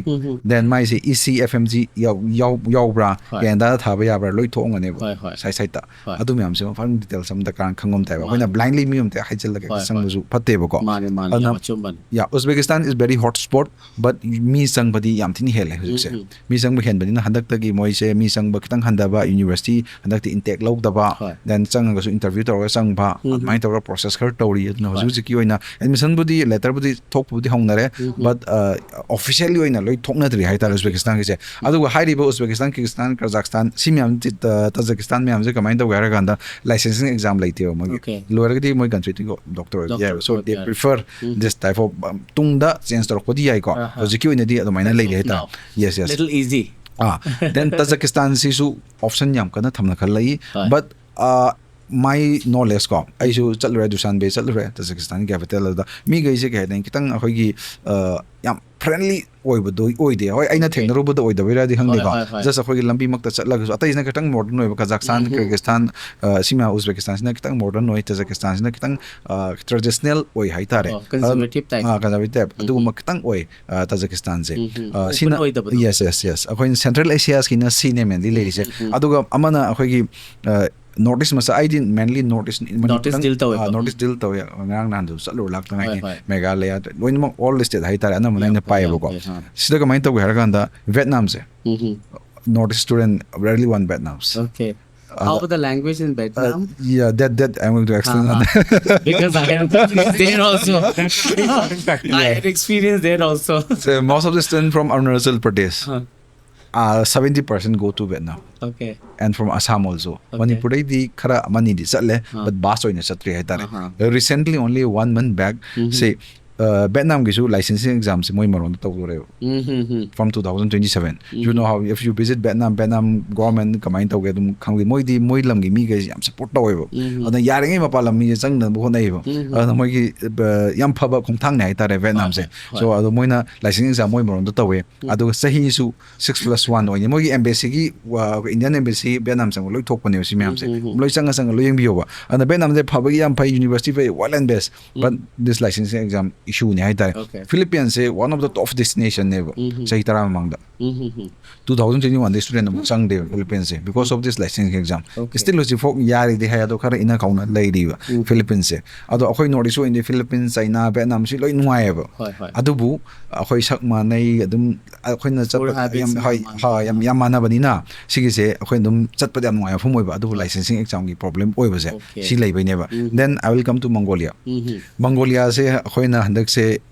then ꯃꯥꯏꯁꯦ E C F M G ꯌꯥꯎ- ꯌꯥꯎ- ꯌꯥꯎꯕ꯭ꯔꯥ, ꯍꯣꯏ. ꯀꯦꯅꯦꯗꯥꯗ ꯊꯥꯕ ꯌꯥꯕ꯭ꯔꯥ, ꯂꯣꯏ ꯊꯣꯛꯑꯝꯒꯅꯦꯕ꯫ ꯍꯣꯏ, ꯍꯣꯏ. Side sideꯇ꯫ ꯍꯣꯏ. ꯑꯗꯨ ꯃꯌꯥꯝꯁꯦ ꯃꯐꯝ details ꯑꯃ ꯗꯔꯀꯥꯔ ꯈꯪꯕ ꯑꯃ ꯇꯥꯏꯕ꯫ ꯑꯩꯈꯣꯏꯅ ꯃꯥꯅꯦ. Blindly ꯃꯤ ꯑꯃꯗ ꯍꯥꯏꯖꯤꯜꯂꯒ ꯍꯣꯏ, ꯍꯣꯏ. ꯆꯪꯕꯁꯨ ꯐꯠꯇꯦꯕꯀꯣ꯫ ꯃꯥꯅꯦ, ꯃꯥꯅꯦ, ꯑꯗꯨꯅ ꯌꯥꯝ ꯑꯆꯨꯝꯕꯅꯤ. Yeah, Uzbekistan is very hot spot, but ꯃꯤ ꯆꯪꯕꯗꯤ ꯌꯥꯝ ꯊꯤꯅ ꯍꯦꯜꯂꯦ ꯍꯧꯖꯤꯛꯁꯦ꯫ ꯃꯤ ꯆꯪꯕ ꯍꯦꯟꯕꯅꯤꯅ ꯍꯟꯗꯛꯇꯒꯤ ꯃꯣꯏꯁꯦ ꯃꯤ ꯆꯪꯕ ꯈꯤꯇꯪ ꯍꯟꯊꯕ, university ꯍꯟꯗꯛꯇꯤ intake ꯂꯧꯗꯕ, ꯍꯣꯏ. Then ꯆꯪꯉꯒꯁꯨ interview ꯇꯧꯔꯒ ꯆꯪꯕ, ꯑꯗꯨꯃꯥꯏꯅ ꯇꯧꯔꯒ process ꯈꯔ ꯇꯧꯔꯤ꯫ ꯑꯗꯨꯅ ꯍꯧꯖꯤꯛ ꯍꯧꯖꯤꯛꯀꯤ ꯑꯣꯏꯅ admissionꯕꯨꯗꯤ, letterꯕꯨꯗꯤ ꯊꯣꯛꯄꯕꯨꯗꯤ ꯍꯧꯅꯔꯦ, but officially ꯑꯣꯏꯅ ꯂꯣꯏ ꯊꯣꯛꯅꯗ꯭ꯔꯤ ꯍꯥꯏꯇꯥꯔꯦ ꯎꯖꯕꯦꯀꯤꯁꯇꯥꯟꯒꯤꯁꯦ꯫ ꯑꯗꯨꯒ ꯍꯥꯏꯔꯤꯕ ꯎꯖꯕꯦꯀꯤꯁꯇꯥꯟ, ꯀꯤꯔꯒꯤꯁꯇꯥꯟ, ꯀꯖꯥꯛꯁꯇꯥꯟ ꯁꯤ ꯃꯌꯥꯝ, ꯇꯥꯖꯤꯀꯤꯁꯇꯥꯟ ꯃꯌꯥꯝꯁꯦ ꯀꯃꯥꯏꯅ ꯇꯧꯒꯦ ꯍꯥꯏꯔꯀꯥꯟꯗ licensing exam ꯂꯩꯇꯦꯕ ꯃꯣꯏꯒꯤ꯫ Okay. ꯂꯣꯏꯔꯒꯗꯤ ꯃꯣꯏ countryꯗꯒꯤ doctor ꯑꯣꯏꯕ Doctor ꯌꯥꯏꯕ꯫ So ꯑꯣꯏꯕ they ꯌꯥꯏ. Prefer this type of, ꯇꯨꯡꯗ change ꯇꯧꯔꯛꯄꯗꯤ ꯌꯥꯏꯀꯣ꯫ ꯑꯍꯥ. ꯍꯧꯖꯤꯛꯀꯤ ꯑꯣꯏꯅꯗꯤ ꯑꯗꯨꯃꯥꯏꯅ ꯂꯩꯔꯤ ꯍꯥꯏꯇꯥꯔꯦ꯫ Now. Yes, yes. Little easy. ꯑꯥ, then ꯇꯥꯖꯤꯀꯤꯁꯇꯥꯟꯁꯤꯁꯨ option ꯌꯥꯝ ꯀꯟꯅ ꯊꯝꯅ ꯈꯜꯂꯛꯏ꯫ ꯍꯣꯏ. But my knowledge ꯀꯣ, ꯑꯩꯁꯨ ꯆꯠꯂꯨꯔꯦ, ꯗꯨꯁꯥꯟꯕꯦ ꯆꯠꯂꯨꯔꯦ, ꯇꯥꯖꯤꯀꯤꯁꯇꯥꯟ capital ꯑꯗꯨꯗ꯫ ꯃꯤꯈꯩꯁꯦ ꯀꯩ ꯍꯥꯏꯅꯤ, ꯈꯤꯇꯪ ꯑꯩꯈꯣꯏꯒꯤ ꯑ, ꯌꯥꯝ friendly ꯑꯣꯏꯕꯗꯣ ꯑꯣꯏꯗꯦ꯫ ꯍꯣꯏ, ꯑꯩꯅ ꯊꯦꯡꯅꯔꯨꯕꯗ ꯑꯣꯏꯗꯕꯩꯔꯗꯤ ꯈꯪꯗꯦꯀꯣ꯫ ꯍꯣꯏ, ꯍꯣꯏ, ꯍꯣꯏ. Just ꯑꯩꯈꯣꯏꯒꯤ ꯂꯝꯕꯤꯃꯛꯇ ꯆꯠꯂꯒꯁꯨ, ꯑꯇꯩꯁꯤꯅ ꯈꯤꯇꯪ modern ꯑꯣꯏꯕ, ꯀꯖꯥꯛꯁꯇꯥꯟ, ꯀꯤꯔꯒꯤꯁꯇꯥꯟ, ꯑ, ꯁꯤꯃ ꯎꯖꯕꯦꯀꯤꯁꯇꯥꯟꯁꯤꯅ ꯈꯤꯇꯪ modern ꯑꯣꯏ, ꯇꯥꯖꯤꯀꯤꯁꯇꯥꯟꯁꯤꯅ ꯈꯤꯇꯪ ꯑ, traditional ꯑꯣꯏ ꯍꯥꯏꯇꯥꯔꯦ꯫ ꯑꯣ, conservative type. ꯑ, conservative type ꯑꯗꯨꯒꯨꯝꯕ ꯈꯤꯇꯪ ꯑꯣꯏ꯫ ꯑ, ꯇꯥꯖꯤꯀꯤꯁꯇꯥꯟꯁꯦ ꯎꯝ, ꯎꯝ. ꯑ, Open ꯁꯤꯅ ꯑꯣꯏꯗꯕꯗꯣ? Yes, yes, yes. ꯑꯩꯈꯣꯏꯅ Central Asiaꯁꯀꯤꯅ ꯁꯤꯅꯦ mainly ꯂꯩꯔꯤꯁꯦ꯫ ꯎꯝ, ꯎꯝ. ꯑꯗꯨꯒ ꯑꯃꯅ ꯑꯩꯈꯣꯏꯒꯤ ꯑ, North East ꯃꯆꯥ, ꯑꯩꯗꯤ mainly North East North East deal ꯇꯧꯋꯦꯕ. North East deal ꯇꯧꯋꯦ꯫ ꯉꯔꯥꯡ ꯅꯍꯥꯟꯗꯨ ꯆꯠꯂꯨꯔ ꯂꯥꯛꯇ ꯉꯥꯏꯅꯤ꯫ ꯍꯣꯏ, ꯍꯣꯏ. ꯃꯦꯘꯥꯂꯌꯥ ꯂꯣꯏꯅꯃꯛ all state ꯍꯥꯏꯇꯥꯔꯦ, ꯑꯅꯝꯕꯅ ꯌꯥꯝ ꯑꯩꯅ ꯐꯩ, ꯄꯥꯏꯌꯦꯕꯀꯣ꯫ ꯌꯥꯝ ꯐꯩ, ꯑꯥ. ꯁꯤꯗ ꯀꯃꯥꯏꯅ ꯇꯧꯒꯦ ꯍꯥꯏꯔꯀꯥꯟꯗ ꯚꯦꯠꯅꯥꯝꯁꯦ, ꯎꯝ, ꯎꯝ. North East student rarely want Vietnams. Okay. How about the language in Vietnam? Uh, yeah, that that I'm going to explain. Uh-huh. Because I have experience there also. I have experience there also. So most of the students from Arunachal Pradesh, Uh-huh. uh, seventy percent go to Vietnam. Okay. And from Assam also. Okay. ꯃꯅꯤꯄꯨꯔꯗꯩꯗꯤ ꯈꯔ ꯑꯃꯅꯤꯗꯤ ꯆꯠꯂꯦ, ꯑꯥ. But bus ꯑꯣꯏꯅ ꯆꯠꯇ꯭ꯔꯤ ꯍꯥꯏꯇꯥꯔꯦ꯫ ꯑꯍꯥ. Recently, only one month back, ꯎꯝ. ꯁꯤ ꯚꯦꯠꯅꯥꯝꯒꯤꯁꯨ licensing examꯁꯦ ꯃꯣꯏ ꯃꯔꯣꯟꯗ ꯇꯧꯗꯣꯔꯦꯕ, ꯎꯝ, um, um. from two thousand twenty-seven. You know how, if you visit Vietnam, Vietnam government ꯀꯃꯥꯏꯅ ꯇꯧꯒꯦ ꯑꯗꯨꯝ ꯈꯪꯕꯤ꯫ ꯃꯣꯏꯗꯤ ꯃꯣꯏ ꯂꯝꯒꯤ ꯃꯤꯈꯩꯁꯦ ꯌꯥꯝ support ꯇꯧꯋꯦꯕ꯫ ꯎꯝ. ꯑꯗꯨꯅ ꯌꯥꯔꯤꯉꯩ ꯃꯄꯥꯟ ꯂꯝ ꯃꯤꯁꯦ ꯆꯪꯅꯕ ꯍꯣꯠꯅꯩꯌꯦꯕ꯫ ꯎꯝ. ꯑꯗꯨꯅ ꯃꯣꯏꯒꯤ ꯑ, ꯌꯥꯝ ꯐꯕ ꯈꯣꯡꯊꯥꯡꯅꯦ ꯍꯥꯏꯇꯥꯔꯦ ꯚꯦꯠꯅꯥꯝꯁꯦ꯫ ꯍꯣꯏ, ꯍꯣꯏ. So ꯑꯗꯣ ꯃꯣꯏꯅ licensing exam ꯃꯣꯏ ꯃꯔꯣꯟꯗ ꯇꯧꯋꯦ꯫ ꯑꯗꯨꯒ ꯆꯍꯤꯁꯨ six plus one ꯑꯣꯏꯅꯤ꯫ ꯃꯣꯏꯒꯤ embassyꯒꯤ, ꯑ, Indian embassy ꯚꯦꯠꯅꯥꯝ ꯆꯪꯕ ꯂꯣꯏ ꯊꯣꯛꯄꯅꯦꯕ ꯁꯤ ꯃꯌꯥꯝꯁꯦ꯫ ꯎꯝ, ꯎꯝ, ꯎꯝ. ꯂꯣꯏ ꯆꯪꯉ ꯆꯪꯉ ꯂꯣꯏ ꯌꯦꯡꯕꯤꯌꯣꯕ꯫ ꯑꯗꯨꯅ ꯚꯦꯠꯅꯥꯝꯁꯦ ꯐꯕꯒꯤ ꯌꯥꯝ ꯐꯩ, university ꯐꯩ, well and best, but this licensing exam issueꯅꯦ ꯍꯥꯏꯇꯥꯔꯦ꯫ Okay. Philippinesꯁꯦ one of the top destinationꯅꯦꯕ ꯎꯝ, ꯎꯝ. ꯆꯍꯤ ꯇꯔꯥ ꯃꯃꯥꯡꯗ꯫ ꯎꯝ, ꯎꯝ, ꯎꯝ. Two thousand twenty-oneꯗꯩ student ꯑꯃꯨꯛ ꯆꯪꯗꯦꯕ Philippinesꯁꯦ, because of this licensing exam. Okay. Still ꯍꯧꯖꯤꯛꯐꯥꯎ ꯌꯥꯔꯤꯗꯤ ꯍꯥꯏ, ꯑꯗꯣ ꯈꯔ ꯏꯟꯅ ꯀꯥꯎꯅ ꯂꯩꯔꯤꯕ ꯎꯝ. Philippines ꯁꯦ꯫ ꯑꯗꯣ ꯑꯩꯈꯣꯏ North East ꯑꯣꯏꯅꯗꯤ Philippines, China, Vietnam ꯁꯤ ꯂꯣꯏ ꯅꯨꯡꯉꯥꯏꯌꯦꯕ꯫ ꯍꯣꯏ, ꯍꯣꯏ. ꯑꯗꯨꯕꯨ ꯑꯩꯈꯣꯏ ꯁꯛ ꯃꯥꯟꯅꯩ, ꯑꯗꯨꯝ ꯑꯩꯈꯣꯏꯅ ꯆꯠꯄ Food habits ꯌꯥꯝ, ꯍꯣꯏ, ꯌꯥꯝ ꯍꯣꯏ, ꯌꯥꯝ, ꯌꯥꯝ ꯃꯥꯟꯅꯕꯅꯤꯅ ꯁꯤꯒꯤꯁꯦ ꯑꯩꯈꯣꯏ ꯑꯗꯨꯝ ꯆꯠꯄꯗ ꯌꯥꯝ ꯅꯨꯡꯉꯥꯏꯕ ꯃꯐꯝ ꯑꯣꯏꯕ, ꯑꯗꯨꯕꯨ licensing examꯒꯤ problem ꯑꯣꯏꯕꯁꯦ Okay. ꯁꯤ ꯂꯩꯕꯩꯅꯦꯕ꯫ ꯎꯝ. Then I will come to Mongolia. ꯎꯝ, ꯎꯝ. Mongoliaꯁꯦ ꯑꯩꯈꯣꯏꯅ ꯍꯟꯗꯛꯁꯦ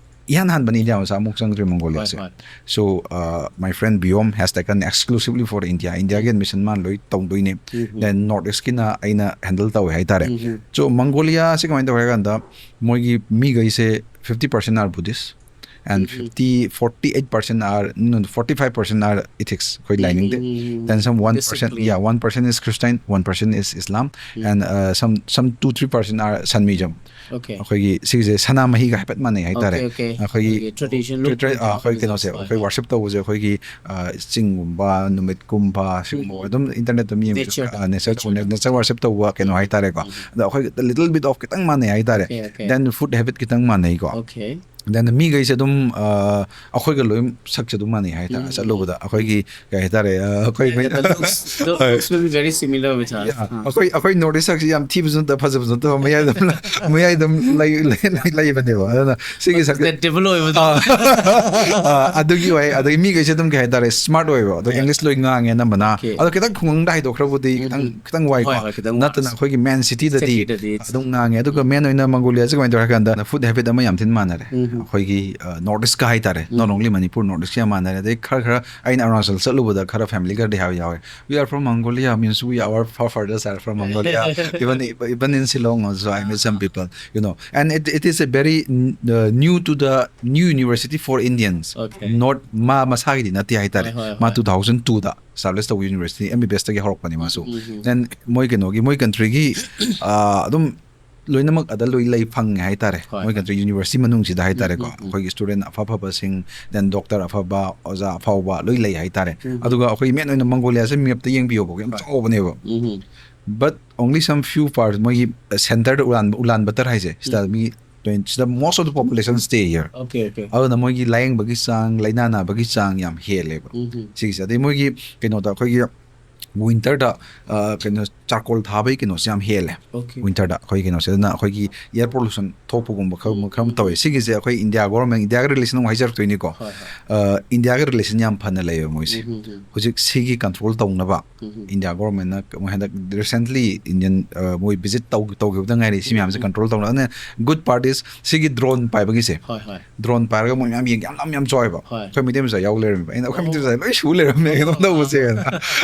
ꯏꯍꯥꯟ ꯍꯥꯟꯕꯅꯤ ꯏꯟꯗꯤꯌꯥ ꯃꯆꯥ ꯑꯃꯨꯛ ꯆꯪꯗ꯭ꯔꯤ Mongoliaꯁꯦ꯫ ꯍꯣꯏ, ꯍꯣꯏ. So uh, my friend Biom has taken exclusively for India. Indiaꯒꯤ admission ꯃꯥꯅ ꯂꯣꯏ ꯇꯧꯗꯣꯏꯅꯦ꯫ ꯎꯝ, ꯎꯝ. Then North Eastꯀꯤꯅ ꯑꯩꯅ handle ꯇꯧꯋꯦ ꯍꯥꯏꯇꯥꯔꯦ꯫ ꯎꯝ, ꯎꯝ. So Mongoliaꯁꯦ ꯀꯃꯥꯏꯅ ꯇꯧꯋꯦ ꯍꯥꯏ ꯀꯥꯟꯗ ꯃꯣꯏꯒꯤ ꯃꯤꯈꯩꯁꯦ fifty percent are Buddhist and fifty forty eight percent are, no, forty five percent are atheists, ꯑꯩꯈꯣꯏ ꯂꯥꯏꯅꯤꯡꯗꯦ. Then some one percent, Discipline. Yeah, one percent is Christian, one percent is Islam, and uh, some some two three percent are Shintoism. Okay. ꯑꯩꯈꯣꯏꯒꯤ ꯁꯤꯒꯤꯁꯦ ꯁꯅꯥꯃꯍꯤꯒ ꯍꯥꯏꯐꯦꯠ ꯃꯥꯟꯅꯩ ꯍꯥꯏꯇꯥꯔꯦ. Okay, okay. ꯑꯩꯈꯣꯏꯒꯤ ꯑꯩꯈꯣꯏꯒꯤ tradition tra- tra- ꯂꯨꯞꯄ ꯑꯥ, ꯑꯩꯈꯣꯏ ꯃꯇꯝꯗ ꯀꯩꯅꯣꯁꯦ, ꯍꯣꯏ, ꯑꯩꯈꯣꯏ ꯍꯣꯏ. Worship ꯇꯧꯕꯁꯦ ꯑꯩꯈꯣꯏꯒꯤ ꯑ, ꯆꯤꯡꯒꯨꯝꯕ, ꯅꯨꯃꯤꯠꯀꯨꯝꯕ, ꯁꯤꯒꯨꯝꯕ ꯑꯗꯨꯝ internet ꯑꯗꯨꯝ ꯌꯦꯡꯕꯁꯨ Nature. Nature, Nature Worship ꯇꯧꯕ ꯀꯩꯅꯣ ꯍꯥꯏꯇꯥꯔꯦꯀꯣ. ꯑꯗꯣ ꯑꯩꯈꯣꯏ little bit of ꯈꯤꯇꯪ ꯃꯥꯟꯅꯩ ꯍꯥꯏꯇꯥꯔꯦ. Okay, okay. Then food habit ꯈꯤꯇꯪ ꯃꯥꯟꯅꯩꯀꯣ. Okay. Then ꯃꯤꯈꯩꯁꯦ ꯑꯗꯨꯝ ꯑ, ꯑꯩꯈꯣꯏꯒ ꯂꯣꯏ ꯁꯛꯁꯦ ꯑꯗꯨꯝ ꯃꯥꯟꯅꯩ ꯍꯥꯏꯇꯥꯔꯦ. ꯆꯠꯂꯨꯕꯗ ꯑꯩꯈꯣꯏꯒꯤ ꯀꯩ ꯍꯥꯏꯇꯥꯔꯦ, ꯑ, ꯑꯩꯈꯣꯏ The looks, the looks will be very similar with us. Yeah, ꯑꯩꯈꯣꯏ ꯑꯩꯈꯣꯏ North East ꯁꯛꯁꯤ ꯌꯥꯝ ꯊꯤꯕꯁꯨ ꯅꯠꯇꯕ, ꯐꯖꯕꯁꯨ ꯅꯠꯇꯕ, ꯃꯌꯥꯏ ꯑꯗꯨꯝ ꯃꯌꯥꯏ ꯑꯗꯨꯝ ꯂꯩ- ꯂꯩ- ꯂꯩ- ꯂꯩꯕꯅꯦꯕ. ꯑꯗꯨꯅ ꯁꯤꯒꯤ ꯁꯛꯁꯦ The devil ꯑꯣꯏꯕꯗꯣ. ꯑ, ꯑꯗꯨꯒꯤ ꯑꯣꯏ꯫ ꯑꯗꯒꯤ ꯃꯤꯈꯩꯁꯦ ꯑꯗꯨꯝ ꯀꯩ ꯍꯥꯏꯇꯥꯔꯦ, smart ꯑꯣꯏꯕ, ꯑꯗꯣ English ꯂꯣꯏ ꯉꯥꯡꯉꯦ ꯑꯅꯝꯕꯅ. Okay. ꯑꯗꯣ ꯈꯤꯇꯪ ꯈꯨꯡꯒꯪꯗ ꯍꯥꯏꯗꯣꯛꯈ꯭ꯔꯕꯨꯗꯤ ꯈꯤꯇꯪ ꯈꯤꯇꯪ ꯋꯥꯏꯀꯣ. ꯍꯣꯏ, ꯍꯣꯏ, ꯈꯤꯇꯪ ꯅꯠꯇꯅ ꯋꯥꯏ꯫ ꯑꯩꯈꯣꯏꯒꯤ main city ꯗꯗꯤ City ꯗꯗꯤ. ꯑꯗꯨꯝ ꯉꯥꯡꯉꯦ꯫ ꯑꯗꯨꯒ main ꯑꯣꯏꯅ Mongolia ꯁꯦ ꯀꯃꯥꯏꯅ ꯇꯧꯔꯦ ꯍꯥꯏ ꯀꯥꯟꯗ, food habit ꯑꯃ ꯌꯥꯝ ꯊꯤꯅ ꯃꯥꯟꯅꯔꯦ꯫ ꯑꯩꯈꯣꯏꯒꯤ North East ꯀ ꯍꯥꯏꯇꯥꯔꯦ, not only Manipur, North East ꯀ ꯌꯥꯝ ꯃꯥꯟꯅꯔꯦ꯫ ꯑꯗꯩ ꯈꯔ ꯈꯔ ꯑꯩꯅ ꯑꯔꯨꯅꯥꯆꯜ ꯆꯠꯂꯨꯕꯗ ꯈꯔ family ꯈꯔꯗꯤ ꯍꯥꯏꯕ ꯌꯥꯎꯋꯦ, "We are from Mongolia, means we, our forefathers are from Mongolia." Even even in Shillong also I met some people, you know, and it, it is a very uh, new to the new university for Indians. Okay. Not ꯃꯥ ꯃꯁꯥꯒꯤꯗꯤ ꯅꯠꯇꯦ ꯍꯥꯏꯇꯥꯔꯦ꯫ ꯍꯣꯏ, ꯍꯣꯏ, ꯃꯥ ꯍꯣꯏ. two thousand two ꯗ establish ꯇꯧꯕ university, M B B S ꯇꯒꯤ ꯍꯧꯔꯛꯄꯅꯤ ꯃꯥꯁꯨ꯫ Then ꯃꯣꯏ ꯀꯩꯅꯣꯒꯤ, ꯃꯣꯏ country ꯒꯤ ꯑꯗꯨꯝ ꯂꯣꯏꯅꯃꯛ ꯑꯗ ꯂꯣꯏ ꯂꯩ ꯐꯪꯉꯦ ꯍꯥꯏꯇꯥꯔꯦ꯫ ꯍꯣꯏ, ꯃꯣꯏ ꯍꯣꯏ. Country university ꯃꯅꯨꯡꯁꯤꯗ ꯍꯥꯏꯇꯥꯔꯦꯀꯣ꯫ ꯑꯩꯈꯣꯏꯒꯤ student ꯑꯐ ꯑꯐꯕꯁꯤꯡ, then doctor ꯑꯐꯕ, ꯑꯣꯖꯥ ꯑꯐꯥꯎꯕ ꯂꯣꯏ ꯂꯩ ꯍꯥꯏꯇꯥꯔꯦ꯫ ꯑꯗꯨꯒ ꯑꯩꯈꯣꯏꯒꯤ main ꯑꯣꯏꯅ Mongolia ꯁꯦ map ꯇ ꯌꯦꯡꯕꯤꯌꯣꯕ, ꯌꯥꯝ ꯆꯥꯎꯕꯅꯦꯕ꯫ But only some few parts, ꯃꯣꯏꯒꯤ centre ꯗ ꯎꯂꯥꯟ ꯎꯂꯥꯟ ꯕꯇꯔ ꯍꯥꯏꯁꯦ, ꯁꯤꯗ ꯃꯤ twenty, ꯁꯤꯗ most of the population stay here. Okay, okay. ꯑꯗꯨꯅ ꯃꯣꯏꯒꯤ ꯂꯥꯏꯌꯦꯡꯕꯒꯤ ꯆꯥꯡ, ꯂꯥꯏꯅꯥ ꯅꯥꯕꯒꯤ ꯆꯥꯡ ꯌꯥꯝ ꯍꯦꯜꯂꯦꯕ ꯁꯤꯒꯤꯁꯦ꯫ ꯑꯗꯩ ꯃꯣꯏꯒꯤ ꯀꯩꯅꯣꯗ, ꯑꯩꯈꯣꯏꯒꯤ winter ꯗ ꯑ, ꯀꯩꯅꯣ, charcoal ꯊꯥꯕꯒꯤ ꯀꯩꯅꯣꯁꯦ ꯌꯥꯝ ꯍꯦꯜꯂꯦ꯫ Okay. Winter ꯗ ꯑꯩꯈꯣꯏ ꯀꯩꯅꯣꯁꯦ, ꯑꯗꯨꯅ ꯑꯩꯈꯣꯏꯒꯤ air pollution ꯊꯣꯛꯄꯒꯨꯝꯕ ꯈꯔ ꯈꯔ ꯇꯧꯋꯦ꯫ ꯁꯤꯒꯤꯁꯦ ꯑꯩꯈꯣꯏ India government, India ꯒ relation ꯑꯃꯨꯛ ꯍꯥꯏꯖꯔꯛꯇꯣꯏꯅꯤꯀꯣ꯫ ꯍꯣꯏ, ꯍꯣꯏ. ꯑ, India ꯒ relation ꯌꯥꯝ ꯐꯅ ꯂꯩꯌꯦꯕ ꯃꯣꯏꯁꯦ꯫ ꯍꯧꯖꯤꯛ ꯁꯤꯒꯤ control ꯇꯧꯅꯕ India government ꯅ ꯃꯣꯏ ꯍꯟꯗꯛ recently Indian, ꯑ, ꯃꯣꯏ visit ꯇꯧ- ꯇꯧꯈꯤꯕꯗ ꯉꯥꯏꯔꯤ ꯁꯤ ꯃꯌꯥꯝꯁꯦ control ꯇꯧꯅꯕ꯫ ꯑꯗꯨꯅ good part is ꯁꯤꯒꯤ drone ꯄꯥꯏꯕꯒꯤꯁꯦ꯫ ꯍꯣꯏ, ꯍꯣꯏ. Drone ꯄꯥꯏꯔꯒ ꯃꯣꯏ ꯃꯌꯥꯝ ꯌꯦꯡꯒꯦ, ꯌꯥꯝ ꯌꯥꯝ ꯆꯥꯎꯋꯦꯕ꯫ ꯍꯣꯏ. ꯑꯩꯈꯣꯏ ꯃꯩꯇꯩ ꯃꯆꯥ ꯌꯥꯎ ꯂꯩꯔꯝꯃꯦꯕ꯫ ꯑꯩꯅ ꯑꯩꯈꯣꯏ ꯃꯩꯇꯩ ꯃꯆꯥ ꯂꯣꯏ ꯁꯨ ꯂꯩꯔꯝꯃꯦ, ꯀꯩꯅꯣ ꯇꯧꯕꯁꯦ꯫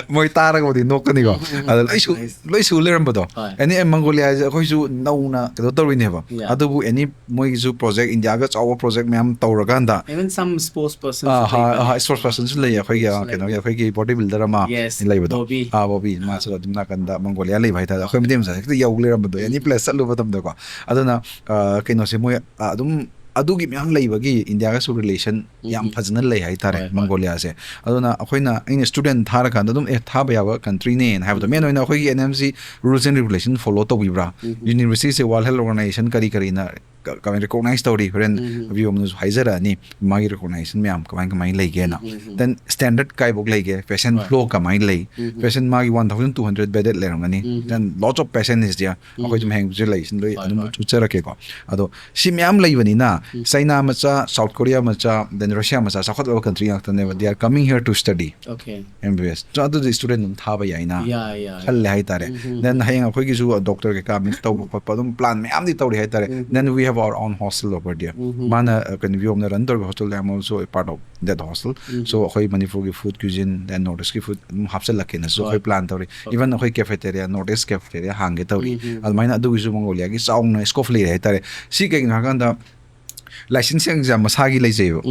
ꯃꯣꯏ ꯇꯥꯔꯒ ꯗꯤ ꯅꯣꯛꯀꯅꯤꯀꯣ꯫ ꯑꯗ ꯂꯣꯏ ꯁꯨ ꯂꯣꯏ ꯁꯨ ꯂꯩꯔꯝꯕꯗꯣ꯫ ꯍꯣꯏ. ꯑꯦꯅꯤ ꯃꯪꯒꯣꯂꯤꯌꯥꯁꯦ ꯑꯩꯈꯣꯏꯁꯨ ꯅꯧꯅ ꯀꯩꯅꯣ ꯇꯧꯔꯤꯅꯦꯕ꯫ Yeah. ꯑꯗꯨꯕꯨ ꯑꯦꯅꯤ ꯃꯣꯏꯒꯤꯁꯨ ꯄ꯭ꯔꯣꯖꯦꯛ, ꯏꯟꯗꯤꯌꯥꯒ ꯆꯥꯎꯕ ꯄ꯭ꯔꯣꯖꯦꯛ ꯃꯌꯥꯝ ꯇꯧꯔꯀꯥꯟꯗ Even some sports person. Sports ꯄꯔꯁꯟꯁꯨ ꯂꯩꯌꯦ ꯑꯩꯈꯣꯏꯒꯤ, ꯑ, ꯀꯩꯅꯣꯒꯤ, ꯑꯩꯈꯣꯏꯒꯤ ꯕꯣꯗꯤ ꯕꯤꯜꯗꯔ ꯑꯃ Yes, ꯂꯩꯕꯗꯣ꯫ Bobby. ꯑꯥ, ꯕꯣꯕꯤ, ꯃꯥꯁꯨ ꯑꯗꯨꯝ ꯅꯥꯀꯟꯗ ꯃꯪꯒꯣꯂꯤꯌꯥ ꯂꯩꯕ ꯍꯥꯏꯇꯥꯔꯦ꯫ ꯑꯩꯈꯣꯏ ꯃꯇꯦꯛ ꯃꯆꯥ ꯍꯦꯛꯇ ꯌꯧ ꯂꯩꯔꯝꯕꯗꯣ, ꯑꯦꯅꯤ ꯄ꯭ꯂꯦꯁ ꯆꯠꯂꯨꯕ ꯃꯇꯝꯗꯀꯣ꯫ ꯑꯗꯨꯅ, ꯑ, ꯀꯩꯅꯣꯁꯦ ꯃꯣꯏ, ꯑ, ꯑꯗꯨꯝ ꯑꯗꯨꯒꯤ ꯃꯌꯥꯝ ꯂꯩꯕꯒꯤ ꯏꯟꯗꯤꯌꯥꯒꯁꯨ ꯔꯤꯂꯦꯁꯟ ꯌꯥꯝ ꯐꯖꯅ ꯂꯩ ꯍꯥꯏꯇꯥꯔꯦ꯫ ꯍꯣꯏ, ꯍꯣꯏ. ꯃꯪꯒꯣꯂꯤꯌꯥꯁꯦ꯫ ꯑꯗꯨꯅ ꯑꯩꯈꯣꯏꯅ, ꯑꯩꯅ ꯁ꯭ꯇꯨꯗꯦꯟꯠ ꯊꯥꯔꯀꯥꯟꯗ ꯑꯗꯨꯝ, ꯑꯦ, ꯊꯥꯕ ꯌꯥꯕ ꯀꯟꯇ꯭ꯔꯤꯅꯦꯅ ꯍꯥꯏꯕꯗꯣ, ꯃꯦꯟ ꯑꯣꯏꯅ ꯑꯩꯈꯣꯏꯒꯤ N M C rules and regulation follow ꯇꯧꯕꯤꯕ꯭ꯔꯥ? ꯌꯨꯅꯤꯚꯔꯁꯤꯇꯤꯁꯦ ꯋꯥꯔꯜ ꯍꯦꯜꯊ ꯑꯣꯔꯒꯅꯥꯏꯖꯦꯁꯟ ꯀꯔꯤ ꯀꯔꯤꯅ ꯀ-, ꯀꯃꯥꯏꯅ ꯔꯤꯀꯣꯛꯅꯥꯏꯁ ꯇꯧꯔꯤ? ꯍꯣꯔꯦꯟ ꯕꯤꯌꯣꯝꯅꯁꯨ ꯍꯥꯏꯖꯔꯛꯑꯅꯤ ꯃꯥꯒꯤ ꯔꯤꯀꯣꯛꯅꯥꯏꯖꯦꯁꯟ ꯃꯌꯥꯝ ꯀꯃꯥꯏ ꯀꯃꯥꯏꯅ ꯂꯩꯒꯦꯅ꯫ ꯗꯦꯟ ꯁ꯭ꯇꯦꯟꯗꯔꯠ ꯀꯥꯏꯕꯣꯛ ꯂꯩꯒꯦ, ꯄꯦꯁꯦꯟ ꯐ꯭ꯂꯣ ꯀꯃꯥꯏꯅ ꯂꯩ? ꯄꯦꯁꯦꯟ ꯃꯥꯒꯤ one thousand two hundred bedded ꯂꯩꯔꯝꯒꯅꯤ꯫ Then lots of patient is there. ꯑꯩꯈꯣꯏ ꯁꯨꯝ ꯍꯌꯦꯡꯁꯦ ꯂꯩꯁꯤꯅ ꯂꯣꯏ ꯑꯗꯨꯝ ꯎꯠꯆꯔꯛꯀꯦꯀꯣ꯫ ꯑꯗꯣ ꯁꯤ ꯃꯌꯥꯝ ꯂꯩꯕꯅꯤꯅ ꯆꯩꯅꯥ ꯃꯆꯥ, ꯁꯥꯎꯠ ꯀꯣꯔꯤꯌꯥ ꯃꯆꯥ, ꯗꯦꯟ ꯔꯁꯤꯌꯥ ꯃꯆꯥ, ꯆꯥꯎꯈꯠꯂꯕ ꯀꯟꯇ꯭ꯔꯤ ꯉꯥꯛꯇꯅꯦꯕ꯫ They are coming here to study Okay. M B B S. So ꯑꯗꯨꯗꯤ ꯁ꯭ꯇꯨꯗꯦꯟꯠ ꯑꯗꯨꯝ ꯊꯥꯕ ꯌꯥꯏꯅ Yeah, yeah, yeah. ꯈꯜꯂꯦ ꯍꯥꯏꯇꯥꯔꯦ꯫ ꯗꯦꯟ ꯍꯌꯦꯡ ꯑꯩꯈꯣꯏꯒꯤꯁꯨ ꯗꯣꯛꯇꯔ ꯀꯩꯀꯥ ꯃꯤꯠ ꯇꯧꯕ ꯈꯣꯠꯄ ꯑꯗꯨꯝ ꯄ꯭ꯂꯥꯟ ꯃꯌꯥꯝꯗꯤ ꯇꯧꯔꯤ ꯍꯥꯏꯇꯥꯔꯦ꯫ Then we have our own hostel over there. ꯃꯥꯅ, ꯑ, ꯀꯩꯅꯣ, ꯕꯤꯌꯣꯝꯅ ꯔꯟ ꯇꯧꯔꯤꯕ hostel, I am also a part of that hostel. So ꯑꯩꯈꯣꯏ ꯃꯅꯤꯄꯨꯔꯒꯤ ꯐꯨꯗ ꯀ꯭ꯌꯨꯖꯤꯟ, ꯗꯦꯟ ꯅꯣꯔꯠ ꯏꯁꯀꯤ ꯐꯨꯗ ꯑꯗꯨꯝ ꯍꯥꯞꯆꯤꯜꯂꯛꯀꯦꯅꯁꯨ ꯑꯩꯈꯣꯏ ꯄ꯭ꯂꯥꯟ ꯇꯧꯔꯤ꯫ ꯏꯚꯟ ꯑꯩꯈꯣꯏ ꯀꯦꯐꯦꯇꯦꯔꯤꯌꯥ, ꯅꯣꯔꯠ ꯏꯁ ꯀꯦꯐꯦꯇꯦꯔꯤꯌꯥ ꯍꯥꯡꯒꯦ ꯇꯧꯔꯤ꯫ ꯑꯗꯨꯃꯥꯏꯅ ꯑꯗꯨꯒꯤꯁꯨ ꯃꯪꯒꯣꯂꯤꯌꯥꯒꯤ ꯆꯥꯎꯅ ꯁ꯭ꯀꯣꯞ ꯂꯩꯔꯦ ꯍꯥꯏꯇꯥꯔꯦ꯫ ꯁꯤ ꯀꯩꯒꯤꯅꯣ ꯍꯥꯏꯀꯥꯟꯗ ꯂꯥꯏꯁꯦꯟꯁ ꯑꯦꯛꯖꯥꯝ ꯃꯁꯥꯒꯤ ꯂꯩꯖꯩꯕ꯫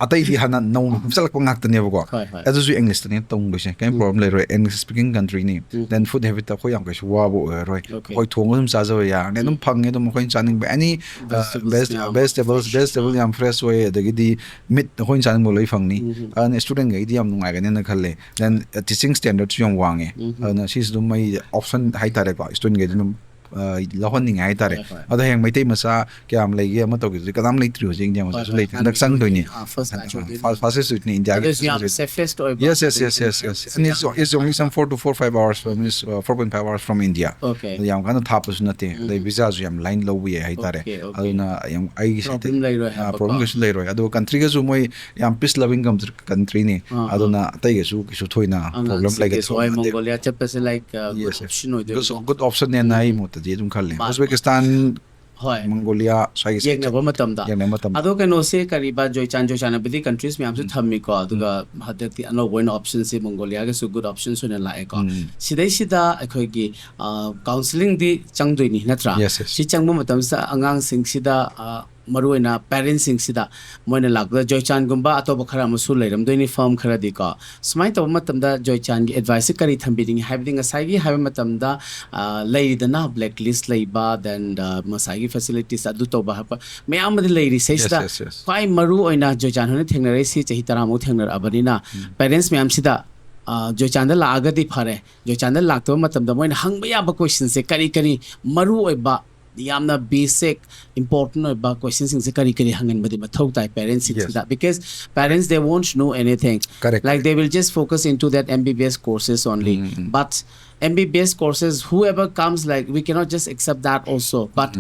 ꯑꯇꯩꯗꯤ ꯍꯥꯟꯅ ꯅꯧꯅ ꯍꯥꯞꯆꯤꯜꯂꯛꯄ ꯉꯥꯛꯇꯅꯦꯕꯀꯣ꯫ ꯍꯣꯏ, ꯍꯣꯏ. ꯑꯗꯨꯁꯨ ꯏꯪꯂꯤꯁꯇꯅꯦ ꯇꯧꯗꯣꯏꯁꯦ꯫ ꯀꯩꯝ ꯄ꯭ꯔꯣꯕ꯭ꯂꯦꯝ ꯂꯩꯔꯣꯏ꯫ ꯏꯪꯂꯤꯁ ꯁ꯭ꯄꯤꯀꯤꯡ ꯀꯟꯇ꯭ꯔꯤꯅꯤ꯫ ꯗꯦꯟ ꯐꯨꯗ ꯍꯦꯕꯤꯠꯇ ꯑꯩꯈꯣꯏ ꯌꯥꯝ ꯀꯩꯁꯨ ꯋꯥꯕ ꯑꯣꯏꯔꯔꯣꯏ꯫ Okay. ꯑꯩꯈꯣꯏ ꯊꯣꯡꯉꯒ ꯑꯗꯨꯝ ꯆꯥꯖꯕ ꯌꯥꯔꯅꯤ꯫ ꯑꯗꯨꯝ ꯐꯪꯉꯦ ꯑꯗꯨꯝ ꯑꯩꯈꯣꯏꯅ ꯆꯥꯅꯤꯡꯕ ꯑꯦꯅꯤ Vegetables ꯃꯌꯥꯝ. ꯚꯦꯖꯤꯇꯦꯕꯜꯁ, ꯚꯦꯖꯤꯇꯦꯕꯜ ꯌꯥꯝ ꯐ꯭ꯔꯦꯁ ꯑꯣꯏ꯫ ꯑꯗꯒꯤꯗꯤ ꯃꯤꯠ ꯑꯩꯈꯣꯏꯅ ꯆꯥꯅꯤꯡꯕ ꯂꯣꯏ ꯐꯪꯅꯤ꯫ ꯑꯗꯨꯅ ꯁ꯭ꯇꯨꯗꯦꯟꯠꯈꯩꯗꯤ ꯌꯥꯝ ꯅꯨꯡꯉꯥꯏꯒꯅꯦꯅ ꯈꯜꯂꯦ꯫ ꯗꯦꯟ ꯇꯤꯆꯤꯡ ꯁ꯭ꯇꯦꯟꯗꯔꯠꯁꯨ ꯌꯥꯝ ꯋꯥꯡꯉꯦ꯫ ꯑꯗꯨꯅ ꯁꯤꯁꯨ ꯑꯗꯨꯝ ꯑꯩ ꯑꯣꯞꯁꯟ ꯍꯥꯏꯇꯥꯔꯦꯀꯣ, ꯁ꯭ꯇꯨꯗꯦꯟꯠꯈꯩꯗꯤ ꯑꯗꯨꯝ, ꯑ, ꯂꯧꯍꯟꯅꯤꯡꯉꯦ ꯍꯥꯏꯇꯥꯔꯦ꯫ ꯍꯣꯏ, ꯍꯣꯏ. ꯑꯗꯣ ꯍꯌꯦꯡ ꯃꯩꯇꯩ ꯃꯆꯥ ꯀꯌꯥꯝ ꯂꯩꯒꯦ ꯑꯃ ꯇꯧꯒꯦ ꯍꯧꯖꯤꯛ ꯀꯅꯥꯝ ꯂꯩꯇ꯭ꯔꯤ꯫ ꯍꯧꯖꯤꯛ ꯏꯟꯗꯤꯌꯥ ꯃꯆꯥꯁꯨ ꯍꯣꯏ, ꯂꯩꯇ꯭ꯔꯤ꯫ ꯍꯟꯗꯛ ꯆꯪꯗꯣꯏꯅꯤ꯫ ꯑꯥ, first batch ꯑꯣꯏꯗꯣꯏꯅꯤ. ꯐꯥꯔꯁ ꯐꯥꯔꯁ ꯁꯦꯁꯇꯨꯅꯤ ꯏꯟꯗꯤꯌꯥꯒꯤ꯫ ꯑꯗꯨꯁꯨ ꯌꯥꯝ safest ꯑꯣꯏꯕ. Yes, yes, yes, yes, yes. And it's, it's only some four to four, five hours from, is, uh, four point five hours from India. Okay. ꯑꯗꯣ ꯌꯥꯝ ꯀꯟꯅ ꯊꯥꯞꯄꯁꯨ ꯅꯠꯇꯦ꯫ ꯑꯗꯩ ꯚꯤꯖꯥꯁꯨ ꯌꯥꯝ ꯂꯥꯏꯟ ꯂꯧꯕ ꯌꯥꯏ ꯍꯥꯏꯇꯥꯔꯦ꯫ Okay, okay. ꯑꯗꯨꯅ ꯌꯥꯝ ꯑꯩꯒꯤ Problem ꯂꯩꯔꯣꯏ ꯍꯥꯏꯕꯀꯣ. ꯄ꯭ꯔꯣꯕ꯭ꯂꯦꯝ ꯀꯩꯁꯨ ꯂꯩꯔꯣꯏ꯫ ꯑꯗꯨꯒ ꯀꯟꯇ꯭ꯔꯤꯒꯁꯨ ꯃꯣꯏ ꯌꯥꯝ ꯄꯤꯁ ꯂꯚꯤꯡ ꯀꯟꯇ꯭ꯔꯤꯅꯤ꯫ ꯑꯥ, ꯑꯥ. ꯑꯗꯨꯅ ꯑꯇꯩꯒꯁꯨ ꯀꯩꯁꯨ ꯊꯣꯏꯅ ꯄ꯭ꯔꯣꯕ꯭ꯂꯦꯝ ꯂꯩꯒꯗꯧꯕ ꯍꯣꯏ, ꯅꯠꯇꯦ꯫ ꯃꯪꯒꯣꯂꯤꯌꯥ ꯆꯠꯄꯁꯦ, like, uh, good Yes, yes. option ꯑꯣꯏꯗꯣꯏꯕ. Good option ꯅꯦꯅ ꯑꯩ ꯃꯣꯠꯇꯗꯤ ꯑꯗꯨꯝ ꯈꯜꯂꯦ꯫ ꯃꯥꯅꯦ. ꯎꯖꯕꯦꯀꯤꯁꯇꯥꯟ ꯍꯣꯏ꯫ ꯃꯪꯒꯣꯂꯤꯌꯥ ꯁ꯭ꯋꯥꯏꯒꯤ ꯌꯦꯡꯅꯕ ꯃꯇꯝꯗ ꯌꯦꯡꯅꯕ ꯃꯇꯝꯗ ꯑꯗꯣ ꯀꯩꯅꯣꯁꯦ ꯀꯔꯤꯕ ꯖꯣꯏꯆꯥꯟ ꯖꯣꯏꯆꯥꯟ ꯍꯥꯏꯕꯗꯤ countries ꯃꯌꯥꯝꯁꯨ ꯊꯝꯃꯤꯀꯣ꯫ ꯑꯗꯨꯒ ꯍꯟꯗꯛꯇꯤ ꯑꯅꯧꯕ ꯑꯣꯏꯅ option ꯁꯦ ꯃꯪꯒꯣꯂꯤꯌꯥꯒꯁꯨ good option ꯑꯣꯏꯅ ꯂꯥꯛꯑꯦꯀꯣ꯫ ꯎꯝ. ꯁꯤꯗꯩꯁꯤꯗ ꯑꯩꯈꯣꯏꯒꯤ counselling ꯗꯤ ꯆꯪꯗꯣꯏꯅꯤ ꯅꯠꯇ꯭ꯔꯥ? Yes, yes. ꯁꯤ ꯆꯪꯕ ꯃꯇꯝꯁꯤꯗ ꯑꯉꯥꯡꯁꯤꯡꯁꯤꯗ ꯑ, ꯃꯔꯨꯑꯣꯏꯅ parents ꯁꯤꯡꯁꯤꯗ ꯃꯣꯏꯅ ꯂꯥꯛꯄꯗ ꯖꯣꯏꯆꯥꯟꯒꯨꯝꯕ ꯑꯇꯣꯞꯄ ꯈꯔ ꯑꯃꯁꯨ ꯂꯩꯔꯝꯗꯣꯏꯅꯤ firm ꯈꯔꯗꯤꯀꯣ꯫ ꯁꯨꯃꯥꯏꯅ ꯇꯧꯕ ꯃꯇꯝꯗ ꯖꯣꯏꯆꯥꯟꯒꯤ advice ꯁꯦ ꯀꯔꯤ ꯊꯝꯕꯤꯅꯤꯡꯉꯤ? ꯍꯥꯏꯕꯗꯤ ꯉꯁꯥꯏꯒꯤ ꯍꯥꯏꯕ ꯃꯇꯝꯗ ꯑ, ꯂꯩꯔꯤꯗꯅ black list ꯂꯩꯕ, then ꯉꯁꯥꯏꯒꯤ facilities ꯑꯗꯨ ꯇꯧꯕ ꯍꯥꯏꯕ ꯃꯌꯥꯝ ꯑꯃꯗꯤ ꯂꯩꯔꯤ꯫ ꯁꯤꯁꯤꯗ Yes, yes. ꯈ꯭ꯋꯥꯏ ꯃꯔꯨ ꯑꯣꯏꯅ ꯖꯣꯏꯆꯥꯟ ꯍꯣꯏꯅ ꯊꯦꯡꯅꯔꯛꯏꯁꯤ ꯆꯍꯤ ꯇꯔꯥꯃꯨꯛ ꯊꯦꯡꯅꯔꯛꯑꯕꯅꯤꯅ parents ꯃꯌꯥꯝꯁꯤꯗ ꯑ, ꯖꯣꯏꯆꯥꯟꯗ ꯂꯥꯛꯑꯒꯗꯤ ꯐꯔꯦ, ꯖꯣꯏꯆꯥꯟꯗ ꯂꯥꯛꯇꯕ ꯃꯇꯝꯗ ꯃꯣꯏꯅ ꯍꯪꯕ ꯌꯥꯕ question ꯁꯦ ꯀꯔꯤ ꯀꯔꯤ ꯃꯔꯨ ꯑꯣꯏꯕ ꯌꯥꯝꯅ basic important ꯑꯣꯏꯕ question ꯁꯤꯡꯁꯦ ꯀꯔꯤ ꯀꯔꯤ ꯍꯪꯍꯟꯕꯗꯤ ꯃꯊꯧ ꯇꯥꯏ parents ꯁꯤꯡꯁꯤꯗ? Because parents, they won't know anything. Correct. Like, they will just focus into that M B B S courses only. But M B B S courses, whoever comes, like, we cannot just accept that also. But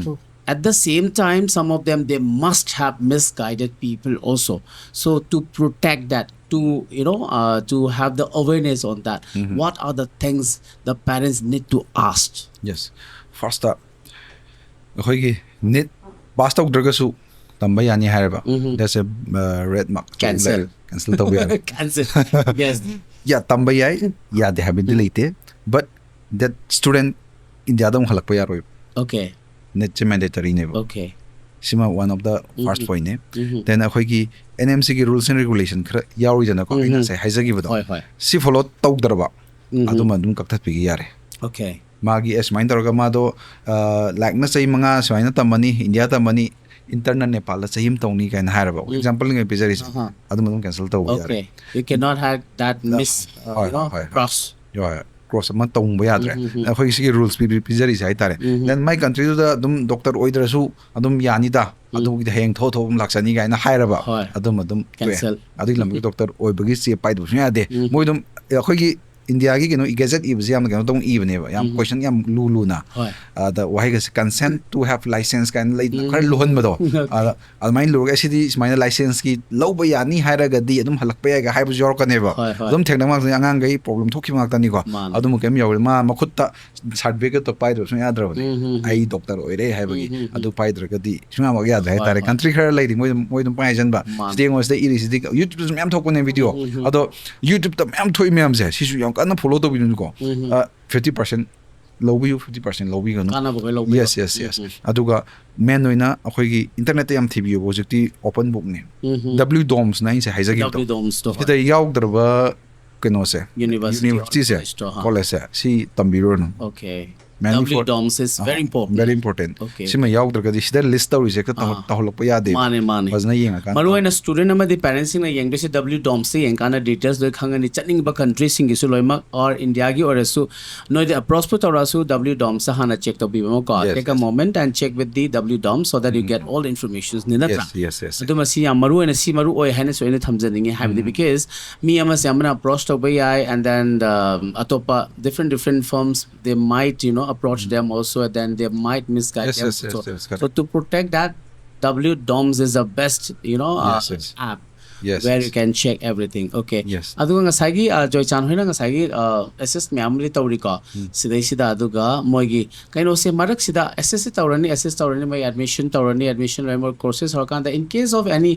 at the same time, some of them, they must have misguided people also. So to protect that, to, you know, uh, to have the awareness on that, what are the things the parents need to ask? Yes. First ꯇ ꯑꯩꯈꯣꯏꯒꯤ NEET pass ꯇꯧꯗ꯭ꯔꯒꯁꯨ ꯇꯝꯕ ꯌꯥꯅꯤ ꯍꯥꯏꯔꯕ, ꯎꯝ. That's a uh, red mark. Cancel. Cancel ꯇꯧꯕ ꯌꯥꯔꯦ. Cancel. Yes. ꯌꯥ, ꯇꯝꯕ ꯌꯥꯏ, ꯌꯥꯗꯦ ꯍꯥꯏꯕꯗꯤ ꯂꯩꯇꯦ. But that student ꯏꯟꯗꯤꯌꯥꯗ ꯑꯃꯨꯛ ꯍꯜꯂꯛꯄ ꯌꯥꯔꯣꯏꯕ. Okay. NEET ꯁꯦ mandatory ꯅꯦꯕ. Okay. ꯁꯤꯃ one of the first point ꯅꯦ. ꯎꯝ. Then ꯑꯩꯈꯣꯏꯒꯤ NMC ꯒꯤ rules and regulation ꯈꯔ ꯌꯥꯎꯔꯤꯗꯅꯀꯣ, ꯑꯩꯅ ꯉꯁꯥꯏ ꯍꯥꯏꯖꯈꯤꯕꯗꯣ. ꯍꯣꯏ, ꯍꯣꯏ. ꯁꯤ follow ꯇꯧꯗ꯭ꯔꯕ ꯎꯝ. ꯑꯗꯨꯃ ꯑꯗꯨꯝ ꯀꯛꯊꯠꯄꯤꯒꯤ ꯌꯥꯔꯦ. Okay. ꯃꯥꯒꯤ ꯑꯦ ꯁꯨꯃꯥꯏꯅ ꯇꯧꯔꯒ ꯃꯥꯗꯣ ꯑ, ꯂꯥꯏꯔꯤꯛꯅ ꯆꯍꯤ ꯃꯉꯥ ꯁꯨꯃꯥꯏꯅ ꯇꯝꯃꯅꯤ, ꯏꯟꯗꯤꯌꯥ ꯇꯝꯃꯅꯤ, intern ꯅ ꯅꯦꯄꯥꯜꯗ ꯆꯍꯤ ꯑꯃ ꯇꯧꯅꯤ ꯀꯥꯏꯅ ꯍꯥꯏꯔꯕ, example ꯅꯦ ꯄꯤꯖꯔꯤꯁꯦ. ꯑꯍꯥ. ꯑꯗꯨꯃ ꯑꯗꯨꯝ cancel ꯇꯧꯕ ꯌꯥꯔꯦ. Okay. You cannot have that miss, uh, ꯍꯣꯏ, you know, ꯍꯣꯏ, ꯍꯣꯏ. cross. ꯍꯣꯏ, cross ꯑꯃ ꯇꯧꯕ ꯌꯥꯗ꯭ꯔꯦ. ꯎꯝ, ꯎꯝ, ꯎꯝ. ꯑꯩꯈꯣꯏꯒꯤ ꯁꯤꯒꯤ rules ꯄꯤ- ꯄꯤꯖꯔꯤꯁꯦ ꯍꯥꯏꯇꯥꯔꯦ. ꯎꯝ. Then ꯃꯥꯏ country ꯗꯨꯗ ꯑꯗꯨꯝ doctor ꯑꯣꯏꯗ꯭ꯔꯁꯨ ꯑꯗꯨꯝ ꯌꯥꯅꯤꯗ, ꯑꯗꯨꯒꯤꯗꯤ ꯍꯌꯦꯡ ꯊꯣꯛ ꯊꯣꯛ ꯑꯗꯨꯝ ꯂꯥꯛꯆꯅꯤ ꯀꯥꯏꯅ ꯍꯥꯏꯔꯕ, ꯍꯣꯏ. ꯑꯗꯨꯝ ꯑꯗꯨꯝ ꯇꯣꯛꯑꯦ. Cancel. ꯑꯗꯨꯒꯤ ꯂꯝꯕꯤ doctor ꯑꯣꯏꯕꯒꯤ ꯆꯦ ꯄꯥꯏꯗꯕꯁꯨ ꯌꯥꯗꯦ. ꯎꯝ. ꯃꯣꯏ ꯑꯗꯨꯝ ꯑꯩꯈꯣꯏꯒꯤ ꯏꯟꯗꯤꯌꯥꯒꯤ ꯀꯩꯅꯣ ꯒꯦꯖꯦꯠ ꯏꯕꯁꯦ ꯌꯥꯝꯅ ꯀꯩꯅꯣ ꯇꯧꯅ ꯏꯕꯅꯦꯕ, ꯌꯥꯝ ꯀꯣꯏꯁꯟ ꯌꯥꯝ ꯂꯨ ꯂꯨꯅ꯫ ꯍꯣꯏ ꯑꯗ ꯋꯥꯍꯩꯒꯁꯦ "consent to have license" ꯀꯥꯏꯅ ꯂꯩꯗꯅ, ꯈꯔ ꯂꯨꯍꯟꯕꯗꯣ꯫ ꯑꯗ ꯑꯗꯨꯃꯥꯏꯅ ꯂꯨꯔꯒ "ꯑꯦ, ꯁꯤꯗꯤ ꯁꯨꯃꯥꯏꯅ ꯂꯥꯏꯁꯦꯟꯁꯀꯤ ꯂꯧꯕ ꯌꯥꯅꯤ ꯍꯥꯏꯔꯒꯗꯤ ꯑꯗꯨꯝ ꯍꯜꯂꯛꯄ ꯌꯥꯏꯒ" ꯍꯥꯏꯕꯁꯨ ꯌꯥꯎꯔꯛꯀꯅꯦꯕ꯫ ꯍꯣꯏ, ꯍꯣꯏ꯫ ꯑꯗꯨꯝ ꯊꯦꯡꯅꯕ ꯉꯥꯛꯇꯅꯤ, ꯑꯉꯥꯡꯈꯩ ꯄ꯭ꯔꯣꯕ꯭ꯂꯦꯝ ꯊꯣꯛꯈꯤꯕ ꯉꯥꯛꯇꯅꯤꯀꯣ꯫ ꯃꯥꯅꯦ꯫ ꯑꯗꯨꯝꯕ ꯀꯩꯝ ꯌꯥꯎꯔꯦ, ꯃꯥ ꯃꯈꯨꯠꯇ ꯁꯥꯔꯇꯤꯐꯤꯀꯦꯠꯇꯣ ꯄꯥꯏꯗꯕ ꯁꯨꯡꯌꯥ ꯌꯥꯗ꯭ꯔꯕꯅꯦ꯫ ꯎꯝ, ꯎꯝ, ꯎꯝ꯫ "ꯑꯩ ꯗꯣꯛꯇꯔ ꯑꯣꯏꯔꯦ" ꯍꯥꯏꯕꯒꯤ꯫ ꯎꯝ, ꯎꯝ, ꯎꯝ꯫ ꯑꯗꯨ ꯄꯥꯏꯗ꯭ꯔꯒꯗꯤ ꯁꯨꯡꯌꯥꯃꯛ ꯌꯥꯗ꯭ꯔꯦ ꯍꯣꯏ, ꯍꯥꯏꯇꯥꯔꯦ꯫ ꯍꯣꯏ꯫ ꯀꯟꯇ꯭ꯔꯤ ꯈꯔ ꯂꯩꯔꯤ, ꯃꯣꯏ ꯑꯗꯨꯝ, ꯃꯣꯏ ꯑꯗꯨꯝ ꯄꯥꯏ ꯍꯥꯏꯖꯟꯕ꯫ ꯃꯥꯅꯦ꯫ ꯁꯤꯗꯤ ꯑꯩꯉꯣꯟꯗ ꯁꯤꯗ ꯏꯔꯤꯁꯤꯗꯤ YouTube-ꯇꯁꯨ ꯃꯌꯥꯝ ꯊꯣꯛꯄꯅꯦ ꯚꯤꯗꯤꯑꯣ꯫ ꯎꯝ, ꯎꯝ, ꯎꯝ꯫ ꯑꯗꯣ YouTube-ꯇ ꯃꯌꯥꯝ ꯊꯣꯛꯏ ꯃꯌꯥꯝꯁꯦ, ꯁꯤꯁꯨ ꯌꯥꯝ ꯀꯟꯅ ꯐꯣꯂꯣ ꯇꯧꯕꯤꯅꯨꯀꯣ꯫ ꯎꯝ, ꯎꯝ꯫ ꯑ, fifty percent ꯂꯧꯕꯤꯌꯨ, fifty percent ꯂꯧꯕꯤꯒꯅꯨ꯫ ꯀꯥꯟꯅꯕꯈꯩ ꯂꯧꯕꯤꯌꯨ꯫ Yes, yes, yes꯫ ꯎꯝ, ꯑꯗꯨꯒ ꯃꯦꯟ ꯑꯣꯏꯅ ꯑꯩꯈꯣꯏꯒꯤ ꯏꯟꯇꯔꯅꯦꯠꯇ ꯌꯥꯝ ꯊꯤꯕꯤꯌꯨꯕ, ꯍꯧꯖꯤꯛꯇꯤ open book-ꯅꯤ꯫ ꯎꯝ, ꯎꯝ꯫ W DOMS-ꯅ ꯑꯩꯅ ꯉꯁꯥꯏ ꯍꯥꯏꯖꯈꯤꯕꯗꯣ꯫ W DOMS-ꯇꯣ, ꯍꯣꯏ꯫ ꯁꯤꯗ ꯌꯥꯎꯗ꯭ꯔꯕ ꯀꯩꯅꯣꯁꯦ, University or university-ꯁꯦ, college-ꯇꯣ, ꯍꯥ꯫ College-ꯁꯦ, ꯁꯤ ꯇꯝꯕꯤꯔꯨꯔꯅꯨ꯫ Okay. Mainly W for DOMS is very ꯑꯍꯣꯏ, important. very important꯫ Okay, ꯁꯤꯃ ꯌꯥꯎꯗ꯭ꯔꯒꯗꯤ ꯁꯤꯗ list ꯇꯧꯔꯤꯁꯦ ꯍꯦꯛꯇ ꯇꯧꯍ- ꯑꯥ꯫ ꯇꯧꯍꯜꯂꯛꯄ ꯌꯥꯗꯦꯕ꯫ ꯃꯥꯅꯦ, ꯃꯥꯅꯦ꯫ ꯐꯖꯅ ꯌꯦꯡꯉꯀꯥꯟꯗ꯫ ꯃꯔꯨ ꯑꯣꯏꯅ student ꯑꯃꯗꯤ parents-ꯁꯤꯡꯅ ꯌꯦꯡꯗꯣꯏꯁꯦ W DOMS-ꯁꯦ ꯌꯦꯡꯀꯥꯟꯗ details ꯂꯣꯏ ꯈꯪꯉꯅꯤ, ꯆꯠꯅꯤꯡꯕ country-ꯁꯤꯡꯒꯤꯁꯨ ꯂꯣꯏꯅꯃꯛ, or India-ꯒꯤ ꯑꯣꯏꯔꯁꯨ ꯅꯣꯏꯗ approach-ꯄꯨ ꯇꯧꯔꯛꯑꯁꯨ W DOMS-ꯇ ꯍꯥꯟꯅ check ꯇꯧꯕꯤꯕ ꯑꯃꯀꯣ꯫ Yes, Take a yes. moment and check with the W DOMS so that you get all informations-ꯅꯤ, ꯅꯠꯇ꯭ꯔꯥ? Yes, yes, yes, yes. ꯑꯗꯨ ꯃꯁꯤ ꯌꯥꯝ ꯃꯔꯨ ꯑꯣꯏꯅ, ꯁꯤ ꯃꯔꯨ ꯑꯣꯏ ꯍꯥꯏꯅꯁꯨ ꯑꯩꯅ ꯊꯝꯖꯅꯤꯡꯉꯤ, ꯍꯥꯏꯕꯗꯤ because ꯃꯤ ꯑꯃꯁꯦ ꯑꯃꯅ approach ꯇꯧꯕ ꯌꯥꯏ, and then the, um, ꯑꯇꯣꯞꯄ different different firms, they might, you know, approach them also, and then they might misguide Yes, them. yes, yes, So, yes, correct. so to protect that, W DOMS is the best, you know, uh, Yes, yes. app Yes, where yes. you can check everything. Okay. Yes. ꯑꯗꯨꯒ ꯉꯁꯥꯏꯒꯤ, uh, Joychan ꯍꯣꯏꯅ ꯉꯁꯥꯏꯒꯤ, uh, assist ꯃꯌꯥꯝ ꯑꯃꯗꯤ ꯇꯧꯔꯤꯀꯣ꯫ ꯁꯤꯗꯩꯁꯤꯗ ꯑꯗꯨꯒ ꯃꯣꯏꯒꯤ ꯀꯩꯅꯣꯁꯦ ꯃꯔꯛꯁꯤꯗ assist ꯇꯧꯔꯅꯤ, assist ꯇꯧꯔꯅꯤ, ꯃꯣꯏ admission ꯇꯧꯔꯅꯤ, admission ꯂꯣꯏꯅꯃꯛ courses ꯍꯧꯔꯀꯥꯟꯗ, in case of any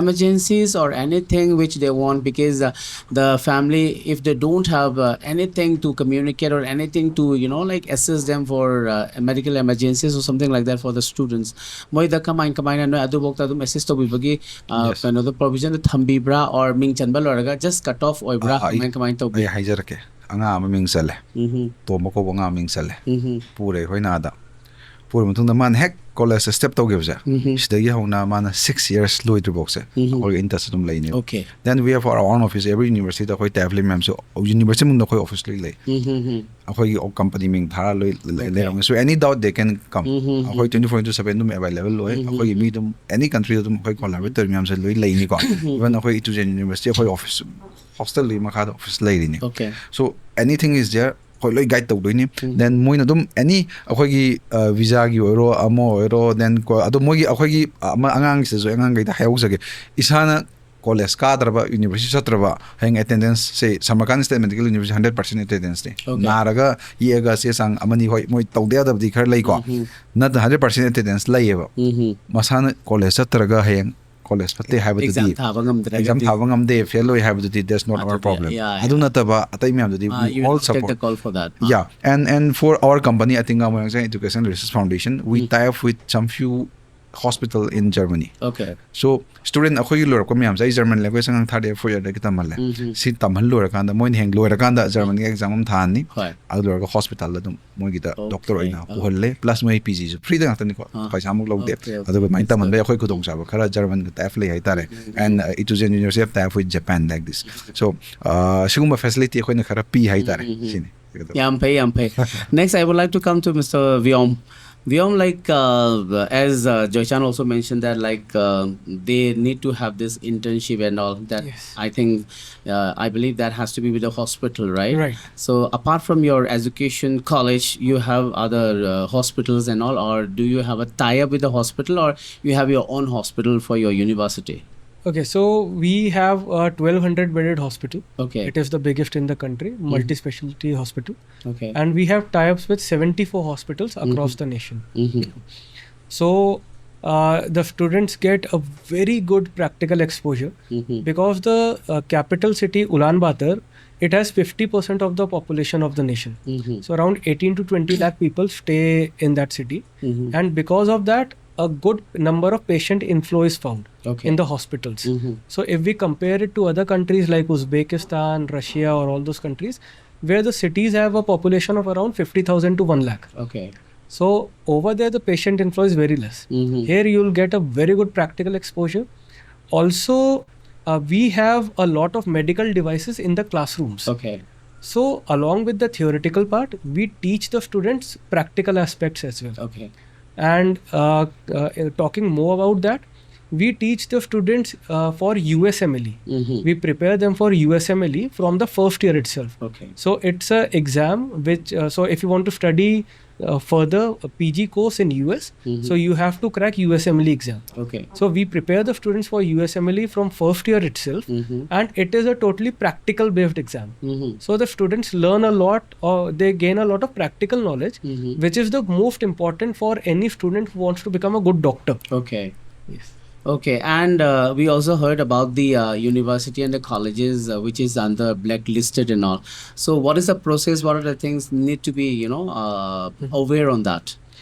emergencies or anything which they want, because, uh, the family, if they don't have, uh, anything to communicate or anything to, you know, like, assist them for, uh, medical emergencies or something like that for the students, ꯃꯣꯏꯗ ꯀꯃꯥꯏ ꯀꯃꯥꯏꯅ ꯅꯣꯏ ꯑꯗꯨꯐꯥꯎꯗ ꯑꯗꯨꯝ assist ꯇꯧꯕꯤꯕꯒꯤ, uh, Yes. ꯀꯩꯅꯣꯗꯣ provision-ꯗꯣ ꯊꯝꯕꯤꯕ꯭ꯔꯥ, or ꯃꯤꯡ ꯆꯟꯕ ꯂꯣꯏꯔꯒ just cut off ꯑꯣꯏꯕ꯭ꯔꯥ, ꯑꯥ, ꯑꯩ- ꯀꯃꯥꯏ ꯀꯃꯥꯏꯅ ꯇꯧꯕꯤ? ꯑꯩ ꯍꯥꯏꯖꯔꯛꯀꯦ꯫ ꯑꯉꯥꯡ ꯑꯃ ꯃꯤꯡ ꯆꯜꯂꯦ꯫ ꯎꯝ, ꯇꯣꯝꯕ ꯀꯧꯕ ꯑꯉꯥꯡ ꯑꯃ ꯃꯤꯡ ꯆꯜꯂꯦ꯫ ꯎꯝ, ꯄꯨꯔꯦ ꯑꯩꯈꯣꯏꯅ ꯑꯥꯗ꯫ ꯄꯨꯔ ꯃꯇꯨꯡꯗ ꯃꯥꯅ ꯍꯦꯛ ꯀꯣꯂꯦꯖꯇ ꯁ꯭ꯇꯦꯞ ꯇꯧꯈꯤꯕꯁꯦ, ꯁꯤꯗꯒꯤ ꯍꯧꯅ ꯃꯥꯅ ꯁꯤꯛꯁ ꯌꯔꯁ ꯂꯣꯏꯗ꯭ꯔꯤꯐꯥꯎꯁꯦ ꯑꯩꯈꯣꯏꯒ ꯏꯟ ꯇꯆꯇ ꯑꯗꯨꯝ ꯂꯩꯅꯦꯕ. Okay. Then we have our own office. Every universityꯗ ꯑꯩꯈꯣꯏ ꯇꯥꯏꯞ ꯂꯩ ꯃꯌꯥꯝꯁꯨ, ꯌꯨꯅꯤꯚꯔꯁꯤꯇꯤ ꯃꯅꯨꯡꯗ ꯑꯩꯈꯣꯏ ꯑꯣꯐꯤꯁ ꯂꯣꯏ ꯂꯩ. ꯑꯩꯈꯣꯏꯒꯤ ꯀꯝꯄꯅꯤ ꯃꯤꯡ ꯊꯥꯔ ꯂꯣꯏ ꯂꯩꯔꯝꯒꯅꯤ. So any doubt they can come. ꯑꯩꯈꯣꯏ twenty four into seven ꯑꯗꯨꯝ available ꯑꯣꯏ. ꯑꯩꯈꯣꯏꯒꯤ ꯃꯤ ꯑꯗꯨꯝ any countryꯗ ꯑꯗꯨꯝ ꯑꯩꯈꯣꯏ collaborate ꯇꯧꯔꯤ ꯃꯌꯥꯝꯁꯦ ꯂꯣꯏ ꯂꯩꯅꯤꯀꯣ. Even ꯑꯩꯈꯣꯏ Ithujian University ꯑꯩꯈꯣꯏ ꯑꯣꯐꯤꯁ, ꯍꯣꯁꯇꯦꯜꯗꯨꯒꯤ ꯃꯈꯥꯗ ꯑꯣꯐꯤꯁ ꯂꯩꯔꯤꯅꯤ. Okay. So anything is there, ꯑꯩꯈꯣꯏ ꯂꯣꯏ ꯒꯥꯏꯗ ꯇꯧꯗꯣꯏꯅꯤ. Then ꯃꯣꯏꯅ ꯑꯗꯨꯝ any ꯑꯩꯈꯣꯏꯒꯤ ꯚꯤꯖꯥꯒꯤ ꯑꯣꯏꯔꯣ, ꯑꯃ ꯑꯣꯏꯔꯣ, then ꯑꯗꯣ ꯃꯣꯏꯒꯤ ꯑꯩꯈꯣꯏꯒꯤ ꯑꯃ ꯑꯉꯥꯡꯁꯤꯗꯁꯨ, ꯑꯉꯥꯡꯈꯩꯗ ꯍꯥꯏꯍꯧꯖꯒꯦ, ꯏꯁꯥꯅ ꯀꯣꯂꯦꯖ ꯀꯥꯗ꯭ꯔꯕ, ꯌꯨꯅꯤꯚꯔꯁꯤꯇꯤ ꯆꯠꯇ꯭ꯔꯕ, ꯍꯌꯦꯡ ꯑꯦꯇꯦꯟꯗꯦꯟꯁꯁꯦ Samarkand state medical university hundred percent ꯑꯦꯇꯦꯟꯗꯦꯟꯁꯅꯤ. Okay. ꯅꯥꯔꯒ ꯌꯦꯛꯑꯒ ꯆꯦ ꯆꯥꯡ ꯑꯃꯅꯤ, ꯍꯣꯏ, ꯃꯣꯏ ꯇꯧꯗ ꯌꯥꯗꯕꯗꯤ ꯈꯔ ꯂꯩꯀꯣ. ꯅꯠꯇ꯭ꯔ ꯍꯟꯗ꯭ꯔꯦꯠ ꯄꯥꯔꯁꯦꯟ ꯑꯦꯇꯦꯟꯗꯦꯟꯁ ꯂꯩꯌꯦꯕ. ꯃꯁꯥꯅ ꯀꯣꯂꯦꯖ ꯆꯠꯇ꯭ꯔꯒ ꯍꯌꯦꯡ ꯀꯣꯂꯦꯖ ꯐꯠꯇꯦ ꯍꯥꯏꯕꯗꯨꯗꯤ, Exam ꯊꯥꯕ ꯉꯝꯗ꯭ꯔꯒꯗꯤ. Exam ꯊꯥꯕ ꯉꯝꯗꯦ, ꯐꯦꯜ ꯑꯣꯏ ꯍꯥꯏꯕꯗꯨꯗꯤ, that's not our ꯑꯗꯨꯗꯤ, problem. Yeah, yeah. ꯑꯗꯨ ꯅꯠꯇꯕ ꯑꯇꯩ ꯃꯌꯥꯝꯗꯨꯗꯤ, Ah, we you all will take support. The call for that. Yeah, and and for our company, Atinga Moirangchand Education Research Foundation, we tie up with some few hospital in Germany. Okay. So student ꯑꯩꯈꯣꯏꯒꯤ ꯂꯣꯏꯔꯛꯄ ꯃꯌꯥꯝꯁꯦ, ꯑꯩ German language ꯑꯉꯥꯡ third year fourth yearꯗꯒꯤ ꯇꯝꯍꯜꯂꯦ. ꯁꯤ ꯇꯝꯍꯜ ꯂꯣꯏꯔꯀꯥꯟꯗ, ꯃꯣꯏꯅ ꯍꯌꯦꯡ ꯂꯣꯏꯔꯀꯥꯟꯗ Germanꯒꯤ exam ꯑꯃ ꯊꯥꯍꯟꯅꯤ. ꯍꯣꯏ. ꯑꯗꯨ ꯂꯣꯏꯔꯒ ꯍꯣꯁꯄꯤꯇꯥꯜꯗ ꯑꯗꯨꯝ ꯃꯣꯏꯒꯤꯗ Okay. ꯗꯣꯛꯇꯔ ꯑꯣꯏꯅ Okay. ꯄꯨꯍꯜꯂꯦ. Plus ꯃꯣꯏ ꯄꯤ ꯖꯤꯁꯨ ꯐ꯭ꯔꯤꯗ ꯉꯥꯛꯇꯅꯤꯀꯣ, ꯑꯥ. ꯄꯩꯁꯥꯃꯨꯛ ꯂꯧꯗꯦ. Okay, okay. ꯑꯗꯨꯒ ꯑꯗꯨꯃꯥꯏꯅ That's ꯇꯝꯍꯟꯕ good. ꯑꯩꯈꯣꯏ ꯈꯨꯗꯣꯡꯆꯥꯕ ꯈꯔ Germanꯒ tie up ꯂꯩ ꯍꯥꯏꯇꯥꯔꯦ. And uh, Ithujian University have tie up with Japan like this. So uh, ꯁꯤꯒꯨꯝꯕ facility ꯑꯩꯈꯣꯏꯅ ꯈꯔ ꯄꯤ ꯍꯥꯏꯇꯥꯔꯦ. ꯁꯤꯅꯤ. ꯌꯥꯝ ꯐꯩ, ꯌꯥꯝ ꯐꯩ. Next, I would like to come to Mister Vyom. Vyom, like, uh, as uh, Joychan also mentioned that, like, uh, they need to have this internship and all that. Yes. I think, uh, I believe that has to be with the hospital, right? Right. So, apart from your education college, you have other uh, hospitals and all, or do you have a tie-up with the hospital, or you have your own hospital for your university? Okay, so we have a twelve hundred bedded hospital. Okay. It is the biggest in the country, multi-specialty hospital. Okay. And we have tie-ups with seventy-four hospitals across the nation. Mhm. So uh, the students get a very good practical exposure Mhm. because the uh, capital city Ulaanbaatar, it has fifty percent of the population of the nation. Mhm. So around eighteen to twenty lakh people stay in that city. Mhm. And because of that, a good number of patient inflow is found Okay. in the hospitals. Mhm. So if we compare it to other countries like Uzbekistan, Russia, or all those countries, where the cities have a population of around fifty thousand to one lakh. Okay. So over there, the patient inflow is very less. Mhm. Here, you'll get a very good practical exposure. Also, uh, we have a lot of medical devices in the classrooms. Okay. So along with the theoretical part, we teach the students practical aspects as well. Okay. And uh, uh, talking more about that, we teach the students uh, for U S M L E. Mhm. We prepare them for U S M L E from the first year itself. Okay. So it's a exam which, uh, so if you want to study uh, further a P G course in U S, Mhm. so you have to crack U S M L E exam. Okay. So we prepare the students for U S M L E from first year itself, Mhm. and it is a totally practical based exam. Mhm. So the students learn a lot, or they gain a lot of practical knowledge, Mhm. which is the most important for any student who wants to become a good doctor. Okay. Yes. Okay, and uh, we also heard about the uh, university and the colleges uh, which is under blacklisted and all. So, what is the process? What are the things need to be, you know, uh, aware on that?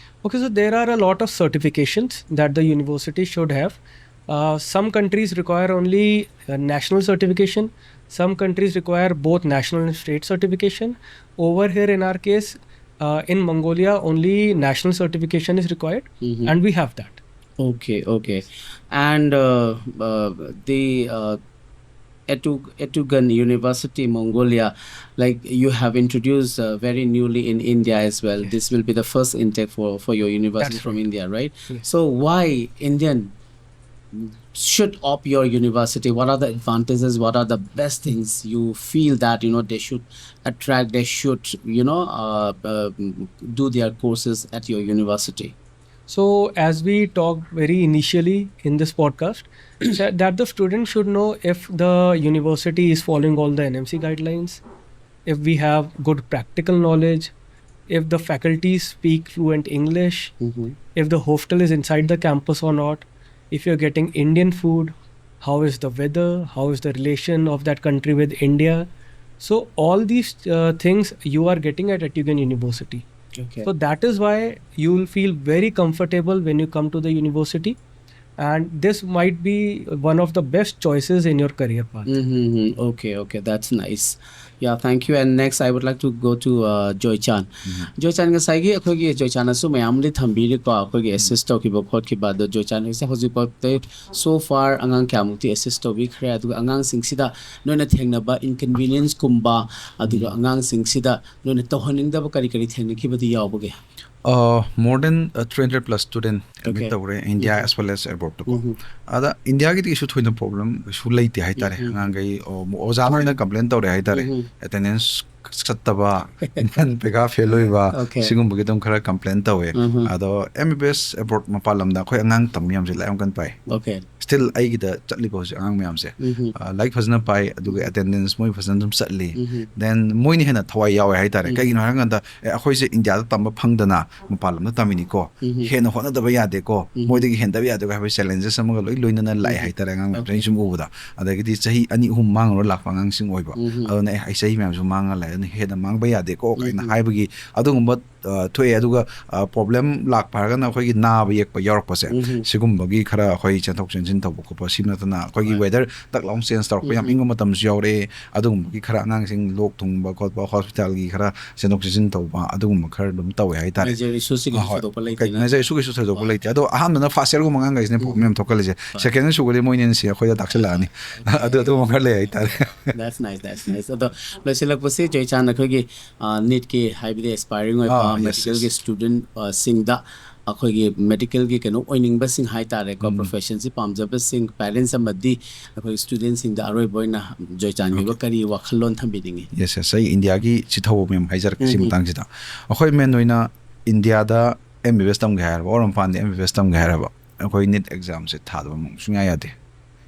Okay, so there are a lot of certifications that the university should have. Uh, some countries require only uh, national certification. Some countries require both national and state certification. Over here, in our case, uh, in Mongolia, only national certification is required, Mhm. and we have that. Okay, okay. And uh, uh, the uh, Etu- Etugan University, Mongolia, like you have introduced uh, very newly in India as well. This will be the first intake for, for your university That's from India, right? Yes. So why Indian should opt your university? What are the advantages? What are the best things you feel that, you know, they should attract, they should, you know, uh, uh, do their courses at your university? So, as we talked very initially in this podcast, that that the student should know if the university is following all the N M C guidelines, if we have good practical knowledge, if the faculty speak fluent English, Mhm. if the hostel is inside the campus or not, if you're getting Indian food, how is the weather, how is the relation of that country with India. So all these uh, things you are getting at Etugan University. Okay. So that is why you will feel very comfortable when you come to the university, and this might be one of the best choices in your career path. Mm-hmm. Okay, okay, that's nice. Yeah, thank you. And next, I would like to go to uh, Joychan. Joychan, ꯉꯁꯥꯏꯒꯤ ꯑꯩꯈꯣꯏꯒꯤ ꯖꯣꯏꯆꯥꯟꯅꯁꯨ ꯃꯌꯥꯝ ꯑꯃꯗꯤ ꯊꯝꯕꯤꯔꯤꯀꯣ, ꯑꯩꯈꯣꯏꯒꯤ assist ꯇꯧꯈꯤꯕ ꯈꯣꯠꯈꯤꯕ꯫ ꯑꯗꯣ ꯖꯣꯏꯆꯥꯟ ꯍꯣꯏꯁꯦ ꯍꯧꯖꯤꯛꯐꯥꯎꯗ so far ꯑꯉꯥꯡ ꯀꯌꯥꯃꯨꯛꯇꯤ ꯑꯦꯁꯤꯁ ꯇꯧꯕꯤꯈ꯭ꯔꯦ? ꯑꯗꯨꯒ ꯑꯉꯥꯡꯁꯤꯡꯁꯤꯗ ꯅꯣꯏꯅ ꯊꯦꯡꯅꯕ ꯏꯟꯀꯟꯚꯤꯅꯤꯌꯟꯁꯀꯨꯝꯕ, ꯑꯗꯨꯒ ꯑꯉꯥꯡꯁꯤꯡꯁꯤꯗ ꯅꯣꯏꯅ ꯇꯧꯍꯟꯅꯤꯡꯗꯕ ꯀꯔꯤ ꯀꯔꯤ ꯊꯦꯡꯅꯈꯤꯕꯗꯤ ꯌꯥꯎꯕꯒꯦ? More than three hundred plus student admit Okay. ꯇꯧꯔꯦ, ꯏꯟꯗꯤꯌꯥ ꯑꯦꯁ ꯋꯦꯜ ꯑꯦꯁ ꯑꯦꯕ꯭ꯔꯣꯗꯇꯀꯣ꯫ ꯎꯝ. ꯑꯗ ꯏꯟꯗꯤꯌꯥꯒꯤꯗꯤ ꯀꯩꯁꯨ ꯊꯣꯏꯅ ꯄ꯭ꯔꯣꯕ꯭ꯂꯦꯝ ꯀꯩꯁꯨ ꯂꯩꯇꯦ ꯍꯥꯏꯇꯥꯔꯦ꯫ ꯎꯝ. ꯑꯉꯥꯡꯈꯩ ꯑꯣ, ꯑꯣꯖꯥꯅ ꯑꯣꯏꯅ ꯀꯝꯄ꯭ꯂꯦꯟ ꯇꯧꯔꯦ ꯍꯥꯏꯇꯥꯔꯦ꯫ ꯎꯝ. ꯑꯦꯇꯦꯟꯗꯦꯟꯁ ꯆꯠꯇꯕ, ꯄꯩꯈꯥ ꯐꯦꯜ ꯑꯣꯏꯕ, Okay. ꯁꯤꯒꯨꯝꯕꯒꯤ ꯑꯗꯨꯝ ꯈꯔ ꯀꯝꯄ꯭ꯂꯦꯟ ꯇꯧꯋꯦ꯫ ꯎꯝ. ꯑꯗꯣ ꯑꯦꯝ ꯕꯤ ꯕꯤ ꯑꯦꯁ ꯑꯦꯕ꯭ꯔꯣꯗ, ꯃꯄꯥꯟ ꯂꯝꯗ ꯑꯩꯈꯣꯏ ꯑꯉꯥꯡ ꯇꯝꯕ ꯃꯌꯥꯝꯁꯦ ꯂꯥꯏꯔꯤꯛ ꯌꯥꯝ ꯀꯟꯅ ꯄꯥꯏ꯫ Okay. ꯁ꯭ꯇꯤꯜ ꯑꯩꯒꯤꯗ ꯆꯠꯂꯤꯕ ꯍꯧꯖꯤꯛ ꯑꯉꯥꯡ ꯃꯌꯥꯝꯁꯦ ꯎꯝ. ꯑ, ꯂꯥꯏꯔꯤꯛ ꯐꯖꯅ ꯄꯥꯏ, ꯑꯗꯨꯒ ꯎꯝ. ꯑꯦꯇꯦꯟꯗꯦꯟꯁ ꯃꯣꯏ ꯐꯖꯅ ꯑꯗꯨꯝ ꯆꯠꯂꯤ꯫ ꯎꯝ. ꯗꯦꯟ ꯃꯣꯏꯅ ꯍꯦꯟꯅ ꯊꯋꯥꯏ ꯌꯥꯎꯋꯦ ꯍꯥꯏꯇꯥꯔꯦ꯫ ꯎꯝ. ꯀꯩꯒꯤꯅꯣ ꯍꯥꯏꯔꯀꯥꯟꯗ ꯑꯦ, ꯑꯩꯈꯣꯏꯁꯦ ꯏꯟꯗꯤꯌꯥꯗ ꯇꯝꯕ ꯐꯪꯗꯅ ꯃꯄꯥꯟ ꯂꯝꯗ ꯇꯝꯃꯤꯅꯤꯀꯣ, ꯎꯝ. ꯍꯦꯟꯅ ꯍꯣꯠꯅꯗꯕ ꯌꯥꯗꯦꯀꯣ, ꯎꯝ. ꯃꯣꯏꯗꯒꯤ ꯍꯦꯟꯗꯕ ꯌꯥꯗꯦꯀꯣ ꯍꯥꯏꯕ ꯆꯦꯂꯦꯟꯖꯦꯁ ꯑꯃꯒ ꯂꯣꯏ ꯂꯣꯏꯅꯅ ꯂꯥꯛꯑꯦ ꯎꯝ. ꯍꯥꯏꯇꯥꯔꯦ꯫ ꯑꯉꯥꯡ ꯃꯌꯥꯝꯁꯦ Okay. ꯑꯩꯅ ꯁꯨꯝ ꯎꯕꯗ, ꯑꯗꯒꯤꯗꯤ ꯆꯍꯤ ꯑꯅꯤ ꯑꯍꯨꯝ ꯃꯥꯡꯉꯨꯔ ꯂꯥꯛꯄ ꯑꯉꯥꯡꯁꯤꯡ ꯑꯣꯏꯕ꯫ ꯎꯝ. ꯑꯗꯨꯅ ꯑꯦ, ꯑꯩ ꯆꯍꯤ ꯃꯌꯥꯝꯁꯨ ꯃꯥꯡꯉ ꯂꯩ, ꯑꯗꯨꯅ ꯍꯦꯟꯅ ꯃꯥꯡꯕ ꯌꯥꯗꯦꯀꯣ ꯀꯥꯏꯅ ꯎꯝ. ꯍꯥꯏꯕꯒꯤ ꯑꯗꯨꯒꯨꯝꯕ ꯑ, ꯊꯣꯛꯑꯦ꯫ ꯑꯗꯨꯒ ꯄ꯭ꯔꯣꯕ꯭ꯂꯦꯝ ꯂꯥꯛꯄ ꯍꯥꯏꯔꯒꯅ ꯑꯩꯈꯣꯏꯒꯤ ꯅꯥꯕ ꯌꯦꯛꯄ ꯌꯥꯎꯔꯛꯄꯁꯦ, ꯎꯝ. ꯁꯤꯒꯨꯝꯕꯒꯤ ꯈꯔ ꯑꯩꯈꯣꯏ ꯆꯦꯟꯊꯣꯛ ꯆꯦꯟꯁꯤꯟ ꯇꯧꯕ ꯈꯣꯠꯄ, ꯁꯤ ꯅꯠꯇꯅ ꯑꯩꯈꯣꯏꯒꯤ Right. ꯋꯦꯗꯔ ꯇꯛ ꯂꯥꯎꯅ ꯆꯦꯟꯖ ꯇꯧꯔꯛꯄ, ꯌꯥꯝ ꯎꯝ. ꯏꯪꯕ ꯃꯇꯝꯁꯨ ꯌꯥꯎꯔꯛꯑꯦ꯫ ꯑꯗꯨꯒꯨꯝꯕꯒꯤ ꯈꯔ ꯑꯉꯥꯡꯁꯤꯡ ꯂꯣꯛ ꯊꯨꯡꯕ ꯈꯣꯠꯄ, ꯍꯣꯁꯄꯤꯇꯥꯜꯒꯤ ꯈꯔ ꯆꯦꯟꯊꯣꯛ ꯆꯦꯟꯁꯤꯟ ꯇꯧꯕ, ꯑꯗꯨꯒꯨꯝꯕ ꯈꯔ ꯑꯗꯨꯝ ꯇꯧꯋꯦ ꯍꯥꯏꯇꯥꯔꯦ꯫ ꯃꯦꯖꯔ ꯏꯁꯨꯁꯤꯡ ꯑ, ꯍꯣꯏ. ꯊꯣꯏꯗꯣꯛꯄ ꯀꯩ-, ꯂꯩꯇꯦꯅ꯫ ꯃꯦꯖꯔ ꯏꯁꯨ ꯀꯩꯁꯨ ꯊꯣꯏꯗꯣꯛꯄ ꯍꯣꯏ. ꯂꯩꯇꯦ꯫ ꯑꯗꯣ ꯑꯍꯥꯟꯕꯅ ꯐꯥꯔꯁ ꯌꯔꯒꯨꯝꯕ ꯑꯉꯥꯡꯈꯩꯁꯤꯅ ꯎꯝ. ꯄ꯭ꯔꯣꯕ꯭ꯂꯦꯝ ꯌꯥꯝ ꯊꯣꯛꯀꯜꯂꯤꯁꯦ꯫ ꯍꯣꯏ. ꯁꯦꯀꯦꯟ ꯁꯨꯒꯗꯤ ꯃꯣꯏꯅ ꯍꯦꯟꯅ ꯁꯤ ꯑꯩꯈꯣꯏꯗ ꯇꯥꯛꯁꯤꯜꯂꯛꯑꯅꯤ꯫ ꯑꯗꯨ ꯑꯗꯨꯒꯨꯝꯕ ꯈꯔ ꯂꯩ ꯍꯥꯏꯇꯥꯔꯦ꯫ That's nice, that's nice. ꯑꯗꯣ ꯂꯣꯏꯁꯤꯜꯂꯛꯄꯁꯤ ꯖꯣꯏꯆꯥꯟ, ꯑꯩꯈꯣꯏꯒꯤ ꯅꯤꯠꯀꯤ, ꯍꯥꯏꯕꯗꯤ ꯑꯦꯁꯄꯥꯏꯔꯤꯡ ꯑꯣꯏꯕ ꯑꯥ, yes, ꯃꯦꯗꯤꯀꯦꯜꯒꯤ yes. ꯁ꯭ꯇꯨꯗꯦꯟꯁꯤꯡꯗ, ꯑꯩꯈꯣꯏꯒꯤ ꯃꯦꯗꯤꯀꯦꯜꯒꯤ ꯀꯩꯅꯣ ꯑꯣꯏꯅꯤꯡꯕꯁꯤꯡ ꯍꯥꯏꯇꯥꯔꯦꯀꯣ, ꯎꯝ. ꯄ꯭ꯔꯣꯐꯦꯁꯟꯁꯤ ꯄꯥꯝꯖꯕꯁꯤꯡ, ꯄꯦꯔꯦꯟꯁ ꯑꯃꯗꯤ ꯑꯩꯈꯣꯏ ꯁ꯭ꯇꯨꯗꯦꯟꯁꯤꯡꯗ ꯑꯔꯣꯏꯕ ꯑꯣꯏꯅ ꯖꯣꯏꯆꯥꯟꯒꯤ ꯑꯣꯏꯕ ꯀꯔꯤ ꯋꯥꯈꯜꯂꯣꯟ ꯊꯝꯕꯤꯅꯤꯡꯉꯤ? ꯌꯦꯁ, ꯌꯦꯁ, ꯑꯩ ꯏꯟꯗꯤꯌꯥꯒꯤ ꯆꯤꯊꯧꯕ ꯃꯌꯥꯝ ꯍꯥꯏꯖꯔꯛꯀꯦ ꯁꯤ ꯎꯝ. ꯃꯇꯥꯡꯁꯤꯗ꯫ ꯑꯩꯈꯣꯏ ꯃꯦꯟ ꯑꯣꯏꯅ ꯏꯟꯗꯤꯌꯥꯗ ꯑꯦꯝ ꯕꯤ ꯕꯤ ꯑꯦꯁ ꯇꯝꯒꯦ ꯍꯥꯏꯔꯕ, ꯑꯣꯔ ꯃꯄꯥꯟꯗ ꯑꯦꯝ ꯕꯤ ꯕꯤ ꯑꯦꯁ ꯇꯝꯒꯦ ꯍꯥꯏꯔꯕ, ꯑꯩꯈꯣꯏ ꯅꯤꯠ ꯑꯦꯛꯖꯥꯝꯁꯦ ꯊꯥꯗꯕ ꯑꯃꯨꯛ ꯁꯨꯡꯌꯥ ꯌꯥꯗꯦ꯫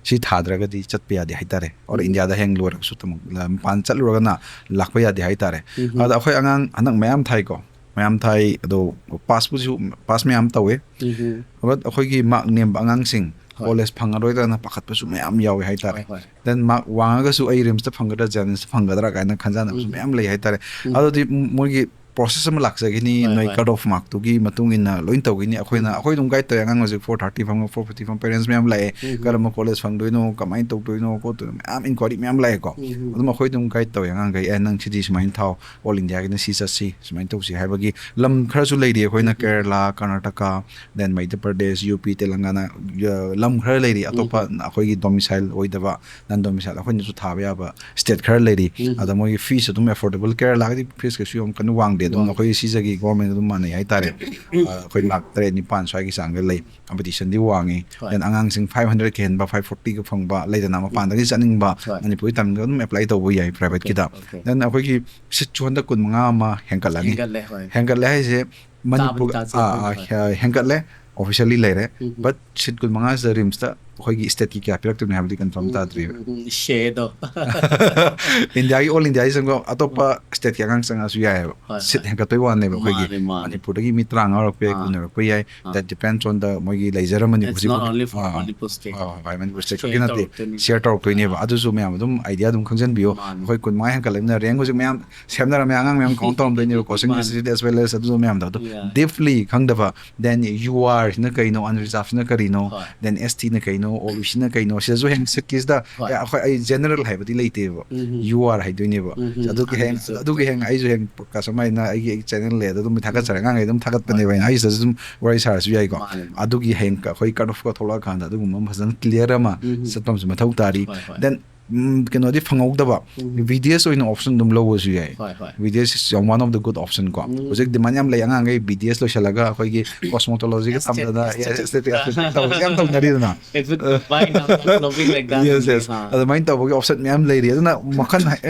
ꯁꯤ ꯊꯥꯗ꯭ꯔꯒꯗꯤ ꯆꯠꯄ ꯌꯥꯗꯦ ꯍꯥꯏꯇꯥꯔꯦ꯫ ꯑꯣꯔ ꯎꯝ. ꯏꯟꯗꯤꯌꯥꯗ ꯍꯌꯦꯡ ꯂꯣꯏꯔꯒꯁꯨ ꯇꯝ-, ꯃꯄꯥꯟ ꯆꯠꯂꯨꯔꯒꯅ ꯂꯥꯛꯄ ꯌꯥꯗꯦ ꯍꯥꯏꯇꯥꯔꯦ꯫ ꯎꯝ. ꯑꯗ ꯑꯩꯈꯣꯏ ꯑꯉꯥꯡ ꯍꯟꯗꯛ ꯃꯌꯥꯝ ꯊꯥꯏꯀꯣ, ꯃꯌꯥꯝ ꯊꯥꯏ, ꯑꯗꯣ ꯄꯥꯁꯄꯨꯁꯨ, ꯄꯥꯁ ꯃꯌꯥꯝ ꯇꯧꯋꯦ꯫ ꯎꯝ. But ꯑꯩꯈꯣꯏꯒꯤ ꯃꯥꯔꯛ ꯅꯦꯝꯕ ꯑꯉꯥꯡꯁꯤꯡ, ꯍꯣꯏ. ꯀꯣꯂꯦꯖ ꯐꯪꯉꯔꯣꯏꯗ꯭ꯔꯅ ꯄꯥꯈꯠꯄꯁꯨ ꯃꯌꯥꯝ ꯌꯥꯎꯋꯦ ꯍꯥꯏꯇꯥꯔꯦ꯫ ꯍꯣꯏ, ꯍꯣꯏ. ꯗꯦꯟ ꯃꯥꯔꯛ ꯋꯥꯡꯉꯒꯁꯨ ꯑꯩ ꯔꯤꯝꯁꯇ ꯐꯪꯒꯗ꯭ꯔꯥ, ꯖꯦꯅꯤꯝꯁꯇ ꯐꯪꯒꯗ꯭ꯔꯥ ꯀꯥꯏꯅ ꯈꯟꯖꯥꯟꯅꯕꯁꯨ ꯎꯝ. ꯃꯌꯥꯝ ꯂꯩ ꯍꯥꯏꯇꯥꯔꯦ꯫ ꯎꯝ. ꯑꯗꯨꯗꯤ ꯃꯣꯏꯒꯤ ꯄ꯭ꯔꯣꯁꯦꯁ ꯑꯃ ꯂꯥꯛꯆꯒꯅꯤ, ꯍꯣꯏ, ꯅꯣꯏ ꯍꯣꯏ꯫ ꯀꯠ ꯑꯣꯐ ꯃꯥꯔꯛꯇꯨꯒꯤ ꯃꯇꯨꯡ ꯏꯟꯅ ꯂꯣꯏ ꯇꯧꯒꯅꯤ꯫ ꯑꯩꯈꯣꯏꯅ ꯑꯩꯈꯣꯏ ꯑꯗꯨꯝ ꯒꯥꯏꯗ ꯇꯧꯋꯦ꯫ ꯑꯉꯥꯡ ꯍꯧꯖꯤꯛ ꯐꯣꯔ ꯊꯥꯔꯇꯤ ꯐꯪꯕ, ꯐꯣꯔ ꯐꯤꯐꯇꯤ ꯐꯪꯕ ꯄꯦꯔꯦꯟꯁ ꯃꯌꯥꯝ ꯂꯥꯛꯑꯦ꯫ ꯎꯝ꯫ ꯀꯔꯝꯕ ꯀꯣꯂꯦꯖ ꯐꯪꯗꯣꯏꯅꯣ, ꯀꯃꯥꯏꯅ ꯇꯧꯗꯣꯏꯅꯣ ꯈꯣꯠꯇꯣꯏꯅꯣ, ꯃꯌꯥꯝ ꯏꯟꯀ꯭ꯋꯥꯏꯔꯤ ꯃꯌꯥꯝ ꯂꯥꯛꯑꯦꯀꯣ꯫ ꯎꯝ꯫ ꯑꯗꯨꯝ ꯑꯩꯈꯣꯏ ꯑꯗꯨꯝ ꯒꯥꯏꯗ ꯇꯧꯋꯦ ꯑꯉꯥꯡꯈꯩ, "ꯑꯦ, ꯅꯪ ꯁꯤꯗꯤ ꯁꯨꯃꯥꯏꯅ ꯊꯥꯎ, ꯑꯣꯜ ꯏꯟꯗꯤꯌꯥꯒꯤꯅ ꯁꯤ ꯆꯠꯁꯤ, ꯁꯨꯃꯥꯏꯅ ꯇꯧꯁꯤ" ꯍꯥꯏꯕꯒꯤ ꯂꯝ ꯈꯔꯁꯨ ꯂꯩꯔꯤ꯫ ꯑꯩꯈꯣꯏꯅ ꯎꯝ꯫ ꯀꯦꯔꯂꯥ, ꯀꯔꯅꯥꯇꯀꯥ, then ꯃꯙ꯭ꯌ ꯄ꯭ꯔꯗꯦꯁ, ꯌꯨ ꯄꯤ, ꯇꯦꯂꯪꯒꯥꯅꯥ, ꯑ, ꯂꯝ ꯈꯔ ꯂꯩꯔꯤ꯫ ꯑꯇꯣꯞꯄ ꯎꯝ꯫ ꯑꯩꯈꯣꯏꯒꯤ ꯗꯣꯃꯤꯁꯥꯏꯜ ꯑꯣꯏꯗꯕ, ꯅꯟ ꯗꯣꯃꯤꯁꯥꯏꯜ, ꯑꯩꯈꯣꯏꯅꯁꯨ ꯊꯥꯕ ꯌꯥꯕ ꯁ꯭ꯇꯦꯠ ꯈꯔ ꯂꯩꯔꯤ꯫ ꯎꯝ꯫ ꯑꯗ ꯃꯣꯏꯒꯤ ꯐꯤꯁ ꯑꯗꯨꯝ ꯑꯦꯐꯣꯔꯗꯦꯕꯜ꯫ ꯀꯦꯔꯂꯥꯒꯤꯗꯤ ꯐꯤꯁ ꯀꯩꯁꯨ ꯌꯥꯝ ꯀꯟꯅ ꯋꯥꯡꯗꯦ꯫ ꯑꯗꯨꯝ ꯋꯥꯡ- ꯑꯩꯈꯣꯏ ꯁꯤꯖꯒꯤ ꯒꯣꯔꯃꯦꯟ ꯑꯗꯨꯝ ꯃꯥꯟꯅꯩ ꯍꯥꯏꯇꯥꯔꯦ꯫ ꯑ, ꯑꯩꯈꯣꯏ ꯂꯥꯛ ꯇꯔꯦꯠ ꯅꯤꯄꯥꯟ ꯁ꯭ꯋꯥꯏꯒꯤ ꯆꯥꯡꯗ ꯂꯩ꯫ ꯀꯝꯄꯤꯇꯤꯁꯟꯗꯤ ꯋꯥꯡꯉꯤ꯫ ꯍꯣꯏ꯫ Then ꯑꯉꯥꯡꯁꯤꯡ ꯐꯥꯏꯚ ꯍꯟꯗ꯭ꯔꯦꯗꯀ ꯍꯦꯟꯕ, ꯐꯥꯏꯚ ꯐꯣꯔꯇꯤꯒ ꯐꯪꯕ ꯂꯩꯗꯅ, ꯃꯄꯥꯟꯗꯒꯤ ꯆꯠꯅꯤꯡꯕ, ꯍꯣꯏ꯫ ꯃꯅꯤꯄꯨꯔꯒꯤ ꯇꯝꯅꯤꯡꯕ ꯑꯗꯨꯝ ꯑꯦꯄ꯭ꯂꯥꯏ ꯇꯧꯕ ꯌꯥꯏ ꯄ꯭ꯔꯥꯏꯚꯦꯠꯀꯤꯗ꯫ Okay, okay. Then ꯑꯩꯈꯣꯏꯒꯤ ꯁꯤꯠꯁꯨ ꯍꯟꯗꯛ ꯀꯨꯟꯃꯉꯥ ꯑꯃ ꯍꯦꯟꯒꯠꯂꯅꯤ꯫ ꯍꯦꯟꯒꯠꯂꯦ, ꯍꯣꯏ꯫ ꯍꯦꯟꯒꯠꯂꯦ ꯍꯥꯏꯁꯦ ꯃꯅꯤꯄꯨꯔ, ꯇꯥꯕꯨꯗꯤ ꯇꯥꯖꯩ, ꯑꯥ, ꯑꯥ, ꯍꯣꯏ꯫ ꯍꯦ-, ꯍꯦꯟꯒꯠꯂꯦ, ꯑꯣꯐꯤꯁꯤꯌꯦꯜꯂꯤ ꯂꯩꯔꯦ꯫ ꯎꯝ, ꯎꯝ꯫ But ꯁꯤꯠ ꯀꯨꯟꯃꯉꯥꯁꯤꯗ ꯔꯤꯝꯁꯇ ꯑꯩꯈꯣꯏꯒꯤ ꯁ꯭ꯇꯦꯠꯀꯤ ꯀꯌꯥ ꯄꯤꯔꯛꯇꯣꯏꯅꯣ ꯍꯥꯏꯕꯗꯤ ꯀꯟꯐꯥꯔꯝ ꯎꯝ, ꯇꯥꯗ꯭ꯔꯤꯕ꯫ ꯎꯝ, ꯎꯝ, ꯁꯦꯗꯣ꯫ ꯏꯟꯗꯤꯌꯥꯒꯤ, ꯑꯣꯜ ꯏꯟꯗꯤꯌꯥꯒꯤ ꯆꯪꯕ ꯑꯇꯣꯞꯄ ꯁ꯭ꯇꯦꯠꯀꯤ ꯑꯉꯥꯡ ꯆꯪꯉꯛꯑꯁꯨ ꯌꯥꯏꯑꯕ꯫ ꯍꯣꯏ, ꯁꯤꯠ ꯍꯣꯏ꯫ ꯍꯦꯟꯒꯠꯄꯩ ꯋꯥꯅꯦꯕ꯫ ꯑꯩꯈꯣꯏꯒꯤ ꯃꯥꯅꯦ, ꯃꯥꯅꯦ꯫ ꯃꯅꯤꯄꯨꯔꯗꯒꯤ ꯃꯤ ꯇꯔꯥꯃꯉꯥ ꯑꯣꯏꯔꯛꯄ ꯌꯥꯏ, ꯑꯥ꯫ ꯀꯨꯟ ꯑꯣꯏꯔꯛꯄ ꯌꯥꯏ꯫ ꯑꯥ꯫ That depends on the ꯃꯣꯏꯒꯤ ꯂꯩꯖꯔꯝꯃꯅꯤ It's ꯍꯧꯖꯤꯛ not ꯍꯧꯖꯤꯛ꯫ only for ah, Manipur state. ꯑꯥ, ꯍꯣꯏ, ꯃꯅꯤꯄꯨꯔ Share ꯁ꯭ꯇꯦꯠꯀꯤ ꯅꯠꯇꯦ꯫ ꯇꯧꯔꯛꯇꯣꯏꯅꯤ꯫ ꯁꯤꯌꯔ ꯇꯧꯔꯛꯇꯣꯏꯅꯦꯕ꯫ ꯑꯥ꯫ ꯑꯗꯨꯁꯨ ꯃꯌꯥꯝ ꯑꯗꯨꯝ ꯑꯥꯏꯗꯤꯌꯥ ꯑꯗꯨꯝ ꯈꯪꯖꯟꯕꯤꯌꯣ꯫ ꯃꯥꯅꯦ꯫ ꯑꯩꯈꯣꯏ ꯀꯨꯟꯃꯉꯥ ꯍꯦꯟꯒꯠꯂꯛꯅꯤꯅ ꯔꯦꯡ ꯍꯧꯖꯤꯛ ꯃꯌꯥꯝ ꯁꯦꯝꯅꯔꯝꯃꯦ꯫ ꯑꯉꯥꯡ ꯃꯌꯥꯝ ꯀꯥꯎꯟ ꯇꯧꯔꯝꯗꯣꯏꯅꯦꯕ, ꯀꯣꯆꯤꯡ ꯃꯥꯅꯦ꯫ ꯏꯟꯁꯇꯤꯇ꯭ꯌꯨꯠ as well as ꯑꯗꯨꯁꯨ ꯃꯌꯥꯝꯗꯣ꯫ ꯑꯗꯨ Yeah. ꯗꯤꯞꯂꯤ ꯈꯪꯗꯕ, then ꯌꯨ ꯑꯥꯔꯁꯤꯅ ꯀꯩꯅꯣ, ꯑꯟꯔꯤꯖꯥꯔꯞꯁꯤꯅ ꯀꯔꯤꯅꯣ, ꯍꯣꯏ꯫ Then ꯑꯦꯁ ꯇꯤꯅ ꯀꯩꯅꯣ, ꯑꯣ ꯕꯤ ꯁꯤꯅ ꯀꯩꯅꯣ, ꯁꯤꯗꯁꯨ ꯍꯌꯦꯡ ꯁꯤꯠꯀꯤꯁꯤꯗ, ꯍꯣꯏ꯫ ꯑꯦ, ꯑꯩꯈꯣꯏ, ꯑꯩ ꯖꯦꯅꯔꯦꯜ ꯍꯥꯏꯕꯗꯤ ꯂꯩꯇꯦꯕ꯫ ꯎꯝ꯫ U R ꯍꯥꯏꯗꯣꯏꯅꯦꯕ꯫ ꯎꯝ, ꯑꯗꯨꯒꯤ ꯍꯌꯦꯡ, understood. ꯑꯗꯨꯒꯤ ꯍꯌꯦꯡ ꯑꯩꯁꯨ ꯍꯌꯦꯡ ꯀꯁꯇꯃꯔꯅ ꯑꯩꯒꯤ, ꯑꯩꯒꯤ ꯆꯦꯅꯦꯜ ꯂꯩ, ꯑꯗꯨ ꯑꯗꯨꯝ ꯊꯥꯒꯠꯆꯔꯦ꯫ ꯑꯉꯥꯡꯈꯩ ꯑꯗꯨꯝ ꯊꯥꯒꯠꯄꯅꯦꯕ ꯑꯩꯅ, ꯑꯩ ꯁꯤꯗꯁꯨ ꯑꯗꯨꯝ ꯋꯥꯔꯤ ꯁꯥꯔꯁꯨ ꯌꯥꯏꯀꯣ꯫ ꯃꯥꯅꯦ, ꯃꯥꯅꯦ꯫ ꯑꯗꯨꯒꯤ ꯍꯌꯦꯡ ꯑꯩꯈꯣꯏ ꯀꯠ ꯑꯣꯐꯀ ꯊꯣꯛꯂꯛꯑꯀꯥꯟꯗ ꯑꯗꯨꯒꯨꯝꯕ ꯑꯃ ꯐꯖꯅ ꯀ꯭ꯂꯤꯌꯥꯔ ꯑꯃ ꯎꯝ꯫ ꯆꯠꯄ ꯑꯃꯁꯨ ꯃꯊꯧ ꯇꯥꯔꯤ꯫ ꯍꯣꯏ, ꯍꯣꯏ꯫ Then ꯎꯝ, ꯀꯩꯅꯣꯗꯤ ꯐꯪꯍꯧꯗꯕ, ꯎꯝ꯫ ꯚꯤ ꯗꯤ ꯑꯦꯁ ꯑꯣꯏꯅ ꯑꯣꯞꯁꯟ ꯑꯗꯨꯝ ꯂꯧꯕꯁꯨ ꯌꯥꯏ꯫ ꯍꯣꯏ, ꯍꯣꯏ꯫ V D S is one of the good option ꯀꯣ꯫ ꯎꯝ꯫ ꯍꯧꯖꯤꯛ ꯗꯤꯃꯥꯟ ꯌꯥꯝ ꯂꯩ, ꯑꯉꯥꯡꯈꯩ ꯚꯤ ꯗꯤ ꯑꯦꯁ ꯂꯣꯏꯁꯤꯜꯂꯒ ꯑꯩꯈꯣꯏꯒꯤ ꯀꯣꯁꯃꯣꯇꯣꯂꯣꯖꯤꯒ Aesthetic, ꯇꯝꯗꯅ, aesthetic, aesthetic, aesthetic ꯇꯧꯕꯁꯦ ꯌꯥꯝ ꯇꯧꯅꯔꯤꯗꯅ꯫ It would buy now, something like that. Yes, yes. ꯑꯥ꯫ ꯑꯗꯨꯃꯥꯏꯅ ꯇꯧꯕꯒꯤ ꯑꯣꯞꯁꯟ ꯃꯌꯥꯝ ꯂꯩꯔꯤ꯫ ꯑꯗꯨꯅ ꯃꯈꯜ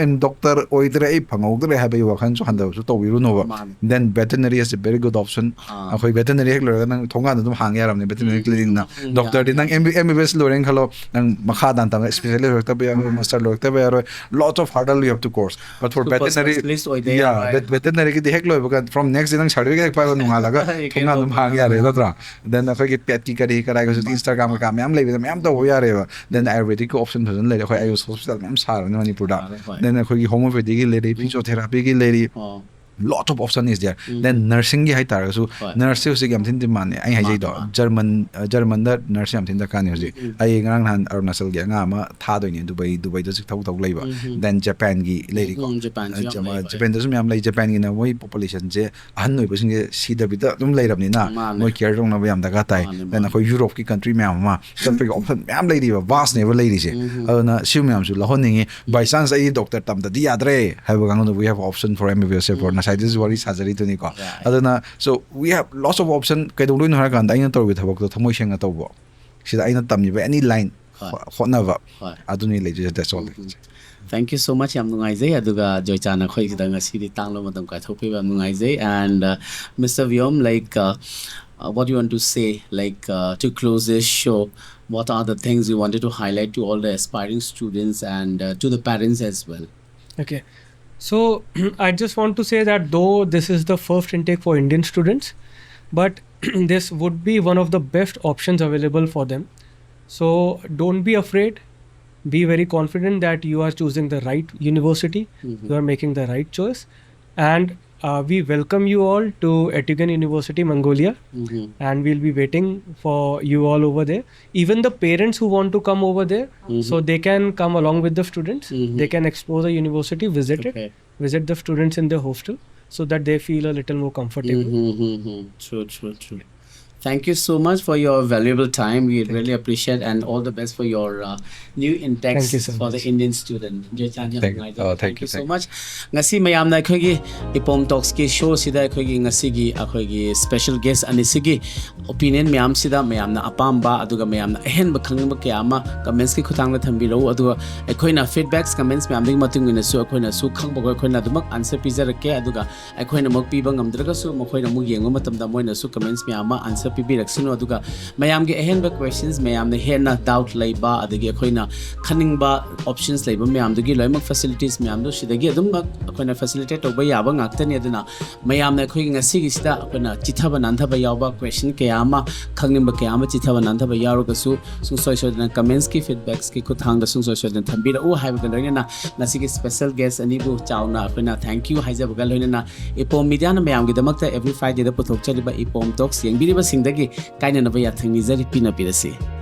ꯗꯣꯛꯇꯔ ꯑꯣꯏꯗ꯭ꯔꯦ, ꯑꯩ ꯐꯪꯍꯧꯗ꯭ꯔꯦ ꯍꯥꯏꯕꯒꯤ ꯋꯥꯈꯜꯁꯨ ꯍꯟꯊꯕꯁꯨ ꯇꯧꯕꯤꯔꯨꯅꯣꯕ꯫ ꯃꯥꯅꯦ꯫ Then veterinary is a very good option. ꯑꯥ꯫ ꯑꯩꯈꯣꯏ ꯚꯦꯇꯤꯅꯔꯤ ꯍꯦꯛ ꯂꯣꯏꯔꯒ ꯅꯪ ꯊꯣꯡꯒꯥꯟꯗ ꯑꯗꯨꯝ ꯍꯥꯡꯉꯦ ꯌꯥꯔꯕꯅꯦ, ꯚꯦꯇꯤꯅꯔꯤ ꯎꯝ, ꯀ꯭ꯂꯤꯅꯤꯛꯅ꯫ ꯎꯝ, ꯎꯝ, ꯗꯣꯛꯇꯔꯗꯤ ꯌꯥꯔꯦ, ꯅꯪ ꯑꯦꯝ ꯕꯤ ꯕꯤ ꯑꯦꯁ ꯂꯣꯏꯔꯦꯅ ꯈꯜꯂꯣ, ꯅꯪ ꯃꯈꯥ ꯇꯥꯅ ꯇꯝꯕ, ꯏꯁꯄꯦꯁꯤꯌꯦꯂꯤꯁ ꯂꯣꯏꯔꯛꯇꯕ ꯌꯥꯔꯣꯏ, ꯃꯥꯁꯇꯔ ꯂꯣꯏꯔꯛꯇꯕ ꯌꯥꯔꯣꯏ, lots of hurdle you have to cross. But for Super veterinary, specialist ꯑꯣꯏꯗ yeah, ꯌꯥꯔꯣꯏ꯫ vet-, veterinary ꯒꯤꯗꯤ ꯍꯦꯛ ꯂꯣꯏꯕꯒ from next day ꯅꯪ ꯁꯥꯔꯇꯤꯐꯤꯀꯦꯠ ꯍꯦꯛ ꯄꯥꯏꯕ ꯅꯣꯡꯉꯥꯜꯂꯒ ꯀꯩꯅꯣ ꯊꯣꯡꯒꯥꯟ ꯑꯗꯨꯝ ꯍꯥꯡ ꯌꯥꯔꯦ, ꯅꯠꯇ꯭ꯔꯥ? Then ꯑꯩꯈꯣꯏꯒꯤ ꯄꯦꯠꯀꯤ ꯀꯔꯤ ꯀꯔꯥ ꯍꯧꯖꯤꯛꯇꯤ Instagram ꯀꯩꯀꯥ ꯃꯌꯥꯝ ꯂꯩꯕꯗ ꯃꯌꯥꯝ ꯇꯧꯕ ꯌꯥꯔꯦꯕ꯫ Then ꯑꯌꯨꯔꯚꯦꯗꯤꯛꯀꯤ ꯑꯣꯞꯁꯟ ꯐꯖꯅ ꯂꯩꯔꯦ꯫ ꯑꯩꯈꯣꯏ ꯑꯌꯨꯁ ꯍꯣꯁꯄꯤꯇꯥꯜ ꯃꯌꯥꯝ ꯁꯥꯔꯕꯅꯤ ꯃꯅꯤꯄꯨꯔꯗ꯫ ꯁꯥꯔꯦ, ꯍꯣꯏ꯫ Then ꯑꯩꯈꯣꯏꯒꯤ ꯍꯣꯃꯤꯌꯣꯄꯦꯊꯤꯒꯤ ꯂꯩꯔꯤ, ꯐꯤꯖꯤꯑꯣꯊꯦꯔꯥꯄꯤꯒꯤ ꯂꯩꯔꯤ꯫ ꯑꯣ꯫ lot of option is there. Then nursingꯒꯤ ꯍꯥꯏꯇꯥꯔꯒꯁꯨ, ꯍꯣꯏ. Nurseꯁꯦ ꯍꯧꯖꯤꯛ ꯌꯥꯝ ꯊꯤꯅ demand ꯅꯦ ꯑꯩ ꯍꯥꯏꯖꯩꯗꯣ. ꯃꯥꯅꯦ. German, Germanꯗ nurse ꯌꯥꯝ ꯊꯤꯅ ꯗꯔꯀꯥꯔꯅꯤ ꯍꯧꯖꯤꯛ. ꯑꯩ ꯉꯔꯥꯡ ꯅꯍꯥꯟ ꯑꯔꯨꯅꯥꯆꯜꯒꯤ ꯑꯉꯥꯡ ꯑꯃ ꯊꯥꯗꯣꯏꯅꯦ ꯗꯨꯕꯩ, ꯗꯨꯕꯩꯗ ꯍꯧꯖꯤꯛ ꯊꯕꯛ ꯇꯧ ꯂꯩꯕ. Then Japanꯒꯤ ꯂꯩꯔꯤꯀꯣ. ꯎꯝ, Japanꯁꯨ ꯌꯥꯝ ꯂꯩ, ꯍꯣꯏ. Japanꯗꯁꯨ ꯃꯌꯥꯝ ꯂꯩ. Japanꯒꯤꯅ ꯃꯣꯏ populationꯁꯦ ꯑꯍꯟ ꯑꯣꯏꯕꯁꯤꯡꯁꯦ ꯁꯤꯗꯕꯤꯗ ꯑꯗꯨꯝ ꯂꯩꯔꯕꯅꯤꯅ ꯃꯥꯅꯦ. ꯃꯣꯏ care ꯇꯧꯅꯕ ꯌꯥꯝ ꯗꯔꯀꯥꯔ ꯇꯥꯏ. ꯃꯥꯅꯦ, Then ꯑꯩꯈꯣꯏ Europeꯀꯤ country ꯃꯌꯥꯝ ꯑꯃ ꯆꯠꯄꯒꯤ option ꯃꯌꯥꯝ ꯂꯩꯔꯤꯕ, vastꯅꯦꯕ ꯂꯩꯔꯤꯁꯦ. ꯑꯗꯨꯅ ꯁꯤ ꯃꯌꯥꯝꯁꯨ ꯂꯧꯍꯟꯅꯤꯡꯉꯤ. By chance ꯑꯩ doctor ꯇꯝꯗꯗꯤ ꯌꯥꯗ꯭ꯔꯦ ꯍꯥꯏꯕ ꯀꯥꯡꯕꯨꯗ we have option for MBBS for ꯉꯁꯥꯏꯗꯁꯨ ꯋꯥꯔꯤ ꯁꯥꯖꯔꯤꯗꯨꯅꯤꯀꯣ. Right. ꯑꯗꯨꯅ so we have lots of option. ꯀꯩꯗꯧꯗꯣꯏꯅꯣ ꯍꯥꯏꯔꯀꯥꯟꯗ ꯑꯩꯅ ꯇꯧꯔꯤꯕ ꯊꯕꯛꯇꯣ ꯊꯃꯣꯏ ꯁꯦꯡꯅ ꯇꯧꯕ, ꯁꯤꯗ ꯑꯩꯅ ꯇꯝꯃꯤꯕ any line ꯍꯣꯏ. ꯍꯣꯠꯅꯕ, ꯍꯣꯏ. ꯑꯗꯨꯅꯤ ꯂꯩꯗꯣꯏꯁꯦ. That's all. Thank you so much. ꯌꯥꯝ ꯅꯨꯡꯉꯥꯏꯖꯩ꯫ ꯑꯗꯨꯒ ꯖꯣꯏꯆꯥꯅ ꯑꯩꯈꯣꯏꯒꯤꯗ ꯉꯁꯤꯗꯤ ꯇꯥꯡꯂꯕ ꯃꯇꯝ ꯀꯥꯏꯊꯣꯛꯄꯤꯕ ꯌꯥꯝ ꯅꯨꯡꯉꯥꯏꯖꯩ. And uh, Mr. Vyom, like, uh, uh, what do you want to say, like, uh, to close this show? What are the things you wanted to highlight to all the aspiring students and uh, to the parents as well? Okay. So I just want to say that though this is the first intake for Indian students, but this would be one of the best options available for them. So don't be afraid. Be very confident that you are choosing the right university. You are making the right choice. And uh, we welcome you all to Etugan University, Mongolia. And we'll be waiting for you all over there. Even the parents who want to come over there, so they can come along with the students. They can explore the university, visit it, Okay. visit the students in their hostel, so that they feel a little more comfortable. Mm-hmm. True, true, true. Thank you so much for your valuable time. We really appreciate, and all the best for your uh, new intakes Thank you so for the much. Indian student. Joychan, ꯌꯥꯝ Thank- ꯅꯨꯡꯉꯥꯏꯖꯔꯦ. oh, thank Thank you, you so thank- much. ꯉꯁꯤ ꯃꯌꯥꯝꯅ ꯑꯩꯈꯣꯏꯒꯤ ꯏꯄꯣꯝ talks ꯀꯤ show ꯁꯤꯗ ꯑꯩꯈꯣꯏꯒꯤ ꯉꯁꯤꯒꯤ ꯑꯩꯈꯣꯏꯒꯤ special guest ꯑꯅꯤꯁꯤꯒꯤ opinion ꯃꯌꯥꯝꯁꯤꯗ ꯃꯌꯥꯝꯅ ꯑꯄꯥꯝꯕ ꯑꯗꯨꯒ ꯃꯌꯥꯝꯅ ꯑꯍꯦꯟꯕ ꯈꯪꯅꯤꯡꯕ ꯀꯌꯥ ꯑꯃ comments ꯀꯤ ꯈꯨꯠꯊꯥꯡꯗ ꯊꯝꯕꯤꯔꯛꯎ꯫ ꯑꯗꯨꯒ ꯑꯩꯈꯣꯏꯅ feedbacks, comments ꯃꯌꯥꯝꯗꯨꯒꯤ ꯃꯇꯨꯡ ꯏꯟꯅꯁꯨ ꯑꯩꯈꯣꯏꯅꯁꯨ ꯈꯪꯕꯒ ꯑꯩꯈꯣꯏꯅ ꯑꯗꯨꯃꯛ answer ꯄꯤꯖꯔꯛꯀꯦ꯫ ꯑꯗꯨꯒ ꯑꯩꯈꯣꯏꯅꯃꯛ ꯄꯤꯕ ꯉꯝꯗ꯭ꯔꯒꯁꯨ ꯃꯈꯣꯏꯅ ꯑꯃꯨꯛ ꯌꯦꯡꯕ ꯃꯇꯝꯗ ꯃꯣꯏꯅꯁꯨ comments ꯃꯌꯥꯝ ꯑꯃ answer ꯄꯤꯕꯤꯔꯛꯁꯅꯨ꯫ ꯑꯗꯨꯒ ꯃꯌꯥꯝꯒꯤ ꯑꯍꯦꯟꯕ questions, ꯃꯌꯥꯝꯅ ꯍꯦꯟꯅ doubt ꯂꯩꯕ, ꯑꯗꯒꯤ ꯑꯩꯈꯣꯏꯅ ꯈꯟꯅꯤꯡꯕ options ꯂꯩꯕ ꯃꯌꯥꯝꯗꯨꯒꯤ ꯂꯣꯏꯅꯃꯛ facilities ꯃꯌꯥꯝꯗꯣ ꯁꯤꯗꯒꯤ ꯑꯗꯨꯝꯃꯛ ꯑꯩꯈꯣꯏꯅ facilitate ꯇꯧꯕ ꯌꯥꯕ ꯉꯥꯛꯇꯅꯤ꯫ ꯑꯗꯨꯅ ꯃꯌꯥꯝꯅ ꯑꯩꯈꯣꯏꯒꯤ ꯉꯁꯤꯒꯤꯁꯤꯗ ꯑꯩꯈꯣꯏꯅ ꯆꯤꯊꯕ ꯅꯥꯟꯊꯕ ꯌꯥꯎꯕ question ꯀꯌꯥ ꯑꯃ, ꯈꯪꯅꯤꯡꯕ ꯀꯌꯥ ꯑꯃ ꯆꯤꯊꯕ ꯅꯥꯟꯊꯕ ꯌꯥꯎꯔꯒꯁꯨ, ꯁꯨꯡꯁꯣꯏ ꯁꯣꯏꯗꯅ comments ꯀꯤ, feedbacks ꯀꯤ ꯈꯨꯠꯊꯥꯡꯗ ꯁꯨꯡꯁꯣꯏ ꯁꯣꯏꯗꯅ ꯊꯝꯕꯤꯔꯛꯎ ꯍꯥꯏꯕꯒ ꯂꯣꯏꯅꯅ ꯉꯁꯤꯒꯤ special guest ꯑꯅꯤꯕꯨ ꯆꯥꯎꯅ ꯑꯩꯈꯣꯏꯅ thank you ꯍꯥꯏꯖꯕꯒ ꯂꯣꯏꯅꯅ, ꯏꯄꯣꯝ ꯃꯤꯗꯤꯌꯥꯅ ꯃꯌꯥꯝꯒꯤꯗꯃꯛꯇ every Friday ꯗ ꯄꯨꯊꯣꯛꯆꯔꯤꯕ ꯏꯄꯣꯝ Talks ꯌꯦꯡꯕꯤꯔꯤꯕꯁꯤꯡꯗꯒꯤ ꯀꯥꯏꯅꯅꯕ ꯌꯥꯊꯪ ꯅꯤꯖꯔꯤ, ꯄꯤꯅꯕꯤꯔꯁꯤ꯫